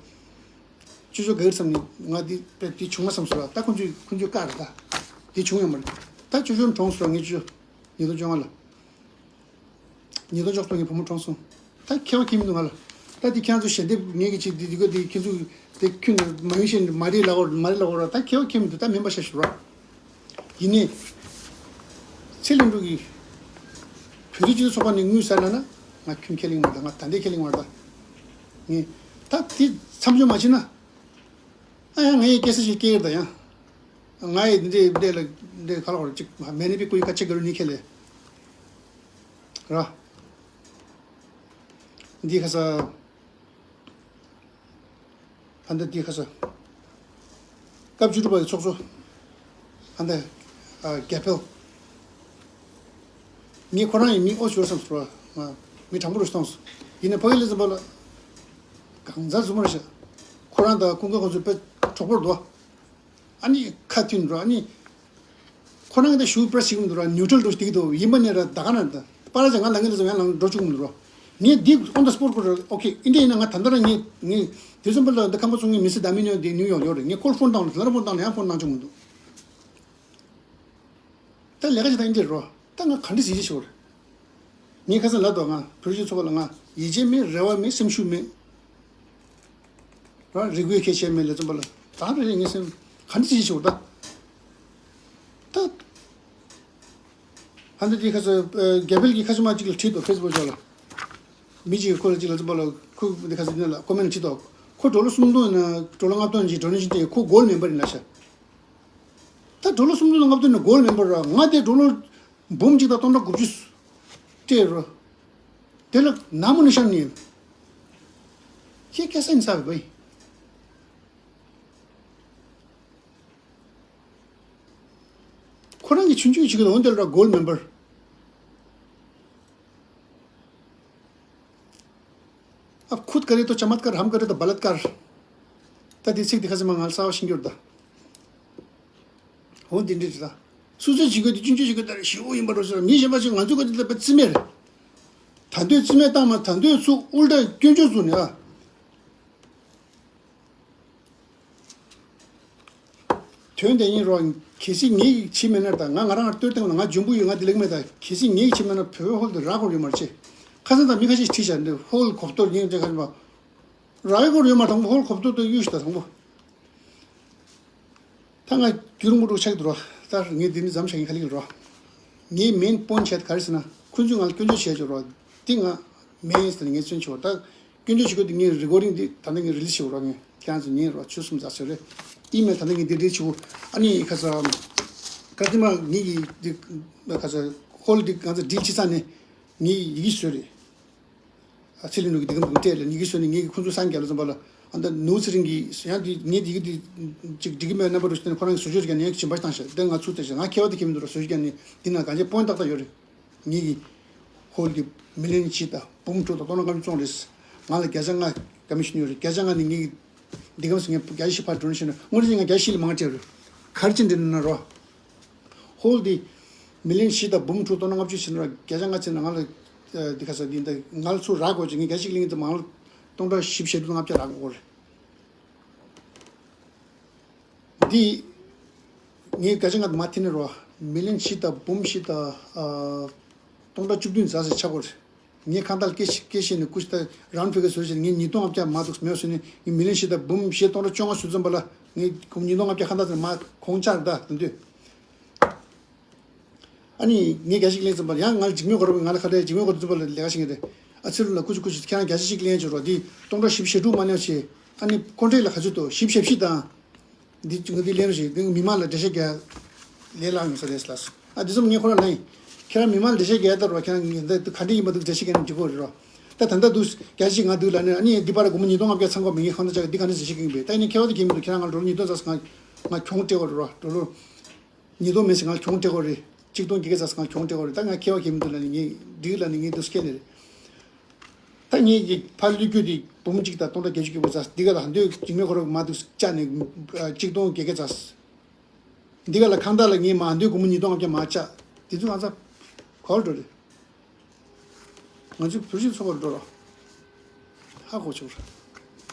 ཅོ་ཅོ་ག་གིར་བསམ་ནི་ང་འདི་དཔེ་འདི་བྱུང་མ་བསམ་སོ་ར་ད་ཁོང་ཚོས་ཁོང་ཚོས་བཀག་རེད་ད། འདི་བྱུང་ཡོད་མ་རེད། ད་ཅོ་ཅོ་གྲོངས་སོ་ར་ངའི་ཅོ་ཅོ་ཉིས་སྟོང་བཅོ་ལྔ་ལ། ཉིས་སྟོང་བཅུ་གསུམ་ངའི་བུ་མོ་གྲོངས་སོང་། ད་ཁྱད་པར་ཁྱད་མི་འདུག་ང་ལ། ད་འདི་ཁྱེད་རང་ཚོ་ཞལ་འདེབས་ངེད་ཀྱི་ཅིག་འདི་འདི་གོ་འདི་ཁྱེད་ཚོ་དེ་ཁྱོན་ནས་མ་ཡིན་ཞེས་མ་རེད་ལབ་འོར་མ་རེད་ལབ་འོར་ད་ཁྱད་པར་ཁྱད་མི་འདུག་ད་མིན་པ་བཤད་ཞུ་ར། ཡིན་ནའི། ཚེ་ལྷུན་གྲུབ་ཀྱིས་བོད་རིགས་སྤྱི་མཐུན་ཚོགས་པ་ནས་དངུལ་ཟ་ལབ་ན་ང་ཁྱོན་ཁས་ལེན་མ་རེད། ང་ད་ལྟའི་ཁས་ལེན་མ་རེད། ད་ངས་ད་དེ་མཚམས་འཇོག་མ་བྱས་ན། ཨ་ཡང་ང་ཡི་སྐད་ཆ་ཞིག་སྐྱེལ་གི་རེད་ད་ཡང་། ང་ཡི་འདི་འདི་ལ་འདི་ག་ལ་བར་ཅིག་མེ་ནི་པི་ཀུ་ཡི་ཁ་ཆེ་གི་རུ་ནི་ཁས་ལེ། ར། འདི་ཁ་ས། ཨ་འདི་དེ་ཁ་ས། སྐབས་བཅུ་དྲུག་པ་ཡི་ཚོགས་གཙོ། ཨ་འདི། ཨ་རྒྱ་ཕེལ། ངས་ཁོ་རང་ཡི་མིང་ཨོ་ཤོར་བསམ་སོང་ར། ང་མི་དྲང་པོ་རུ་སོང་སོང་། ཡིན་ནའི་ཕ་གི་ལས་ཙམ་པ་ལ། གང་ཟག་ཟུར་མོ་རེད་ཤག་ཁོ་རང་དང་ཀུན་དགའ་ཁོང་ཚོ་དཔེ་གྲོགས་པོར་འདུག་ཨ་ནི་ཁ་མཐུན་འགྲོ་ཨ་ནི། ཁོ་རང་གི་ད་ཞུ་པྲེ་སི་ཞིག་མི་འདུག་ར། ནིའུ་ཊལ་འགྲོ་ཞིག་འདུག་ཡིན་པ་ནས་ར་ད་ག་ན་ད་པ་ར་ཅང་ང་ལ་ངའི་ལ་ཙམ་ཡང་ལང་འགྲོ་བཅུག་མི་འདུག་ར། ངས་འདི་ཨོན་ད་སི་པོར་ཁོ་ར་ཨོ་ཁེ་ཨིན་འདྲ་ཡིན་ན་ང་ད་ལྟ་ར་ངས་ངས་དེ་ཙམ་པ་ལ་འདི་ཁང་པ་ཚོ་ངས་མི་སི་ད་མི་ཉོ་འདི་ནིའུ་ཡོག་ཡོད་རེད། ངས་ཁོར་ཕོན་བཏང་ལ་ལ་ར་ཕོན་བཏང་ལ་ཡང་ཕོན་གནང་བཅུག་མི་འདུག་ད་ལས་ཀ་བྱེད་སྟངས་འདི་རོ། ད་ང་ག་འདྲ་ཟིག་ཞིག་ཤོར། ངས་ཁ་སང་ལབ་འདུག་ང་བོད་རིགས་ཚོགས་པ་ལ་ང་ཡིད་ཆེས་མེད། རེ་བ་མེད། སེམས་ཤུགས་མེད། རང་རིག་པའི་ཁྱད་ཆོས་མེད་ལ་ཙམ་པ་ལ་ད་རེ་རེ་ངས་སེམས་ག་འདྲ་ཞིག་ཤོར་ད། ད། ཧ་འདི་དེ་ཁ་སང་རྒྱ་བལ་གྱི་ཁ་ཤས་མ་གཅིག་ལ་བྲིས་འདུག་ཕེ་སི་བུག་ཅོག་ལ། མི་གཅིག་གིས་ཁོ་ལ་གཅིག་ལ་ཙམ་པ་ལ་ཁོ་འདི་ཁ་སང་འདི་ལ་ཀོ་མེན་བྲིས་འདུག་ཁོ་ཌོ་ལར་སུམ་སྟོང་ན་ཌོ་ལར་ལྔ་སྟོང་ཅིག་ཌོ་ནེ་ཤན་སྤྲད། ཁོ་གོལ་མེམ་བར་ཡིན་ལ་ཤག་ད་ཌོ་ལར་སུམ་སྟོང་ལྔ་སྟོང་ནི་གོལ་མེམ་བར་ར། ང་དེ་ཌོ་ལར་འབུམ་གཅིག་དང་སྟོང་ཕྲག་དགུ་བཅུ་སྤྲད་རོ། དེ་ལ་ན་མོ་ནི་ཤམ་ནི་ཁྱེད་སྐད་ས་ཡིན་ས་བས་བས། ཁོ་རང་གི་ཆུང་ཆུང་ཞིག་གི་འོན་དེ་ལ་གོལ་མེམ་བར། अब खुद करे तो चमत्कार, हम करे तो बलात्कार। ད་དེ་ཚིག་དེ་ཁ་སང་མ་ང་ལ་གསར་བ་ཤེས་རྒྱུ་རེད་ད། འོ་འདི་འདྲ་རེད་ད། སུ་ཚོད་བྱེད་དགོས་དེ་ཆུང་ཆུང་བྱེད་དགོས་ད་རེད། ཞེ་པོ་ཡིན་པ་འགྲོ་ཟེར། མི་གཞན་པ་ཚོས་ང་ཚོའི་སྐད་ཆ་ལ་དཔེ་རྩིས་མེད་རེད། ད་འདོད་རྩིས་མེད་བཏང་མ། ད་འདོད་ཚུགས་ཨུལ་ཏ་སྐྱོན་བརྗོད་བཟོ་ནས་ཨ། དོན་དེ་ཡིན་རོགས། གལ་སྲིད་ངེད་ཀྱིས་བྱས་མེད་ན། ད་ང་ང་རང་ལྟོས་བསྟན་ན་ང་འཇོན་པོ་ཡོད། ང་འདི་ལེགས་མེད། ད་གལ་སྲིད་ངེད་ཀྱིས་བྱས་མེད་ན་བོད་པའི་ཧོལ་དུ་རག་དགོས་ཡོད་མ་རེད་ཅེས། ཁ་སང་ད་མི་ཁ་ཤས་ཤིག་བྲིས་བཞག་འདི་ཧོལ་གོ་བསྡུར་ཡིན་ཅེས་ཁ་ཤས་པ། རག་ཡོད་སྐོར་ཡོད་མ། དང་པོ་ཧོལ་གོ་བསྡུར་དུ་གཡུག་ཞིག་ད་དང་པོ། ད་ང་རྒྱུན་རིང་པོ་འགྲོ་ཆགས་འདུག་རོགས། ད་ངས་འདི་ནི་མཚམས་བཞག་ཡིན། ག་ལེ་ཡིན་རོགས། ངའི་མེན་པོན་བྱས་ག་རེ་ཟེར་ན། ཁོང་ཚོས་ང་ལ་སྐྱོན་བརྗོད་བྱས་ཆོག་རོགས། འདི་ང་མེན་ཟེར་ནས་ངས་མཚོན་ཆོག་ད་སྐྱོན་བརྗོད་བྱེད་དགོས་འདི་ངའི་རི་ཀོར་ཌིང་འདི་ད་ལྟ་ངས་རི་ལིས་བྱེད་དགོས་རོགས། ངས་ཁྱེད་རང་ཚོ་ཉན་རོགས། ཆུ་གསུམ་རྩ་ཆེ་རེད། ཨི་མེལ་ད་ལྟ་ངས་འདི་འདྲ་བྱེད་དགོས། ཨ་ནི་ཁ་ས་ག་དེ་མ་ངེད་ཀྱི་འདི་ཁ་ས་ཧོལ་འདི་གང་ཚ་ཌིལ་བྱེད་ས་ནས་ངས་ཡི་གེ་བཟོས་རེད། ཨ་ཚེ་རིང་ལུགས་ཀྱི་འདི་གམ་འདུག་སྤྲད་ལ་ཉི་གི་སོ་ནི་ངེད་ཀྱི་ཁོང་ཚོ་སང་རྒྱ་ལ་ཙམ་པ་ལ། ཨ་ད་ནུ་ཚེ་རིང་གིས་ཡང་འདི་ངེད་འདི་གི་འདི་ཅིག་འགྲིག་གི་མེད་རྣམ་པ་རུ་ཞིག་ཁོ་རང་གིས་བཟོ་བཅོས་ཀྱི་ནས་བྱིན་པ་བཏང་ཤག་དེ་ང་ཚུར་བལྟས་ཤག་ང་ཁྱད་པར་དུ་ཁྱེར་མི་འདུག་ར། བཟོ་བཅོས་ཀྱི་ནི་འདི་ན་གང་ཅི་པོན་ཏག་ཏག་ཡོད་རེད། ངེད་ཀྱི་ཧོལ་གྱི་མི་ལན་ཆིག་དང་འབུམ་དྲུག་དང་སྟོང་ཕྲག་ལྔ་བཅུ་ཙམ་རེད། ང་ལ་བརྒྱ་ཆ་ལྔ་ཀ་མི་ཤན་ཡོད་རེད། བརྒྱ་ཆ་ལྔ་ནི་ངེད་ཀྱི་འདི་གམ་སུ་ངས་བརྒྱ་ཆ་བཞི་ཕར་ཌོ་ནེ་ཤན། དངོས་གནས་ང་བརྒྱ་ཆ་བཞི་ལས་མང་སྤྲད་རེད། ག་རེ་བྱས་འདི་ན་རོ། ཧོལ་འདི་མི་ལན་བཞི་དང་འབུམ་དྲུག་སྟོང་ལྔ་བཅུ་ཕྱིན་ར། བརྒྱ་ཆ་ལྔ་ཕྱིན་ན་ང་ལ་འདི་ག་ས་འདི་འདི་ང་ལ་ཚུར་རག་དགོས་ཀྱི། ངས་བརྒྱ་ཞིག་ལེན་གྱི་འདུག་མང་ལ་སྟོང་ཕྲག་བཞི་བཅུ་ཞེ་དྲུག་ལྔ་བརྒྱ་རག་དགོས་རེད། འདི་ངས་བརྒྱ་ཆ་ལྔ་མ་འཐེན་ནས་རོ། མི་ལན་བཞི་དང་འབུམ་བཞི་དང་ཨ་སྟོང་ཕྲག་བཅུ་བདུན་ཙམ་ཞིག་ཆགས་དགོས་རེད། ངས་ཁ་བརྡ་སྐད་ཆ་སྐད་ཆ་ནས་སྐུ་ཞིག་ད་རང་ཕུག་གི་བཟོ་བྱས་ངས་ཉིས་སྟོང་ལྔ་བརྒྱ་མ་འདུག་མེད་བཟོས་ནས་ངས་མི་ལན་བཞི་དང་འབུམ་བཞི་སྟོང་ཕྲག་བཅོ་ལྔ་བཟོས་ཙམ་པ་ལ་ངས་ཉིས་སྟོང་ལྔ་བརྒྱ་ཁ་བརྡ་དེ་མ་གོང་ཆག་ད་དེ་འདུག་ཨ་ནི་ངས་བརྒྱ་ཞིག་ལེན་ཙམ་པ་ཡང་ང་ལ་འཇིགས་མེད་གོ་ར་བས། ང་ལ་ཁ་བརྡ་འཇིགས་མེད་གོ་ར་ཙམ་པ་ལ་ལས་ཀ་བྱེད་ངེས་རེད། ཨ་ཚེ་རིང་ལགས་སྐུ་མཁྱེན་སྐུ་མཁྱེན། ཁྱེད་རང་བརྒྱ་ཞིག་ལེན་ཆོག་རོགས། འདི་སྟོང་ཕྲག་བཞི་བཅུ་ཞེ་དྲུག་མ་ལེན་ཆེ། ཨ་ནི་ཀོན་ཊེག་ལ་ག་ཚོད་འདུག་བཞི་བཅུ་ཞེ་བཞི་དང་། འདི་ང་འདི་ལེན་རོགས་ཞེས་འདི་མི་མང་ལ་འགྲེལ་བཤད་རྒྱག་ལས་སླ་ཡོང་ས་རེད་ལགས། ཨ་འདི་ཙམ་ངས་ཁོ་རང་ལ་ཡིན། ཁྱེད་རང་མི་མང་ལ་འགྲེལ་བཤད་རྒྱག་ཡ་ད་རོགས། ཁྱེད་རང་ངས་འདི་ག་འདྲ་ཡིན་པ་འདུག་འགྲེལ་བཤད་རྒྱག་ན་འགྲིག་གི་རེད་རོགས། ད་ད་ལྟ་འདུག་བརྒྱ་ཞིག་ང་འདུག་ལབ་ནས་ཨ་ནི་འདི་པར་སྒོར་མོ་ཉིས་སྟོང་ལྔ་བརྒྱ་ཚང་དགོས་མི་ངས་ཁོང་ད་ཅག་འདི་ག་འདྲ་འགྲེལ་བཤད་རྒྱག་གི་ཡིན་པས། ད་ཡིན་ནའི་ཁྱད་པར་དུ་གྱིས་མི་འདུག་ཁྱེད་རང་ང་ལོ་ཉིས་སྟོང་ཙམ་ང་ང་གྱོང་སྤྲད་དགོས་རེད་རོགས། ལོ་ལོ་ཉིས་སྟོང་མིན་ཟེར་ང་གྱོང་སྤྲད་དགོས་རེད། གཅིག་སྟོང་བརྒྱད་བརྒྱ་ཙམ་ང་གྱོང་སྤྲད་དགོས་རེད། ད་ང་ཁྱད་པར་གྱིས་མི་འདུག་ལབ་ནས་ངས་འགྲིག་ལབ་ནས་ངས་འདུག་སྐྱེལ་ནས་རེད། ད་ངེད་ཀྱི་ཕར་བླུགས་རྒྱུ་དེ་འབུམ་གཅིག་དང་སྟོང་ཕྲག་བརྒྱད་ཅུ་གྱ་དགུ་ཙམ། འདི་ག་ལ་འདོད་འཇིགས་མེད་ཁོ་རང་མ་འདུག་བཅག་ནས་གཅིག་སྟོང་བརྒྱད་བརྒྱ་ཙམ། འདི་ག་ལ་ཁང་བདག་ལ་ངས་མ་འདོད་སྒོར་མོ་ཉིས་སྟོང་ལྔ་བརྒྱ་མ་བཅག་དེ་ཚོ་ང་ཚོ་ག་བར་འགྲོ་རེད། ང་ཚོའི་བོད་རིགས་ཚོགས་པར་འགྲོ་རོགས། ཧ་གོ་ཆོག་ར།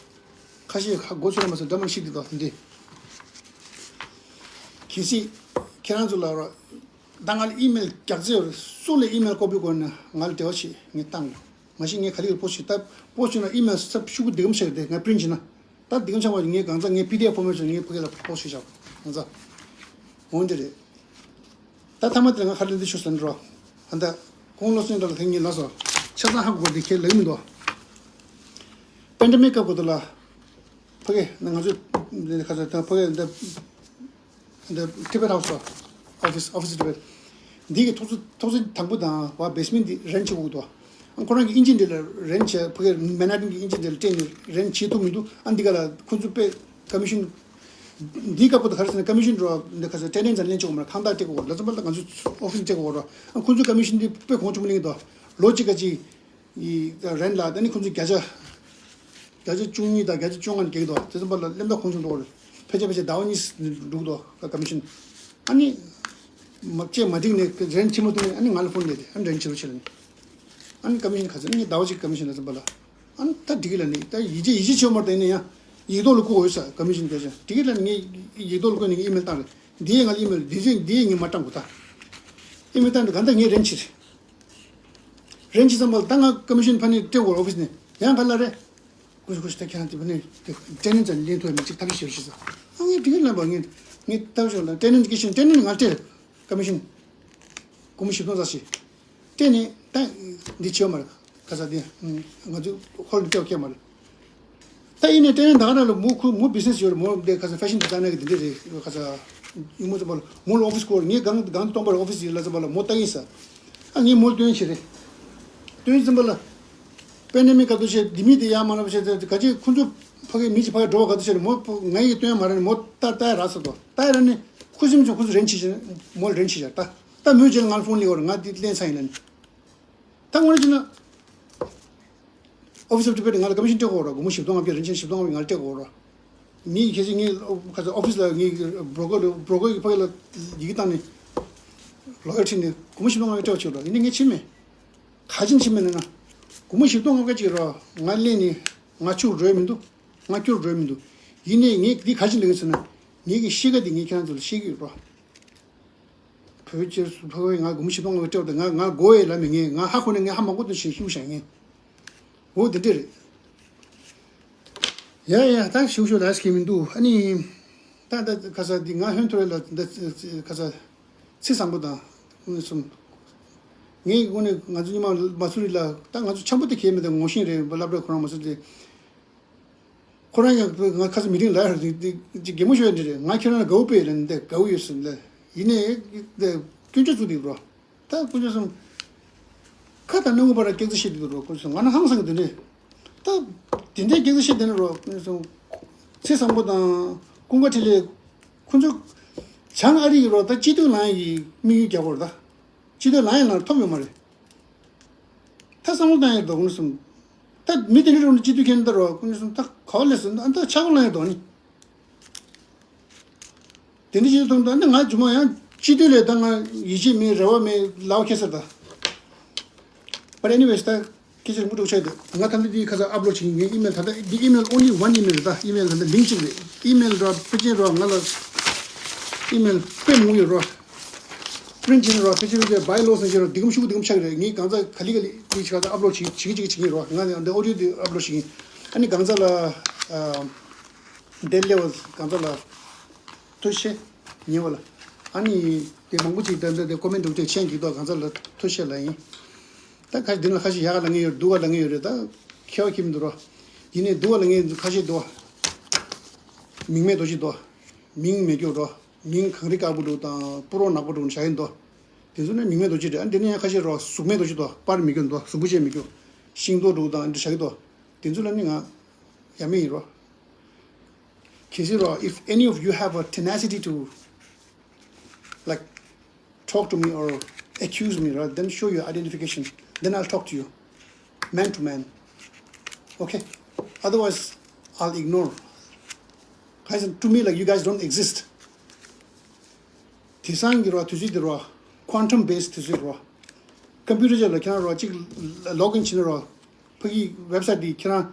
ཁ་ཤས་ཧ་གོ་ཆོག་ར་མ་ཟད་འདྲ་མ་ཤེས་འདི་དང་འདི། གལ་སྲིད་ཁྱེད་རང་ཚོ་ལ་རོགས། ད་ང་ལ་ཨི་མེལ་རྒྱག་རྩིས་ཡོད་རེད། སུ་ལ་ཨི་མེལ་ཀོ་པི་དགོས་ན་ང་ལ་འབྲེལ་བ་བྱེད། ངས་བཏང་། མ་གཞི་ངས་ག་ལེར་པོ་སི་ཊི་བྱེད། ད་པོ་སི་ཊི་བྱུང་ན་ཨི་མེལ་ཚབ་ཤུ་གུ་འདི་གམ་ཆག་དེ་ང་པི་རིན་ཊི་བྱེད་ན། ད་འདི་གམ་ཆག་པ་ངས་གང་ཚ་ངས་པི་ཌི་ཨེཕ་ཕོར་མེ་ཊི་བྱས་ངས་ཕ་གི་ལ་པོ་སི་ཊི་བྱེད་བཞག་གང་ཚ། འོན་ཏེ་རེད། ད་ཐ་མ་དེ་ང་ག་ལེར་འདི་ཤོད་ཟེར་ན་རོ། ཨ་ད། ཁོང་བློ་སེང་འདྲ་ལ་དེ་ངས་ལབ་སོང་། ཆ་ཚང་ཧ་གོ་དེ་ཁྱེད་ལབ་མི་འདུག་པེན་ཌེ་མིག་སྐབས་གོ་དེ་ལ། ཕ་གི་ང་ཚོ་འདི་ཁ་ཚ་ད་ཕ་གི་འདི། འདི་ཊི་བེཊ་ཧའུ་སི་ཨོ་ཕི་སི་ཨོ་ཕི་སི་ཊི་བེཊ། འདི་གི་ཐོག་ཚོ་ཐོག་ཚོ་དང་པོ་དང་བ་བེ་སི་མེན་ཊི་འདི་རེན་ཊི་བྱེད་དགོས་འདུག་ཁོ་རང་གི་ཨིན་ཇི་འདི་ལ་རེན་བྱས། ཕ་གིར་མན་ཧ་ཊན་གྱི་ཨིན་ཇི་འདི་ལ་སྤྲད་ནས་རེན་བྱེད་ཐུབ་མི་འདུག་ཨ་འདི་ག་ལ་ཁོ་ཚོ་དཔེ་ཀོ་མི་ཤན་འདི་དཀར་པོ་དང་ག་རེ་ཟེར་ན། ཀོ་མི་ཤན་འགྲོ་འདི་ག་ཚོད་ཊེ་ནན་ཊི་ཙམ་ལེན་ཆོག་མ་རེད། ཁང་བདག་སྤྲད་དགོས་རེད། ལ་ཙམ་པ་ལ་ང་ཚོ་ཨོ་ཕི་སི་སྤྲད་དགོས་རེད། ཨ་ཁོ་ཚོའི་ཀོ་མི་ཤན་འདི་དཔེ་གོང་ཆེན་པོ་ལེན་གྱི་འདུག་ལོ་གཅིག་ག་ཅིག་གི་རེན་ལ། ད་ནི་ཁོ་ཚོས་བརྒྱ་ཆ་བརྒྱ་ཆ་བཅུ་གཉིས་དང་བརྒྱ་ཆ་བཅོ་ལྔ་ནས་བརྒལ་འདུག་དེ་ཙམ་པ་ལ་གླེན་རྟགས་ཁོང་ཆུང་འགྲོ་གི་རེད། ཕལ་ཆེར་ཕལ་ཆེར་ཟླ་བ་གཉིས་འགྲོ་གི་འདུག་ཀོ་མི་ཤན། ཨ་ནི་མ་བཅད་མ་འགྲིག་ནས་རེན་ཆེན་མོ་བཏང་ནས། ཨ་ནི་ང་ལ་ཕོན་བསྡད་དེ། ཨ་ནི་རེན་ཆེ་རུ་ཆེ་རུ་ནས། ཨ་ནི་ཀོ་མི་ཤན་ག་ཚོད། ངས་ཟླ་བ་གཅིག་ཀོ་མི་ཤན་ལ་ཙམ་པ་ལ། ཨ་ནི་ད་འགྲིག་གི་ལ་ནི། ད་ཡིད་ཆེས་ཡིད་ཆེས་ཆེ་བ་མ་རེད། ད་ཡིན་ན་ཡང་ཡིག་ཐོག་ལ་བཀོད་དགོས་ས། ཀོ་མི་ཤན་སྐད་ཆ་འགྲིག་གི་ལ་ནི། ངས་ཡིག་ཐོག་ལ་བཀོད་ནས་ངས་ཨི་མེལ་བཏང་རེད། འདི་ཡས་ང་ལ་ཨི་མེལ། འདི་ཚོས་འདི་ཡས་ངས་མ་བཏང་གོ། ད་ཨི་མེལ་བཏང་རེད། གང་ལྟར་ངས་རེན་ཆེ་རེད། རེན་ཆེ་ཙམ་པ་ལ་ད་ང་ཀོ་མི་ཤན་ཕ་ནས་སྤྲད་དགོས་རེད། ཨོ་ཕི་སི་ནས་ཡང་ག་ལ་རེད། ཀུ་ཤུ་ཀུ་ཤུ་ད་ཁྱེད་རང་དེ་བ་ནས་དེ་ཊེ་ནན་ཊི་ཙམ་ལེན་ཐུབ་ཡ་མེད་ཅིག་ཐབས་ཤེས་བྱེད་ཤེས་ས། ཨ་ངས་དེ་ག་ལབ་པ། ངས་ངས་ཐབས་ཤེས་ལ་ཊེ་ནན་ཊི་ཀི་ཤིན་ཊེ་ནན་ཊི་ང་སྤྲད་ཀོ་མི་ཤན་སྒོར་མོ་བཞི་སྟོང་ཙམ་ཞིག་སྤྲད་ནས། ད་འདི་བྱེད་མ་རེད། ཁ་ས་དེ་ང་ཚོ་ཧོལ་འདི་སྤྲད་ཁྱད་མ་རེད། ད་ཡིན་ནའི་ཊེ་ནན་ཊི་ད་ག་རང་ལ་མོ་ཁུ་མོ་བི་ཛི་ནེ་སི་ཡོད་རེད། མོ་དེ་ཁ་ས་ཕེ་ཤན་ཌི་ཛའི་ནར་གི་དེ་འདྲས་རེད། ཁ་ས་ཡུ་མོ་ཙམ་པ་ལ་མོ་ལ་ཨོ་ཕི་སི་སྐོར། ངས་སྒང་སྒང་སྟོང་པར་ཨོ་ཕི་སི་ཡིན་ལ་ཙམ་པ་ལ་མོ་ལྟ་གིན་ས། ཨ་ངས་མོ་ལ་སྟོན་ཞིག་རེད། སྟོན་ཙམ་པ་ལ། པེན་ཌེ་མིག་སྐབས་དུ་བྱས་འདི་མི་དེ་ཡར་མ་ལབ་བྱས་ཏེ་ག་ཅིག་ཁོ་ཚོ་ཕ་གི་མི་ཅིག་ཕ་གི་འགྲོ་བ་ག་དུ་བྱས་ནས་མོ་ང་ཡིས་སྟོན་མ་རེད། མོ་ལྟ་ལྟ་ཡ་རག་ས་དོ། ལྟ་ཡ་ར་ནི་ཁུ་སིམ་ཅིག་ཁོ་ཚོ་རེན་ཆེ་བྱས། མོ་ལ་རེན་ཆེ་བྱས། ད་ད་མོས་རྗེས་ལ་ང་ལ་ཕོན་སླེབས་པ་རེད། ང་འདི་ལེན་ཚར་ཡིན་ལ་ནི། ད་དངོས་གནས་བྱས་ན། ཨོ་ཕི་སི་ཨོཕ་ཌི་པེ་ཊི་ང་ལ་ཀོ་མི་ཤན་སྤྲད་དགོས་རེད། སྒོར་མོ་བཞི་སྟོང་ལྔ་བརྒྱ། རིན་ཆེན་བཞི་སྟོང་ལྔ་བརྒྱ་ང་ལ་སྤྲད་དགོས་རེད། ངས་ཁྱེད་ཚོ་ངའི་ཁ་ཚ་ཨོ་ཕི་སི་ལ་ངའི་བྷོ་རོ་ཀར་བྷོ་རོ་ཀར་གྱི་ཕ་གི་ལ་ཡི་གེ་བཏང་ནས་ལོ་ཡར་ཁྲིད་ནས་སྒོར་མོ་བཞི་སྟོང་ལྔ་བརྒྱ་སྤྲད་པ་བྱས་རེད། ཡིན་ནའི་ངས་ཕྱིན་མེད། ག་ཅིན་ཕྱིན་མེད་ལབ་ན། སྒོར་མོ་བཞི་སྟོང་ལྔ་བརྒྱ་ཅིག་རེད། ང་ལེན་ནས་ང་ཕྱུག་འགྲོ་ཡ་མི་འདུག་ང་སྐྱོར་འགྲོ་ཡ་མི་འདུག་ཡིན་ནའི་ངས་འདི་ག་ཅིན་ལབ་ཀྱི་ཡིན་ཟེར་ན། ངེད་ཀྱི་གཤིས་ཀ་འདི་ངས་ཁྱེད་རང་ཚོ་ལ་བཤད་ཀྱི་ཡོད་རེད། བོད་ཕྱིར་སུ་ཕ་གི་ང་སྒོར་མོ་བཞི་སྟོང་ལྔ་བརྒྱ་སྤྲད་པ་དང་། ང་ང་དགོས་ཡས་ལབ་མེད། ངས་ང་ཧ་གོ་ནས་ངས་ཧ་མ་གོ་དུས་ཤིག་ཤུགས་བཞག་ངས། འོ་དེ་འདྲས་རེད། ཡ་ཡ། ད་ཞུ་ཞུ་ལ་སྐྱེ་མི་འདུག་ཨ་ནི་ད་ད་ཁ་ས་འདི་ང་ཧོན་ཐོར་ལ་ད་ཁ་ས་ཚེ་བཟང་པོ་དང་གསུམ། ངས་དངོས་གནས་ང་ཚོ་ཉི་མ་མ་སུ་རི་ལ། ད་ང་ཚོ་འཆམ་པོ་དེ་གས་མེད། ད་ངོ་ཤེས་རེད། སློབ་གྲྭ་ཁོ་རང་མ་སུ་རི། ཁོ་རང་ཡང་ང་ཁ་ས་མི་རིང་ལ་རེད། འདི་འདི་གད་མོ་ཤོར་འདི་རེད། ང་ཁྱེད་རང་ལ་དགའ་བོ་དཔེ་ལ་འདི་དགའ་བོ་ཡོད་ཟེར་ལ། ཡིན་ནའི་འདི་སྐྱོན་བརྗོད་ཚུལ་འདི་རོ། ད་དཀོན་མཆོག་གསུམ། ཁ་དང་སྣ་ངོ་བར་སྐྱག་རྫུན་བཤད་འདི་རོ། དཀོན་མཆོག་གསུམ། ང་ནི་ཧང་སང་གི་འདི་འདྲས། ད་དེ་འདྲའི་སྐྱག་རྫུན་བཤད་འདི་ནི་རོ། དཀོན་མཆོག་གསུམ། ཚེ་བཟང་པོ་དང་ཀུན་དགའ་འཕྲིན་ལས། ཁོ་ཚོ་བྱང་ཨ་རི་ཡི་རོ། ད་སྤྱི་འཐུས་ལངས་ཡག་གི་དམིགས་ཡུལ་རྒྱག་གི་ཡོད་རེད། ད་སྤྱི་འཐུས་ལངས་ཡག་ལ་ཐོབ་ཡོད་མ་རེད། ད་བསམ་བློ་བཏང་ཡག་འདུག་དཀོན་མཆོག་གསུམ། ད་མི་དེ་འདྲ་རུ་ནི་སྤྱི་འཐུས་འཁྱེར་འདི་རོ། དཀོན་མཆོག་གསུམ། ད་ག་བ་ལས་སོང་། ད་ཆག་སྒོ་ལངས་ཡག་འདུག་ནི། དེ་འདྲ་ཞིག་མཐོང་དུས་ད་ང་རྗེས་མ་ཡང་སྤྱི་འཐུས་ལ་ད་ང་ཡིད་ཆེས་མེད། རེ་བ་མེད། ལའོ་ཁེ་སར་ད། But anyways། ད་སྐད་ཆ་རིང་པོ་འགྲོ་ཆགས་འདུག་ང་ད་ལྟ་འདི་ཁ་ཚ་ཨབ་ལོཌ་བྱེད་ཀྱི་ཡིན། ངའི་ཨི་མེལ་ད་ལྟ་འདི་ཨི་མེལ་only one email རེད། ད་ཨི་མེལ་ད་ལྟ་ལིང་གཅིག་རེད། ཨི་མེལ་ར་ཕལ་ཆེར་ར་ང་ལ་ཨི་མེལ་དཔེ་མང་པོ་ཡོད་ར། པི་རིན་ཊི་བྱས་ནས་ར་ཕལ་ཆེར་ཕལ་ཆེར་བྷའི་ལོ་སོགས་བྱས་ར་འདི་གམ་ཤུགས་འདི་གམ་ཆགས་ཀྱི་རེད། ངས་གང་ཚ་ག་ལེ་ག་ལེ་འདི་ཁ་ཚ་ཨབ་ལོཌ་བྱེད་བྱེད་ཀྱི་བྱེད་ཀྱི་བྱེད་ཀྱི་ར། ང་འདི་ཨོ་ཌི་ཡོ་འདི་ཨབ་ལོཌ་བྱེད་ཀྱི་ཡིན། ཨ་ནི་གང་ཚ་ལ་ཨ། དེ་ལས་བ་གང་ཚ་ལ་ཐུགས་རྗེ་ཆེ། ཉེ་བ་ལ། ཨ་ནི་དེ་མང་པོ་ཅིག་ད་ལྟ་དེ་ཀོ་མེན་ཊི་འདྲ་བྱས་མཁན་འདུག་གང་ཚ་ལ་ཐུགས་རྗེ་ཆེ་ལབ་ཡིན། ད་ཁ་ཤས་འདི་ན་ཁ་ཤས་ཡག་ག་ལབ་མཁན་ཡོད། སྡུག་ག་ལབ་མཁན་ཡོད་རེད། ད་ཁྱད་པར་ཁྱད་མི་འདུག་རོ། ཡིན་ནའི་སྡུག་ག་ལབ་མཁན་ཁ་ཤས་འདུག་མིང་མེད་རྡོ་རྗེ་འདུག་མིང་མེད་རྒྱུ་རོ། མིང་གངས་རི་དཀར་པོ་འདྲ་དང་སྤུ་རོ་ནག་པོ་འདྲ་བྱ་ཡིན་འདུག་དེ་ཚོ་ནི་མིང་མེད་རྡོ་རྗེ་རེད། ཨ་འདི་ནི་ཡང་ཁ་ཤས་རོ་གཟུགས་མེད་རྡོ་རྗེ་འདུག་པར་མེད་རྒྱུ་འདུག་གཟུགས་པོ་ཅན་མེད་རྒྱུ། ཤིང་ཏོག་འདྲ་དང་འདི་བྱ་གི་འདུག་དེ་ཚོ་ལ་ནི་ང་ཡ་མེད་ཡིན་རོ། གལ་སྲིད་རོ། If any of you have a tenacity to, like, talk to me or accuse me, right, then show your identification. Then I'll talk to you. Man to man. Okay? Otherwise, I'll ignore. Guys, to me, like, you guys don't exist. དེང་སང་གི་རོ་དུས་ཚོད་འདི་རོ། Quantum based དུས་ཚོད་རོ། ཀམ་པུ་ཊར་ཅིག་ལ་ཁྱེད་རང་རོ་གཅིག་ལོག་ཨིན་བྱས་ན་རོ། ཕ་གི་ཝེབ་སའིཊ་འདི་ཁྱེད་རང་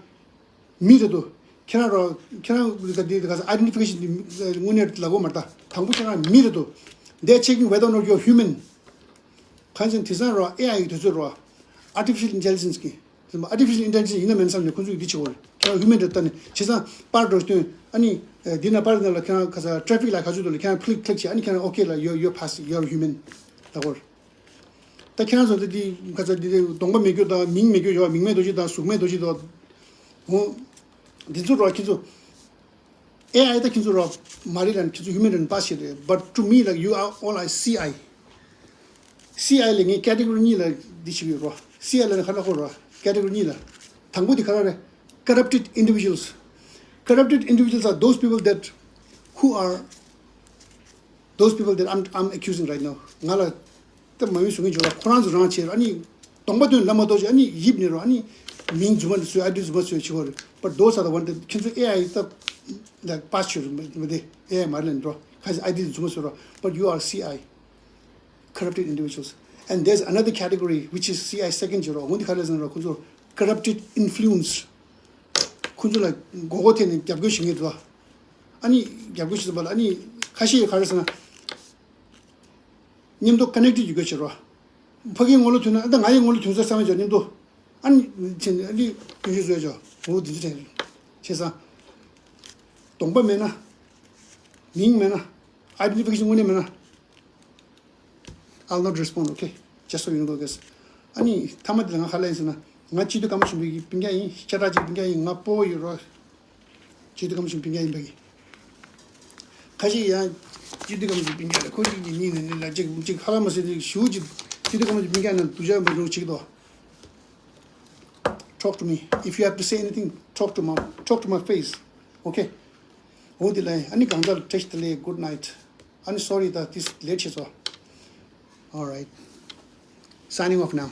མི་རེད་འདུག་ཁྱེད་རང་རོ། ཁྱེད་རང་གི་འདི་ག་ས་ཨའི་ཌེན་ཊི་ཕི་ཀེ་ཤན་འདི་དངོས་གནས་ལབ་དགོས་མ་རེད། ད་དང་པོ་ཁྱེད་རང་མི་རེད་འདུག They're checking whether or not you're human. གང་ཅི་དེང་སང་རོ་ཨེ་ཨའི་གི་དུས་ཚོད་རོ། Artificial Intelligence གི། Artificial Intelligence ཡིན་ན་མིན་ན་བསམ་ནས་ཁོང་ཚོས་འདི་བྱེད་དགོས་རེད། ཁྱེད་རང་ཧིའུ་མན་རེད་ལྟ་ནས་བྱས་ཙང་པར་འདྲ་སྟོན། ཨ་ནི་འདི་ན་པར་ནང་ལ་ཁྱེད་རང་ག་ས་ཊེ་ཕིག་ལ་ག་ཚོད་འདུག་ལ་ཁྱེད་རང་ཀི་ལིག་ཀི་ལིག་བྱས། ཨ་ནི་ཁྱེད་རང་ཨོ་ཁེ་ལ་you're, you're pass, you're human ལབ་དགོས་རེད། ད་ཁྱེད་རང་ཚོ་འདི་འདི་ག་ས་འདི་འདི་གདོང་པ་མེད་རྒྱུ་དང་མིང་མེད་རྒྱུ་ཡོད། མིང་མེད་རྡོ་རྗེ་དང་གཟུགས་མེད་རྡོ་རྗེ་དང་། འོ། འདི་ཚོ་རོ་ཁྱེད་ཚོ། ཨེ་ཨའི་ད་ཁྱེད་ཚོ་རོ་མ་རེད་ལ། ཁྱེད་ཚོ་ཧིའུ་མན་རེད་པ་ཞིག་རེད། But to me, like, you are all I see I see I ལ་ངས་ཀེ་ཊི་གོ་རི་གཉིས་ལ་འདི་ཞིག་ཡོད་རོ། སི་ཨའི་ལ་ནི་ཁ་ལ་ཁོ་ར་ཀེ་ཊི་གོ་རི་གཉིས་ལ། དང་པོ་དེ་ཁ་ལ་རེད། Corrupted individuals. Corrupted individuals are those people that, who are those people that I'm, I'm accusing right now. ང་ལ་ད་མ་ཡིན་གསུང་གི་འཇོག་ལ་ཁོ་རང་ཚོ་རང་བྱས་ཨ་ནི་གདོང་པ་སྟོན་ལ་མ་གཏོགས་ཅི་ཨ་ནི་ཡིབ་ནི་རོ་ཨ་ནི་མིང་རྫུན་མ་བཟོས་ཨའི་ཌི་རྫུན་མ་བཟོས་བྱེད་ཁོ་རེད། But those are the one that ཁྱེད་ཚོ་ཨེ་ཨའི་ད་like past year མ་དེ་ཨེ་ཨའི་མ་རེད་ལ་འགྲོ་ཁ་ཨའི་ཌི་རྫུན་མ་བཟོས་རོ། But you are སི་ཨའི། Corrupted individuals. And there's another category which is C I second year. འོ་འདི་ག་རེ་ཟེར་ན་ཁོ་ཚོ་corrupted influence. ཁོ་ཚོ་ལ་མགོ་སྐོར་ཐེབས་ནས་རྒྱབ་སྐྱོར་བྱེད་མཁན་འདུག་ཨ་ནི་རྒྱབ་སྐྱོར་བྱེད་ཙམ་པ་ལ་ཨ་ནི་ཁ་ཤས་ག་རེ་ཟེར་ན་མཉམ་དུ་connected ཡོད་དགོས་བྱེད་རོགས། ཕ་གིའི་ངོ་ལོག་ཐོན་ན་ཨ་ད་ང་ཡི་ངོ་ལོག་ཐོན་ས་བསམ་བྱས་མཉམ་དུ་ཨ་ནི་ཕྱིན་ཨ་ནི་ཀུན་སྤྱོད་བཟོས་ཅོ་འོ་འདི་ཚོ་དྲན་བྱས་ཙང་གདོང་པ་མེད་ན་མིང་མེད་ན་identification དངོས་གནས་མེད་ན། I'll not respond, okay? Just so you know, guys. ཨ་ནི་ཐ་མ་དེ་ལ་ང་ཧ་ལས་ཟེར་ན་ང་སྤྱི་འཐུས་ཀརྨ་ཆོས་འཕེལ་གྱི་སྤུན་ཀྱག་ཡིན། སྐད་གྲགས་ཅན་སྤུན་ཀྱག་ཡིན། ང་སྤོ་བོ་ཡོད་རོགས། སྤྱི་འཐུས་ཀརྨ་ཆོས་འཕེལ་སྤུན་ཀྱག་ཡིན་པ་གི། ཁ་ཤས་ཡང་སྤྱི་འཐུས་ཀརྨ་ཆོས་འཕེལ་སྤུན་ཀྱག་ལ་ཁོ་གཅིག་གཉིས་ནས་ལ་གཅིག་གཅིག་ཧ་ལ་མ་ཟེར་ནས་ཞུ་གཅིག་སྤྱི་འཐུས་ཀརྨ་ཆོས་འཕེལ་སྤུན་ཀྱག་ནང་སྡུག་ཅག་མ་རུང་གཅིག་དོ། Talk to me. If you have to say anything, talk to my, talk to my face. Okay? འོ་དེ་ལས་ཨ་ནི་གང་ལྟར་བཀྲ་ཤིས་བདེ་ལེགས། Good night. ཨ་ནི་sorry that this late བྱས་སོ། All right. Signing off now.